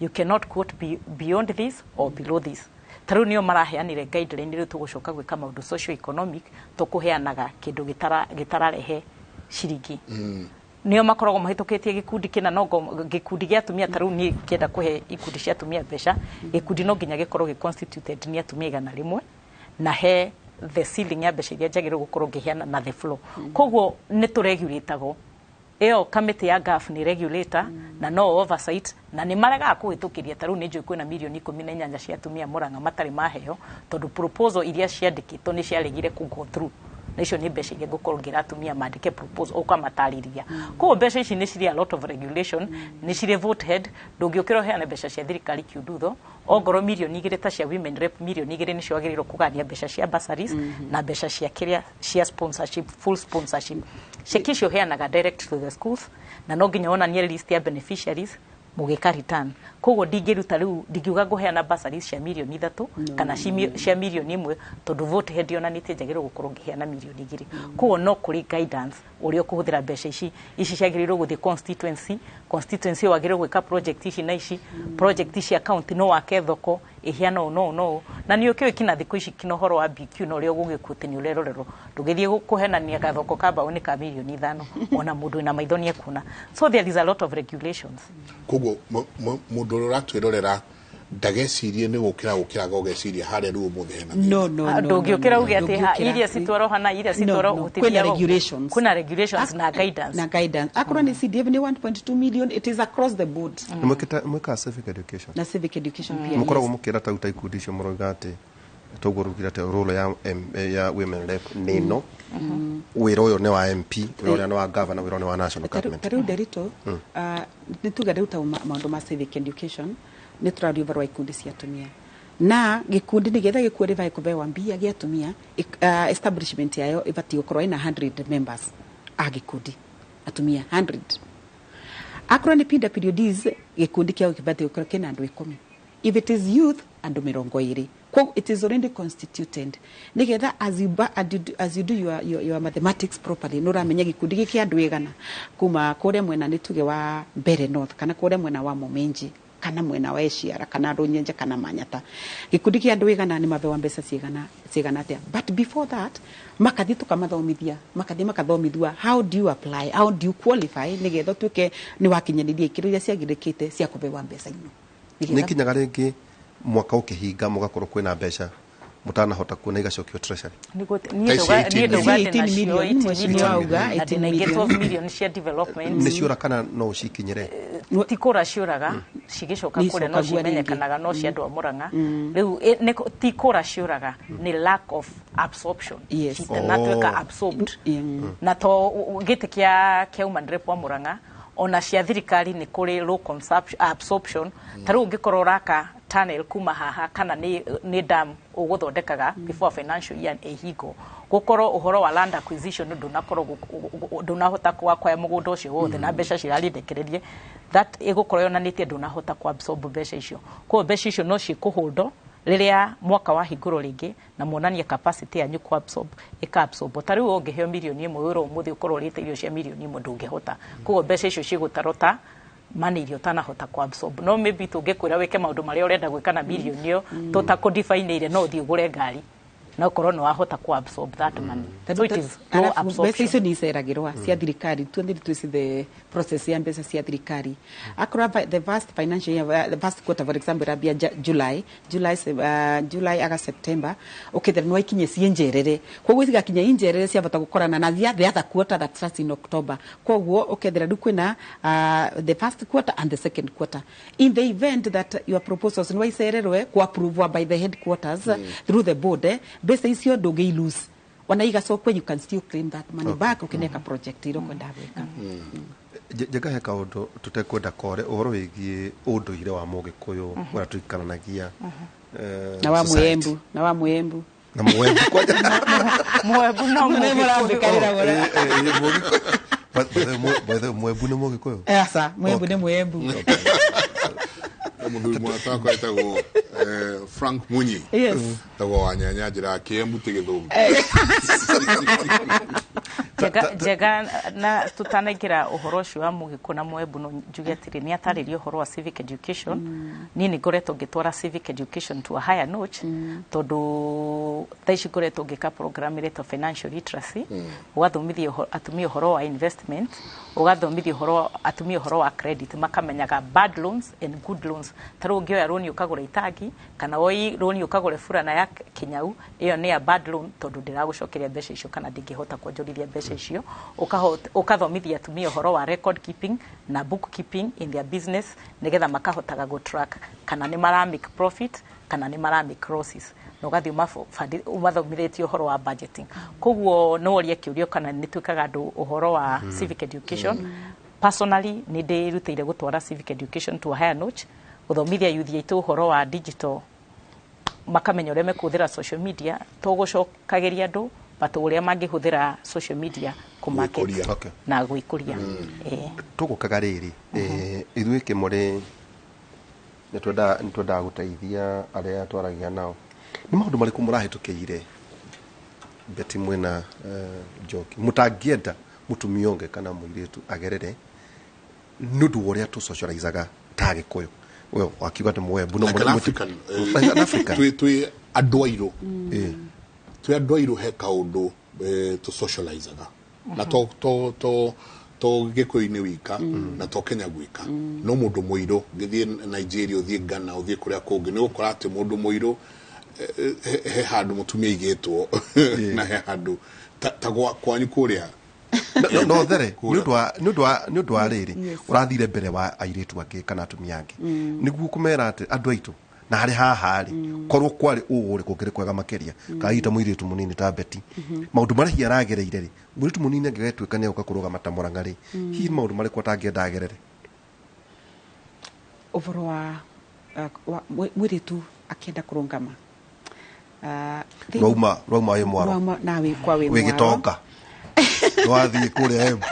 Speaker 22: you cannot quote beyond this or below this. Ta rĩu nĩo maraheanire guideline. Rĩu tũgũcoka gwĩka maũndũ socio economic, tũkũheanaga kĩndũ gĩtararehe ciringi. Nĩo makoragwo mahĩtũkĩtie gĩkundi kĩna no gĩkundi gĩa atumia. Ta rĩu niĩ kĩenda kũhe ikundi cia atumia mbeca, gĩkundi no nginya gĩkorwo gĩ constituted nĩ atumia 100, na he the ceiling ya mbeca iria njagĩrĩirwo gũkorwo ngĩheana na the flow. Koguo nĩ tũregulatagwo, ĩyo kamĩtĩ ya GAF nĩ regulator na no oversight, na nĩ maregaga kũhĩtũkĩria. Ta rĩu nĩ njũĩ kwĩna mirioni 18 cia atumia Mũrang'a matarĩ maheo tondũ proposal iria ciandĩkĩtwo nĩ ciaregire kũ go through, na icio nĩ mbeca iria ngũkorwo ngĩra atumia mandĩke proposal ũkamatarĩria. Koguo mbeca ici nĩ cirĩ a lot of regulation, nĩ cirĩ vote head. Ndũngĩũkĩra ũheane mbeca cia thirikari kiundutho. Ongorwo mirioni 2 ta cia women rep, mirioni 2 nĩcio wagĩrĩirwo kũgania mbeca cia bursaries na mbeca cia kĩrĩa cia sponsorship, full sponsorship. Ceki icio ũheanaga direct to the schools, na no nginya wonanie list ya beneficiaries mũgĩka return. Koguo ndingĩruta rĩu, ndingiuga ngũheana bursaries cia mirioni 3 kana cia mirioni 1, tondũ vote head yonanĩtie njagĩrĩirwo gũkorwo ngĩheana mirioni 2. Koguo no kũrĩ guidance ũrĩa ũkũhũthĩra mbeca ici. Ici ciagĩrĩirwo gũthiĩ constituency, constituency wagĩrĩirwo gwĩka project ici na ici, project cia county no wake thoko Ĩhiana ũũ no no na nĩ ũkĩũĩ kina thikũ ici kina ũhoro wa BQ na ũrĩa ũgũgĩkwo atĩ nĩ ũrerorerwo, ndũgĩthiĩ kũhenania gathoko ka mbaũ nĩ ka mirioni 5, ona mũndũ wĩna maitho nĩ ekuona. So there is a lot of regulations.
Speaker 21: Koguo mũndũ ũrĩa ũratwĩrorera ndagecirie nĩ gũkĩra gũkĩraga ũgeciria harĩa rĩu ũmũthĩ hena thĩna.
Speaker 3: No, no, no.
Speaker 22: Ndũngĩũkĩra uge atĩ
Speaker 3: Ndũngĩũkĩra.
Speaker 22: iria citwarwo hana, iria
Speaker 3: No,
Speaker 22: citwarwo
Speaker 3: no.
Speaker 22: gũtithiaga
Speaker 3: Kwĩna
Speaker 22: ũguo.
Speaker 3: regulations.
Speaker 22: Kwĩna regulations na guidance.
Speaker 3: Na guidance. Akorwo nĩ CDF nĩ 1.2 million, it is across the board.
Speaker 1: Nĩ mwĩkaga civic education?
Speaker 3: Na civic education pia.
Speaker 1: Mũkoragwo
Speaker 3: Yes.
Speaker 1: mũkĩra ta ikundi icio mũroiga atĩ toguo rugire atĩ role ya women rep nĩ ĩno, wĩra ũyũ nĩ wa MP, wĩra ũrĩa nĩ wa governor, wĩra ũyũ nĩ wa national government.
Speaker 3: Ta rĩu Nderito, nĩ tuge rĩu ta maũndũ ma civic education, nĩ tũraria ũhoro wa ikundi cia atumia, na gĩkundi nĩgetha gĩqualify kũbewa mbia gĩa atumia, establishment yayo ĩbatiĩ gũkorwo ĩna 100 members a gĩkundi atumia 100. Akorwo nĩ PWDs, gĩkundi kĩao gĩbatiĩ gũkorwo kĩna andũ 10. If it is youth, andũ 20. Koguo it is already constituted nĩgetha as you do your mathematics properly, nĩ ũramenya gĩkundi gĩkĩ andũ 100 kuma kũrĩa mwena nĩ tuge wa Mbere North, kana kũrĩa mwena wa Momenji, kana mwena wa Eciara, kana Rũnyenje, kana Manyata, gĩkundi kĩa andũ 100 nĩ mabewa mbeca cigana atĩa. But before that, makathiĩ tũkamathomithia, makathiĩ makathomithua how do you apply, how do you qualify, nĩgetha ũtuĩke nĩ wakinyanĩria ikĩro iria ciagĩrĩkĩte cia kũbewa mbeca ino.
Speaker 1: Nĩ kinyaga rĩngĩ mwaka ũkĩhinga mũgakorwo kwĩna mbeca mũtanahota kuona igacokio treasury?
Speaker 22: Niĩ ndauga
Speaker 3: 18
Speaker 22: ndĩ nacio
Speaker 3: million,
Speaker 22: 18
Speaker 3: mheshimiwa auga
Speaker 22: million, na
Speaker 3: 18
Speaker 22: ndĩna ingĩ
Speaker 3: million.
Speaker 22: 12 million cia development.
Speaker 1: Nĩ ciũra kana no ũcikinyĩre?
Speaker 22: Ti kũra ciũraga, cigĩcoka
Speaker 3: Nĩ
Speaker 22: kũrĩa no
Speaker 3: icokagua rĩngĩ.
Speaker 22: cimenyekanaga no cia andũ a Mũrang'a. Rĩu ti kũra ciũraga, nĩ lack of absorption. Citanatuĩka absorbed. Na to gĩtĩ kĩa woman rep wa Mũrang'a, ona cia thirikari nĩ kũrĩ low absorption. Ta rĩu ũngĩkorwo ũraka tunnel kuma haha, kana nĩ dam ũgũthondekaga, before financial year ĩhingo, gũkorwo ũhoro wa land acquisition ndũnakorwo ndũnahota kwaya mũgũnda ũcio wothe na mbeca cirarĩndekererie, that ĩgũkorwo yonanĩtie ndũnahota ku absorb mbeca icio. Koguo mbeca icio no cikũhũndwo rĩrĩa mwaka wahingũrwo rĩngĩ na muonanie capacity yanyu ku absorb, ĩka absorb. Ta rĩu ũngĩheo mirioni 1 wĩra ũmũthĩ, ũkorwo ũrĩte irio cia mirioni 1, ndũngĩhota. Koguo mbeca icio cigũtarwo ta money iria ũtanahota ku absorb. No maybe tũngĩkwĩra wĩke maũndũ marĩa ũrenda gwĩka na mirioni ĩyo, tũtakũdifainĩire, no ũthiĩ ũgũre ngari na ũkorwo nĩ wahota ku absorb that money. So it is low
Speaker 3: Arabu mbeca
Speaker 22: absorption.
Speaker 3: icio nĩ iceragĩrwa cia thirikari tuothe twĩci the process ya mbeca cia thirikari. Akorwo the first financial year, the first quarter, for example, ĩrambia July aga September, ũkethera nĩ waikinyia ciĩ njerere, koguo cigakinya injerere ciabata gũkorana na the other quarter that starts in October. Koguo ũkethera rĩu kwĩna the first quarter and the second quarter. In the event that your proposals nĩ waicererwe ku approve by the headquarters through the board, mbeca icio ndũngĩ lose, ona igacokwo, you can still claim that money back ũkĩneka project ĩrĩa ũkwenda gwĩka.
Speaker 1: Njenga he kaũndũ tũtekwenda kore, ũhoro wĩgiĩ ũndũire wa mũgĩkũyũ ũrĩa tũikaranagia
Speaker 3: Na wa
Speaker 1: society.
Speaker 3: Mwembu, na wa Mwembu.
Speaker 1: Na Mwembu kwanja.
Speaker 22: Mwembu no
Speaker 3: Nĩ mũrambĩkarĩra mũno.
Speaker 1: Mũgĩkũyũ. By the way, Mwembu nĩ mũgĩkũyũ?
Speaker 3: Aca, Mwembu nĩ Mwembu.
Speaker 21: Mũthuri mũrata wakwa etagwo Frank Munyi. Etagwo Wanyanya, njĩra kĩembu ti gĩthũngũ.
Speaker 22: Njega na tutanaingĩra ũhoro ũcio wa mũgĩkũ na Mwembu, no njuge atĩrĩ, nĩ atarĩria ũhoro wa civic education. Niĩ nĩ ngoretwo ngĩtwara civic education to a higher notch, tondũ thaa ici ngoretwo ngĩka program ĩretwo financial literacy. Ũgathomithia atumia ũhoro wa investment, ũgathomithia ũhoro atumia ũhoro wa credit, makamenyaga bad loans and good loans. Ta rĩu ũngĩoya rũni ũkagũra itangi, kana woi rũni ũkagũre burana ya kĩnyau, ĩyo nĩ ya bad loan, tondũ ndĩragũcokeria mbeca icio kana ndingĩhota kuonjorithia mbeca icio. Ũkathomithia atumia ũhoro wa record keeping na book keeping in their business, nĩgetha makahotaga gũ track kana nĩ mara make profit kana nĩ mara make losses, na ũgathiĩ ũmathomithĩtie ũhoro wa budgeting. Koguo no worie kĩũrio kana nĩ twĩkaga andũ ũhoro wa civic education. Personally, nĩ ndĩrutĩire gũtwara civic education to a higher notch, gũthomithia youth aitũ ũhoro wa digital, makamenya ũrĩa mekũhũthĩra social media, to gũcokagĩria andũ, but ũrĩa mangĩhũthĩra social media kũmarket
Speaker 21: Gwĩkũria.
Speaker 22: Na gwĩkũria.
Speaker 1: Tũgũkaga rĩrĩ, ithuĩ kĩmũrĩ nĩ twendaga gũteithia arĩa twaragia nao. Nĩ maũndũ marĩkũ mũrahĩtũkĩire, Beti mwĩna Njoki, mũtangĩenda mũtumia ũngĩ kana mũirĩtu agerere nĩ ũndũ wa ũrĩa tũsocializaga ta Agĩkũyũ? Well, wakiuga nĩ mwembu no
Speaker 21: Like an
Speaker 1: mũrĩ-
Speaker 21: African,
Speaker 1: Like an African.
Speaker 21: Twĩ andũ airũ, twĩ andũ airũ, he kaũndũ tũ socializaga na to gĩkũyũ-inĩ wika na to Kenya gwika, no mũndũ mũirũ ngĩthiĩ Nigeria, ũthiĩ Ghana, ũthiĩ kũrĩa kũngĩ, nĩ ũgũkora atĩ mũndũ mũirũ he handũ mũtumia aigĩtwo na he handũ ta kwanyu kũrĩa.
Speaker 1: No there nĩ ũndũ wa rĩrĩ ũrathire mbere wa airĩtu angĩ kana atumia angĩ nĩguo kũmera atĩ andũ aitũ na harĩ haha rĩ, korwo kwarĩ ũũ rĩ, kũngĩrĩ kwega makĩria. Kahita mũirĩtu mũnini ta Beti, maũndũ marĩa hihi aragereire rĩ, mũirĩtu mũnini angĩgatuĩka nĩ agũka kũrũgama ta Mũrang'a rĩ, hihi maũndũ marĩkũ atangĩenda agerere?
Speaker 3: Ũhoro wa mwĩrĩtu akĩenda kũrũngama.
Speaker 1: Rwauma wĩ mwaro.
Speaker 3: Rwauma na wĩ kwa wĩ
Speaker 1: wĩ
Speaker 3: mwaro.
Speaker 1: Gĩtonga twathiĩ kũrĩa Embu.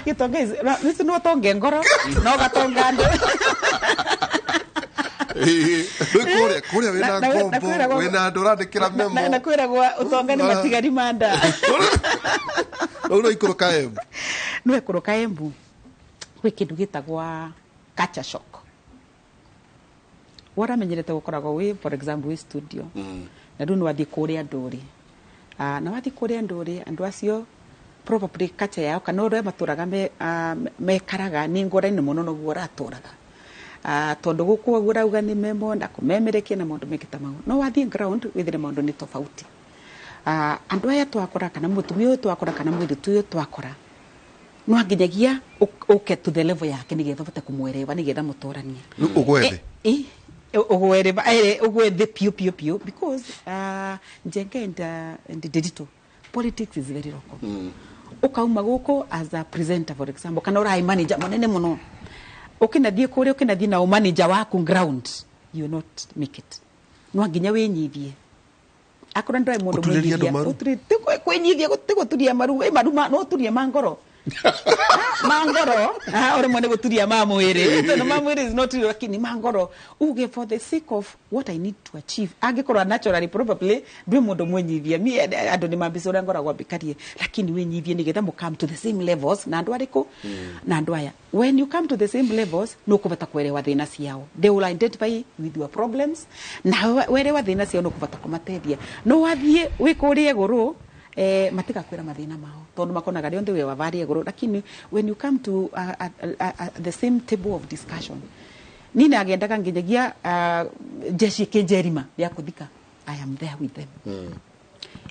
Speaker 3: Gĩtonga nĩcio no ũtonge ngoro no gatonga andũ.
Speaker 1: Rĩu kũrĩa wĩna
Speaker 3: Na
Speaker 1: ngombo, wĩna andũ ũrandĩkĩra memo.
Speaker 3: Na kwĩragwo ũtonga nĩ matigari ma nda.
Speaker 1: Rĩu no ikũrũka Embu.
Speaker 3: No ĩkũrũka Embu gwĩ kĩndũ gĩtagwa culture shock. Waramenyerete gũkoragwo wĩ, for example, wĩ studio na rĩu nĩ wathiĩ kũrĩa ndũrĩ. Na wathiĩ kũrĩa ndũrĩ, andũ acio probably culture yao kana ũrĩa matũraga mekaraga nĩ ngũrani mũno noguo ũratũraga. Tondũ gũkũ ũguo ũrauga nĩ memo na kũmemerekia na maũndũ mengĩ ta mau, no wathiĩ ground wĩthire maũndũ nĩ tofauti. Andũ aya twakora kana mũtumia ũyũ twakora kana mũirĩtu ũyũ twakora, no nginyagia ũke to the level yake nĩgetha ũhote kũmwerewa, nĩgetha mũtũranie.
Speaker 1: Rĩu ũgwe thĩ.
Speaker 3: Ũgwe ũgwe thĩ piũ piũ piũ, because Njenga and digital politics is very local. Ukauma gũkũ as a presenter, for example, kana ũrai manager mũnene mũno, ũkĩnathiĩ kũrĩa, ũkĩnathiĩ na manager waku ground, you will not make it. No nginya wĩnyithie akorwo ndũrĩ mũndũ.
Speaker 1: Ũturĩrie andũ
Speaker 3: mwĩnyithia.
Speaker 1: maru?
Speaker 3: Ti kwĩnyithia, ti gũturia maru. Ĩ maru no ũturie ma ngoro, ma ngoro. Ũrĩmwe nĩ gũturia ma mwĩrĩ, tondũ ma mwĩrĩ is not real, lakini ma ngoro uge for the sake of what I need to achieve. Angĩkorwo naturally probably ndwĩ mũndũ mwĩnyithia, mi andũ nĩ mambica ũrĩa ngoragwo mbikarie, lakini wĩnyithie nĩgetha mũ come to the same levels na andũ arĩkũ na andũ aya. When you come to the same levels, nĩ ũkũbata kwerewa thĩna ciao. They will identify with your problems, na werewa thĩna ciao, nĩ ũkũbata kũmateithia. No wathiĩ wĩ kũrĩa igũrũ, matigakwĩra mathĩna mao tondũ makonaga rĩothe wĩ wa varĩa igũrũ. Lakini when you come to the same table of discussion, ni nagendaga nginyagia jeshi ĩkĩnjerima rĩa kũthika, I am there with them.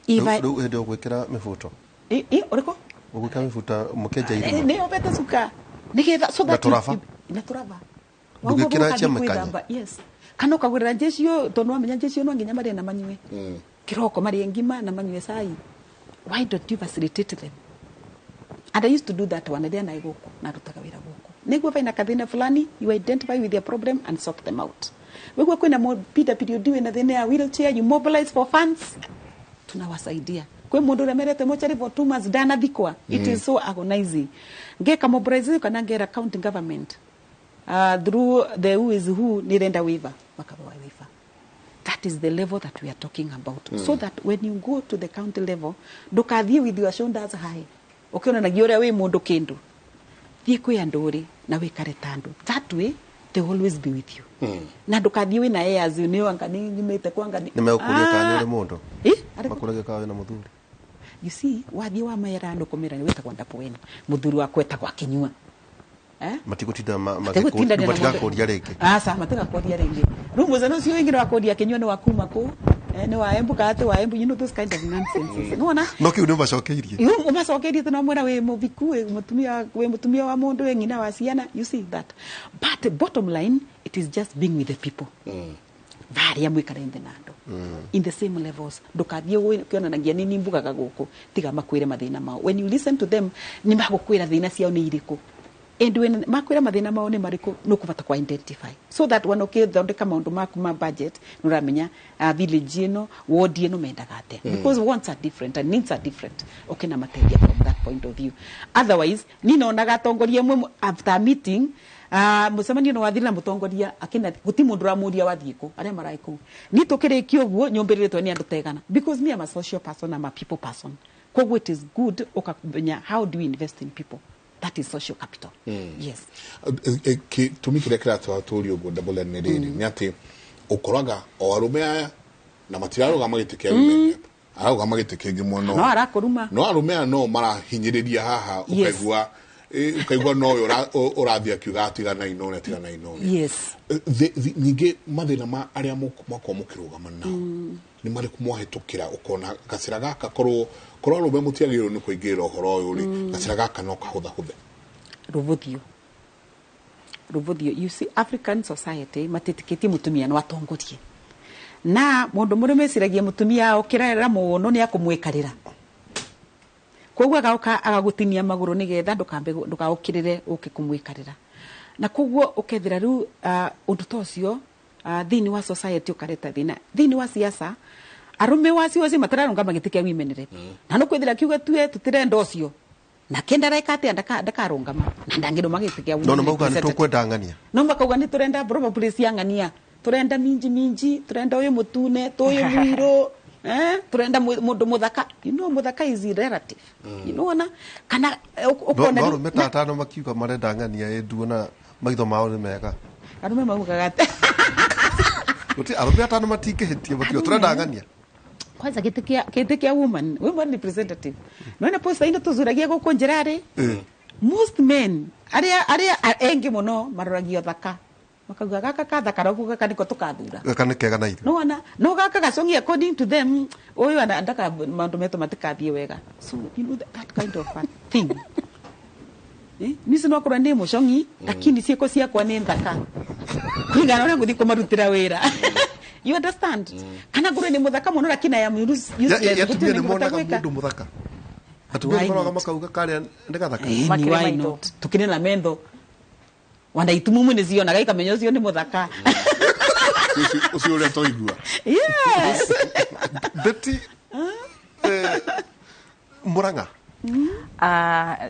Speaker 3: If I-
Speaker 1: Rĩu hĩndĩ ũgwĩkĩra mĩbuto?
Speaker 3: Ũrĩkũ?
Speaker 1: Ũgwĩkĩra mĩbuto mũkĩenja irima?
Speaker 3: Nĩ obete cuka nĩgetha so
Speaker 1: Na
Speaker 3: that
Speaker 1: tũraba?
Speaker 3: Na tũraba.
Speaker 1: Ndũgĩkĩra
Speaker 3: Wauma
Speaker 1: cia
Speaker 3: ũgathiĩ
Speaker 1: mĩkanye?
Speaker 3: gwĩthamba, yes, kana ũkagũrĩra njecio, tondũ wamenya njecio no nginya marĩe na manyue kiroko, marĩe ngima na manyue cai. Why don't you facilitate them? And I used to do that one rĩrĩa naĩ gũkũ narutaga wĩra gũkũ, nĩguo baina kathĩna fulani, you identify with their problem and sort them out. Wĩguo kwĩna PWD wĩna thĩna ya wheelchair, you mobilize for funds, tunawasaidia. Kwĩ mũndũ ũremerete mochari for 2 months ndanathikwa. It is so agonizing. Ngeka mobilization kana ngera county government through the who is who, nirenda waiver, makapewa waiver. That is the level that we are talking about. So that when you go to the county level, ndũkathiĩ with your shoulders high ũkĩonanagia ũrĩa wĩ mũndũ kĩndũ. Thiĩ kwĩ andũ rĩ na wĩkare ta andũ. That way they will always be with you. Na ndũkathiĩ wĩna airs nĩ anga nĩ nyumĩte kwanga
Speaker 1: Nĩ megũkũria kana nĩ ũrĩ mũndũ.
Speaker 3: Eh? Arĩkũ?
Speaker 1: Makũragia kana wĩna mũthuri.
Speaker 3: You see, wathiĩ wamera andũ kũmera nĩ wĩtagwo ndapoeni, mũthuri wakwa etagwo akĩnyua. Eh?
Speaker 1: Matigũtinda
Speaker 3: Matigũtindanĩra na mũndũ.
Speaker 1: matigakũria rĩngĩ.
Speaker 3: Aca, matigakũria rĩngĩ. Rĩu mũcano ũcio wĩngĩ nĩ wakũria akĩnyua nĩ wa kuma kũ. Nĩ wa Embu kana ti wa Embu, you know those kind of nonsense. Nĩwona?
Speaker 1: No kĩu nĩ ũmacokeirie.
Speaker 3: Iu ũmacokeirie tondũ wamwĩra wĩ mũviku, wĩ mũtumia wa mũndũ, wĩ ng'ina wa ciana, you see that. But bottom line, it is just being with the people. Varia mwikare nthĩ na andũ in the same levels. Ndũkathiĩ kĩonanagia nĩ mbugaga gũkũ, tiga makwĩre mathĩna mao. When you listen to them, nĩ magũkwĩra thĩna ciao nĩ irĩkũ, and when makwĩra mathĩna mao nĩ marĩkũ, nĩ ũkũbata kwa identify so that when ũkĩthondeka maũndũ maku ma budget, nĩ ũramenya village ĩno, ward ĩno mendaga atĩa. Because wants are different and needs are different. Ũkĩna mateithia from that point of view. Otherwise ni nonaga atongoria amwe after a meeting, mũcemanio nĩ wathira na mũtongoria akĩna gũti mũndũ ũramũria wathiĩ kũ arĩa marai kũu. Ni tũkĩrĩkia ũguo nyũmbĩrĩrĩtwo nĩ andũ tegana, because me am a social person, I'm a people person. Koguo it is good ũkamenya how do you invest in people. That is social capital. Yes.
Speaker 21: Gĩtũmi kĩrĩa kĩratũra ũguo ndabũle nĩ rĩrĩ nĩ atĩ ũkoraga o arũme aya na matirarũgama gĩtĩ kĩa women rep, ararũgama gĩtĩ kĩngĩ mwena
Speaker 3: no arakũruma.
Speaker 21: No arũme aya no marahinyĩrĩria haha. Ũkaigua ũkaigua no ũyũ ũrathiĩ akiuga atiganai na ũrĩa, atiganai na ũrĩa. Ningĩ mathĩna ma arĩa mwakorwo mũkĩrũgama nao nĩ marĩkũ mwahĩtũkĩra ũkona gacĩra gaka korwo korwo arũme mũtiagĩrĩirwo nĩ kũingĩrĩra ũhoro ũyũ rĩ, gacĩra gaka no kahũthahũthe?
Speaker 3: Rũvũthio, rũvũthio. You see, African society matĩtĩkĩtie mũtumia no atongorie, na mũndũ mũrũme eciragia mũtumia okĩrera mũno nĩ akũmwĩkarĩra, koguo agoka agagũtinia magũrũ nĩgetha ndũkambe ndũkaũkĩrĩre ũke kũmwĩkarĩra. Na koguo ũkethira rĩu ũndũ ta ũcio thĩinĩ wa society ũkareta thĩna thĩinĩ wa siasa. Arũme wacio acio matararũngama gĩtĩ kĩa women rep, na no kwithira kiuga tue tũtirenda ũcio, na kenda reka atia ndakarũngama na ndangĩrũma gĩtĩ kĩa
Speaker 1: no nĩ
Speaker 3: women
Speaker 1: mauga nĩ
Speaker 3: representative.
Speaker 1: Tũkwenda ng'ania.
Speaker 3: No makauga nĩ tũrenda probably cia ng'ania, tũrenda minji minji, tũrenda ũyũ mũtune tũyũ mũirũ, tũrenda mũndũ mũthaka. You know, mũthaka is relative, you know, ona kana
Speaker 1: no
Speaker 3: ũkona
Speaker 1: no arũme ta atano makiuga marenda ng'ania ĩ nduona maitho mao nĩ mega.
Speaker 3: Arũme maugaga atĩ
Speaker 1: Gũtirĩ arũme atano matingĩhĩtia makiuga tũrenda ng'ania.
Speaker 3: Kwanza gĩtĩ kĩa woman representative, nona posta ino tũcuragia gũkũ njĩra-rĩ, most men arĩa engi mũno maroragia ũthaka, makauga gaka kathakara ũguo, gaka nĩko tũkathura.
Speaker 1: Gaka nĩ kega na ithuĩ.
Speaker 3: Nona no gaka gacongi, according to them, ũyũ ana ndaka maũndũ metũ matikathiĩ wega. So you know that kind of a thing, nici nokorwo ndĩ mũcongi, lakini ciĩko ciakwa nĩ thaka kũringana na ũrĩa ngũthiĩ kũmarutĩra wĩra, you understand? Kana ngũrwe nĩ mũthaka mũno, lakini I am useless.
Speaker 1: Ya
Speaker 3: Gũtirĩ
Speaker 1: atumia nĩ
Speaker 3: ngũhota
Speaker 1: monaga
Speaker 3: gwĩka.
Speaker 1: Mũndũ mũthaka, atumia
Speaker 3: Why
Speaker 1: nĩ maroga
Speaker 3: not?
Speaker 1: makauga karĩa nĩ gathaka.
Speaker 3: Ĩni, why not? Tukire na mentho wana itumumu nĩ cionaga ikamenya ũcio nĩ mũthaka.
Speaker 21: Ũcio ũrĩa twaigua.
Speaker 3: Yes.
Speaker 1: Betty, Murang'a.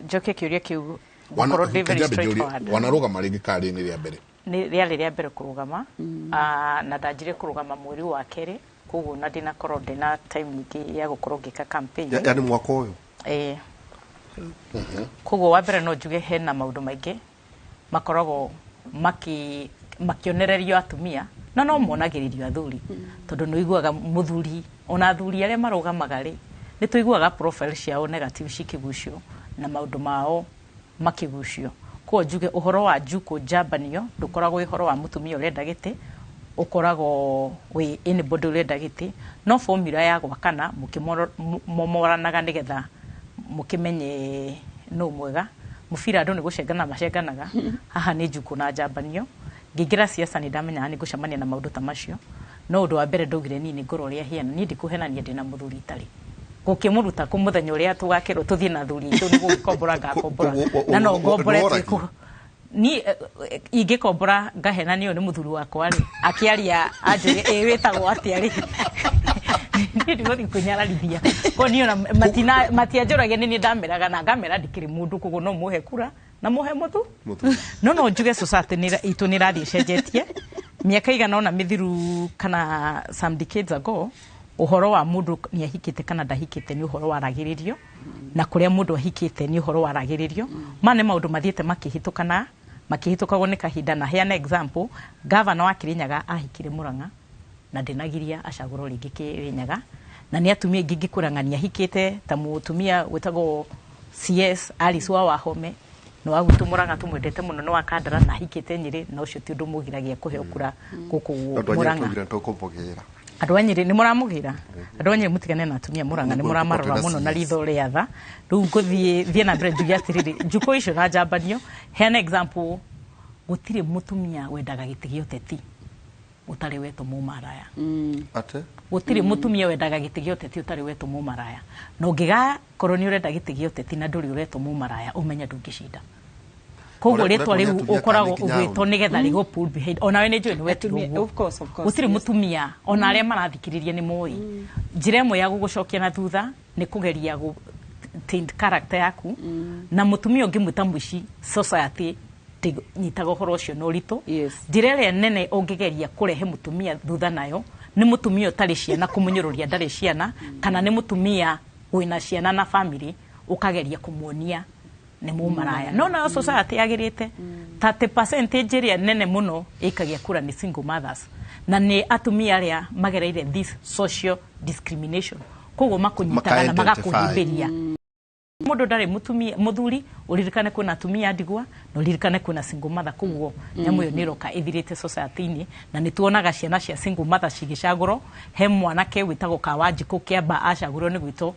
Speaker 22: Njoke kĩũria kĩu gũkorwo ndĩ very straightforward.
Speaker 21: Wanarũgama rĩngĩ karĩ nĩ rĩa mbere?
Speaker 22: Nĩ rĩarĩ rĩa mbere kũrũgama. Na ndanjire kũrũgama mweri wa kerĩ, koguo na ndinakorwo ndĩna time nyingĩ ya gũkorwo ngĩka campaign.
Speaker 1: Yani mwaka ũyũ?
Speaker 22: Ĩĩ. Koguo wa mbere no njuge hena maũndũ maingĩ makoragwo makĩonererio atumia, na no monagĩrĩrio athuri, tondũ nĩ ũiguaga mũthuri ona athuri arĩa marũgamaga rĩ, nĩ tũiguaga profile ciao negative cikĩgucio na maũndũ mao makĩgucio. Koguo njuge ũhoro wa njukũ njambanio ndũkoragwo wĩ ũhoro wa mũtumia ũrenda gĩtĩ, ũkoragwo wĩ anybody ũrenda gĩtĩ. No formula ya gwakana mũkĩmomoranaga nĩgetha mũkĩmenye nũ mwega mũbira, andũ nĩ gũcengana macenganaga haha nĩ njukũ na njambanio. Ngĩingĩra siasa nĩ ndamenyaga nĩ ngũcemania na maũndũ ta macio, no ũndũ wa mbere ndaugire niĩ nĩ ngorwo ũrĩa hiana. Niĩ ndikũhenania ndĩna mũthuri itarĩ gũkĩmũruta kũ mũthenya ũrĩa tũgakĩrwo tũthiĩ na athuri aitũ nĩ gũgĩkombora ngakombora na no ngombore
Speaker 1: nĩworagia?
Speaker 22: twĩkũ ni ingĩkombora ngahenanio nĩ mũthuri wakwa rĩ, akĩaria anjĩre ĩ wĩtagwo atĩa rĩ, niĩ ndigũthiĩ kwĩnyararithia. Koguo niĩ ona matianjũragia, nĩ niĩ ndameraga na ngamera ndikĩrĩ mũndũ, koguo no mũhe kura na mũhe mũthu. No njuge society itũ nĩ ĩrathiĩ ĩcenjetie. Mĩaka igana ũna mĩthiru kana some decades ago, ũhoro wa mũndũ nĩ ahikĩte kana ndahikĩte nĩ ũhoro waragĩrĩrio, na kũrĩa mũndũ ahikĩte nĩ ũhoro waragĩrĩrio. Ma nĩ maũndũ mathiĩte makĩhĩtũkana makĩhĩtũkagwo nĩ kahinda. Na heana example, gavana wa Kirinyaga ahikire Murang'a na ndĩnagiria acagũrwo rĩngĩ Kirinyaga, na nĩ atumia aingĩ ngĩkũrang'ania ahikĩte ta mũtumia wĩtagwo CS Alice wa Wahome, nĩ wa gwitũ Murang'a tũmwendete mũno, nĩ wa Kandara na ahikĩte Nyĩrĩ, na ũcio ti ũndũ mũgiragia kũheo kura gũkũ
Speaker 1: Andũ a Nyĩrĩ
Speaker 22: Murang'a.
Speaker 1: twaugire nĩtũkũmũgĩra.
Speaker 22: Andũ a Nyĩrĩ nĩ mũramũgĩra, andũ a Nyĩrĩ mũtigane na atumia Murang'a nĩ
Speaker 1: Nĩguo
Speaker 22: mũramarora
Speaker 1: tũkotera
Speaker 22: mũno na
Speaker 1: CS.
Speaker 22: ritho rĩa tha. Rĩu ngũthiĩ thiĩ na mbere njuge atĩrĩrĩ, njukũ icio na njambanio, heana example, gũtirĩ mũtumia wendaga gĩtĩ gĩa ũteti ũtarĩ wetwo mũmaraya.
Speaker 1: Ate?
Speaker 22: Gũtirĩ mũtumia wendaga gĩtĩ gĩa ũteti ũtarĩ wetwo mũmaraya, na ũngĩgakorwo nĩ ũrenda gĩtĩ gĩa ũteti na ndũrĩ ũretwo mũmaraya, ũmenye ndũngĩcinda. Koguo rĩtwa
Speaker 1: Ũrĩa
Speaker 22: rĩu
Speaker 1: atumia
Speaker 22: ũkoragwo
Speaker 1: kana nginya
Speaker 22: ũgwĩtwo
Speaker 1: arũme.
Speaker 22: nĩgetha rĩgũ pull behind onawe nĩ njũĩ nĩ wetirwo
Speaker 3: Atumia-
Speaker 22: ũguo.
Speaker 3: of course, of course,
Speaker 22: Gũtirĩ mũtumia ona arĩa marathikĩrĩria nĩ moĩ njĩra ĩmwe ya gũgũcokia na thutha nĩ kũgeria gũ taint character yaku, na mũtumia ũngĩmwĩta mũici, society ndĩnyitaga ũhoro ũcio na ũritũ. Njĩra ĩrĩa nene ũngĩgeria kũrehe mũtumia thutha nayo nĩ mũtumia ũtarĩ ciana kũmũnyũrũria ndarĩ ciana, kana nĩ mũtumia wĩna ciana na family ũkageria kũmuonia Nĩ mũmaraya. No nayo society yagĩrĩte 30% ĩrĩa nene mũno ĩikagia kura nĩ single mothers, na nĩ atumia arĩa magereire this social discrimination, koguo makũnyitaga na
Speaker 1: Maka-identify.
Speaker 22: Magakũhĩmbĩria. Mũndũ ndarĩ mũtumia mũthuri, ũririkane kwĩna atumia a ndigwa na ũririkane kwĩna single mother. Koguo nyamũ ĩyo nĩ ĩroka ĩthirĩte society-inĩ, na nĩ tuonaga ciana cia single mother cigĩcagũrwo. He mwanake wĩtagwo Kawanjikũ Kĩamba acagũrwo nĩ gwĩtwo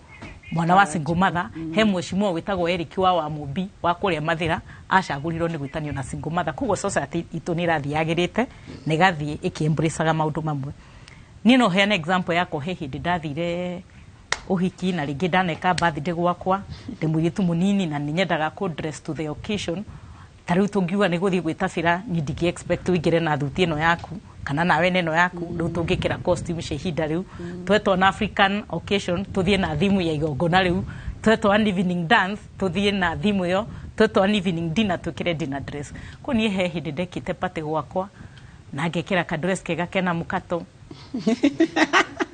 Speaker 22: mwana wa single mother. He mheshimiwa wĩtagwo Eric wa Wamũmbi wa kũrĩa Mathĩra acagũrirwo nĩ gwĩtanio na single mother. Koguo society itũ nĩ ĩrathiĩ yagĩrĩte na ĩgathiĩ ĩkĩ-embraceaga maũndũ mamwe. Niĩ no heane example yakwa. He hĩndĩ ndathire ũhiki na rĩngĩ ndaneka birthday gwakwa, ndĩ mũirĩtu mũnini, na nĩ nyendaga kũ dress to the occasion. Ta rĩu tũngiuga nĩ gũthiĩ gwĩtabĩra, niĩ ndingĩ expect ũingĩre na thuti ĩno yaku kana nawe na ĩno yaku. Rĩu tũngĩkĩra costume cia ihinda rĩu, twetwo na African occasion, tũthiĩ na theme ya igongona rĩu, twetwo an evening dance, tũthiĩ na theme ĩyo, twetwo an evening dinner, twĩkĩre dinner dress. Kũu niĩ he hĩndĩ ndekĩte party gwakwa na ngekĩra ka dress kega kena mũkato,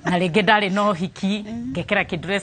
Speaker 22: na rĩngĩ ndarĩ na ũhiki, ngekĩra kĩ dress.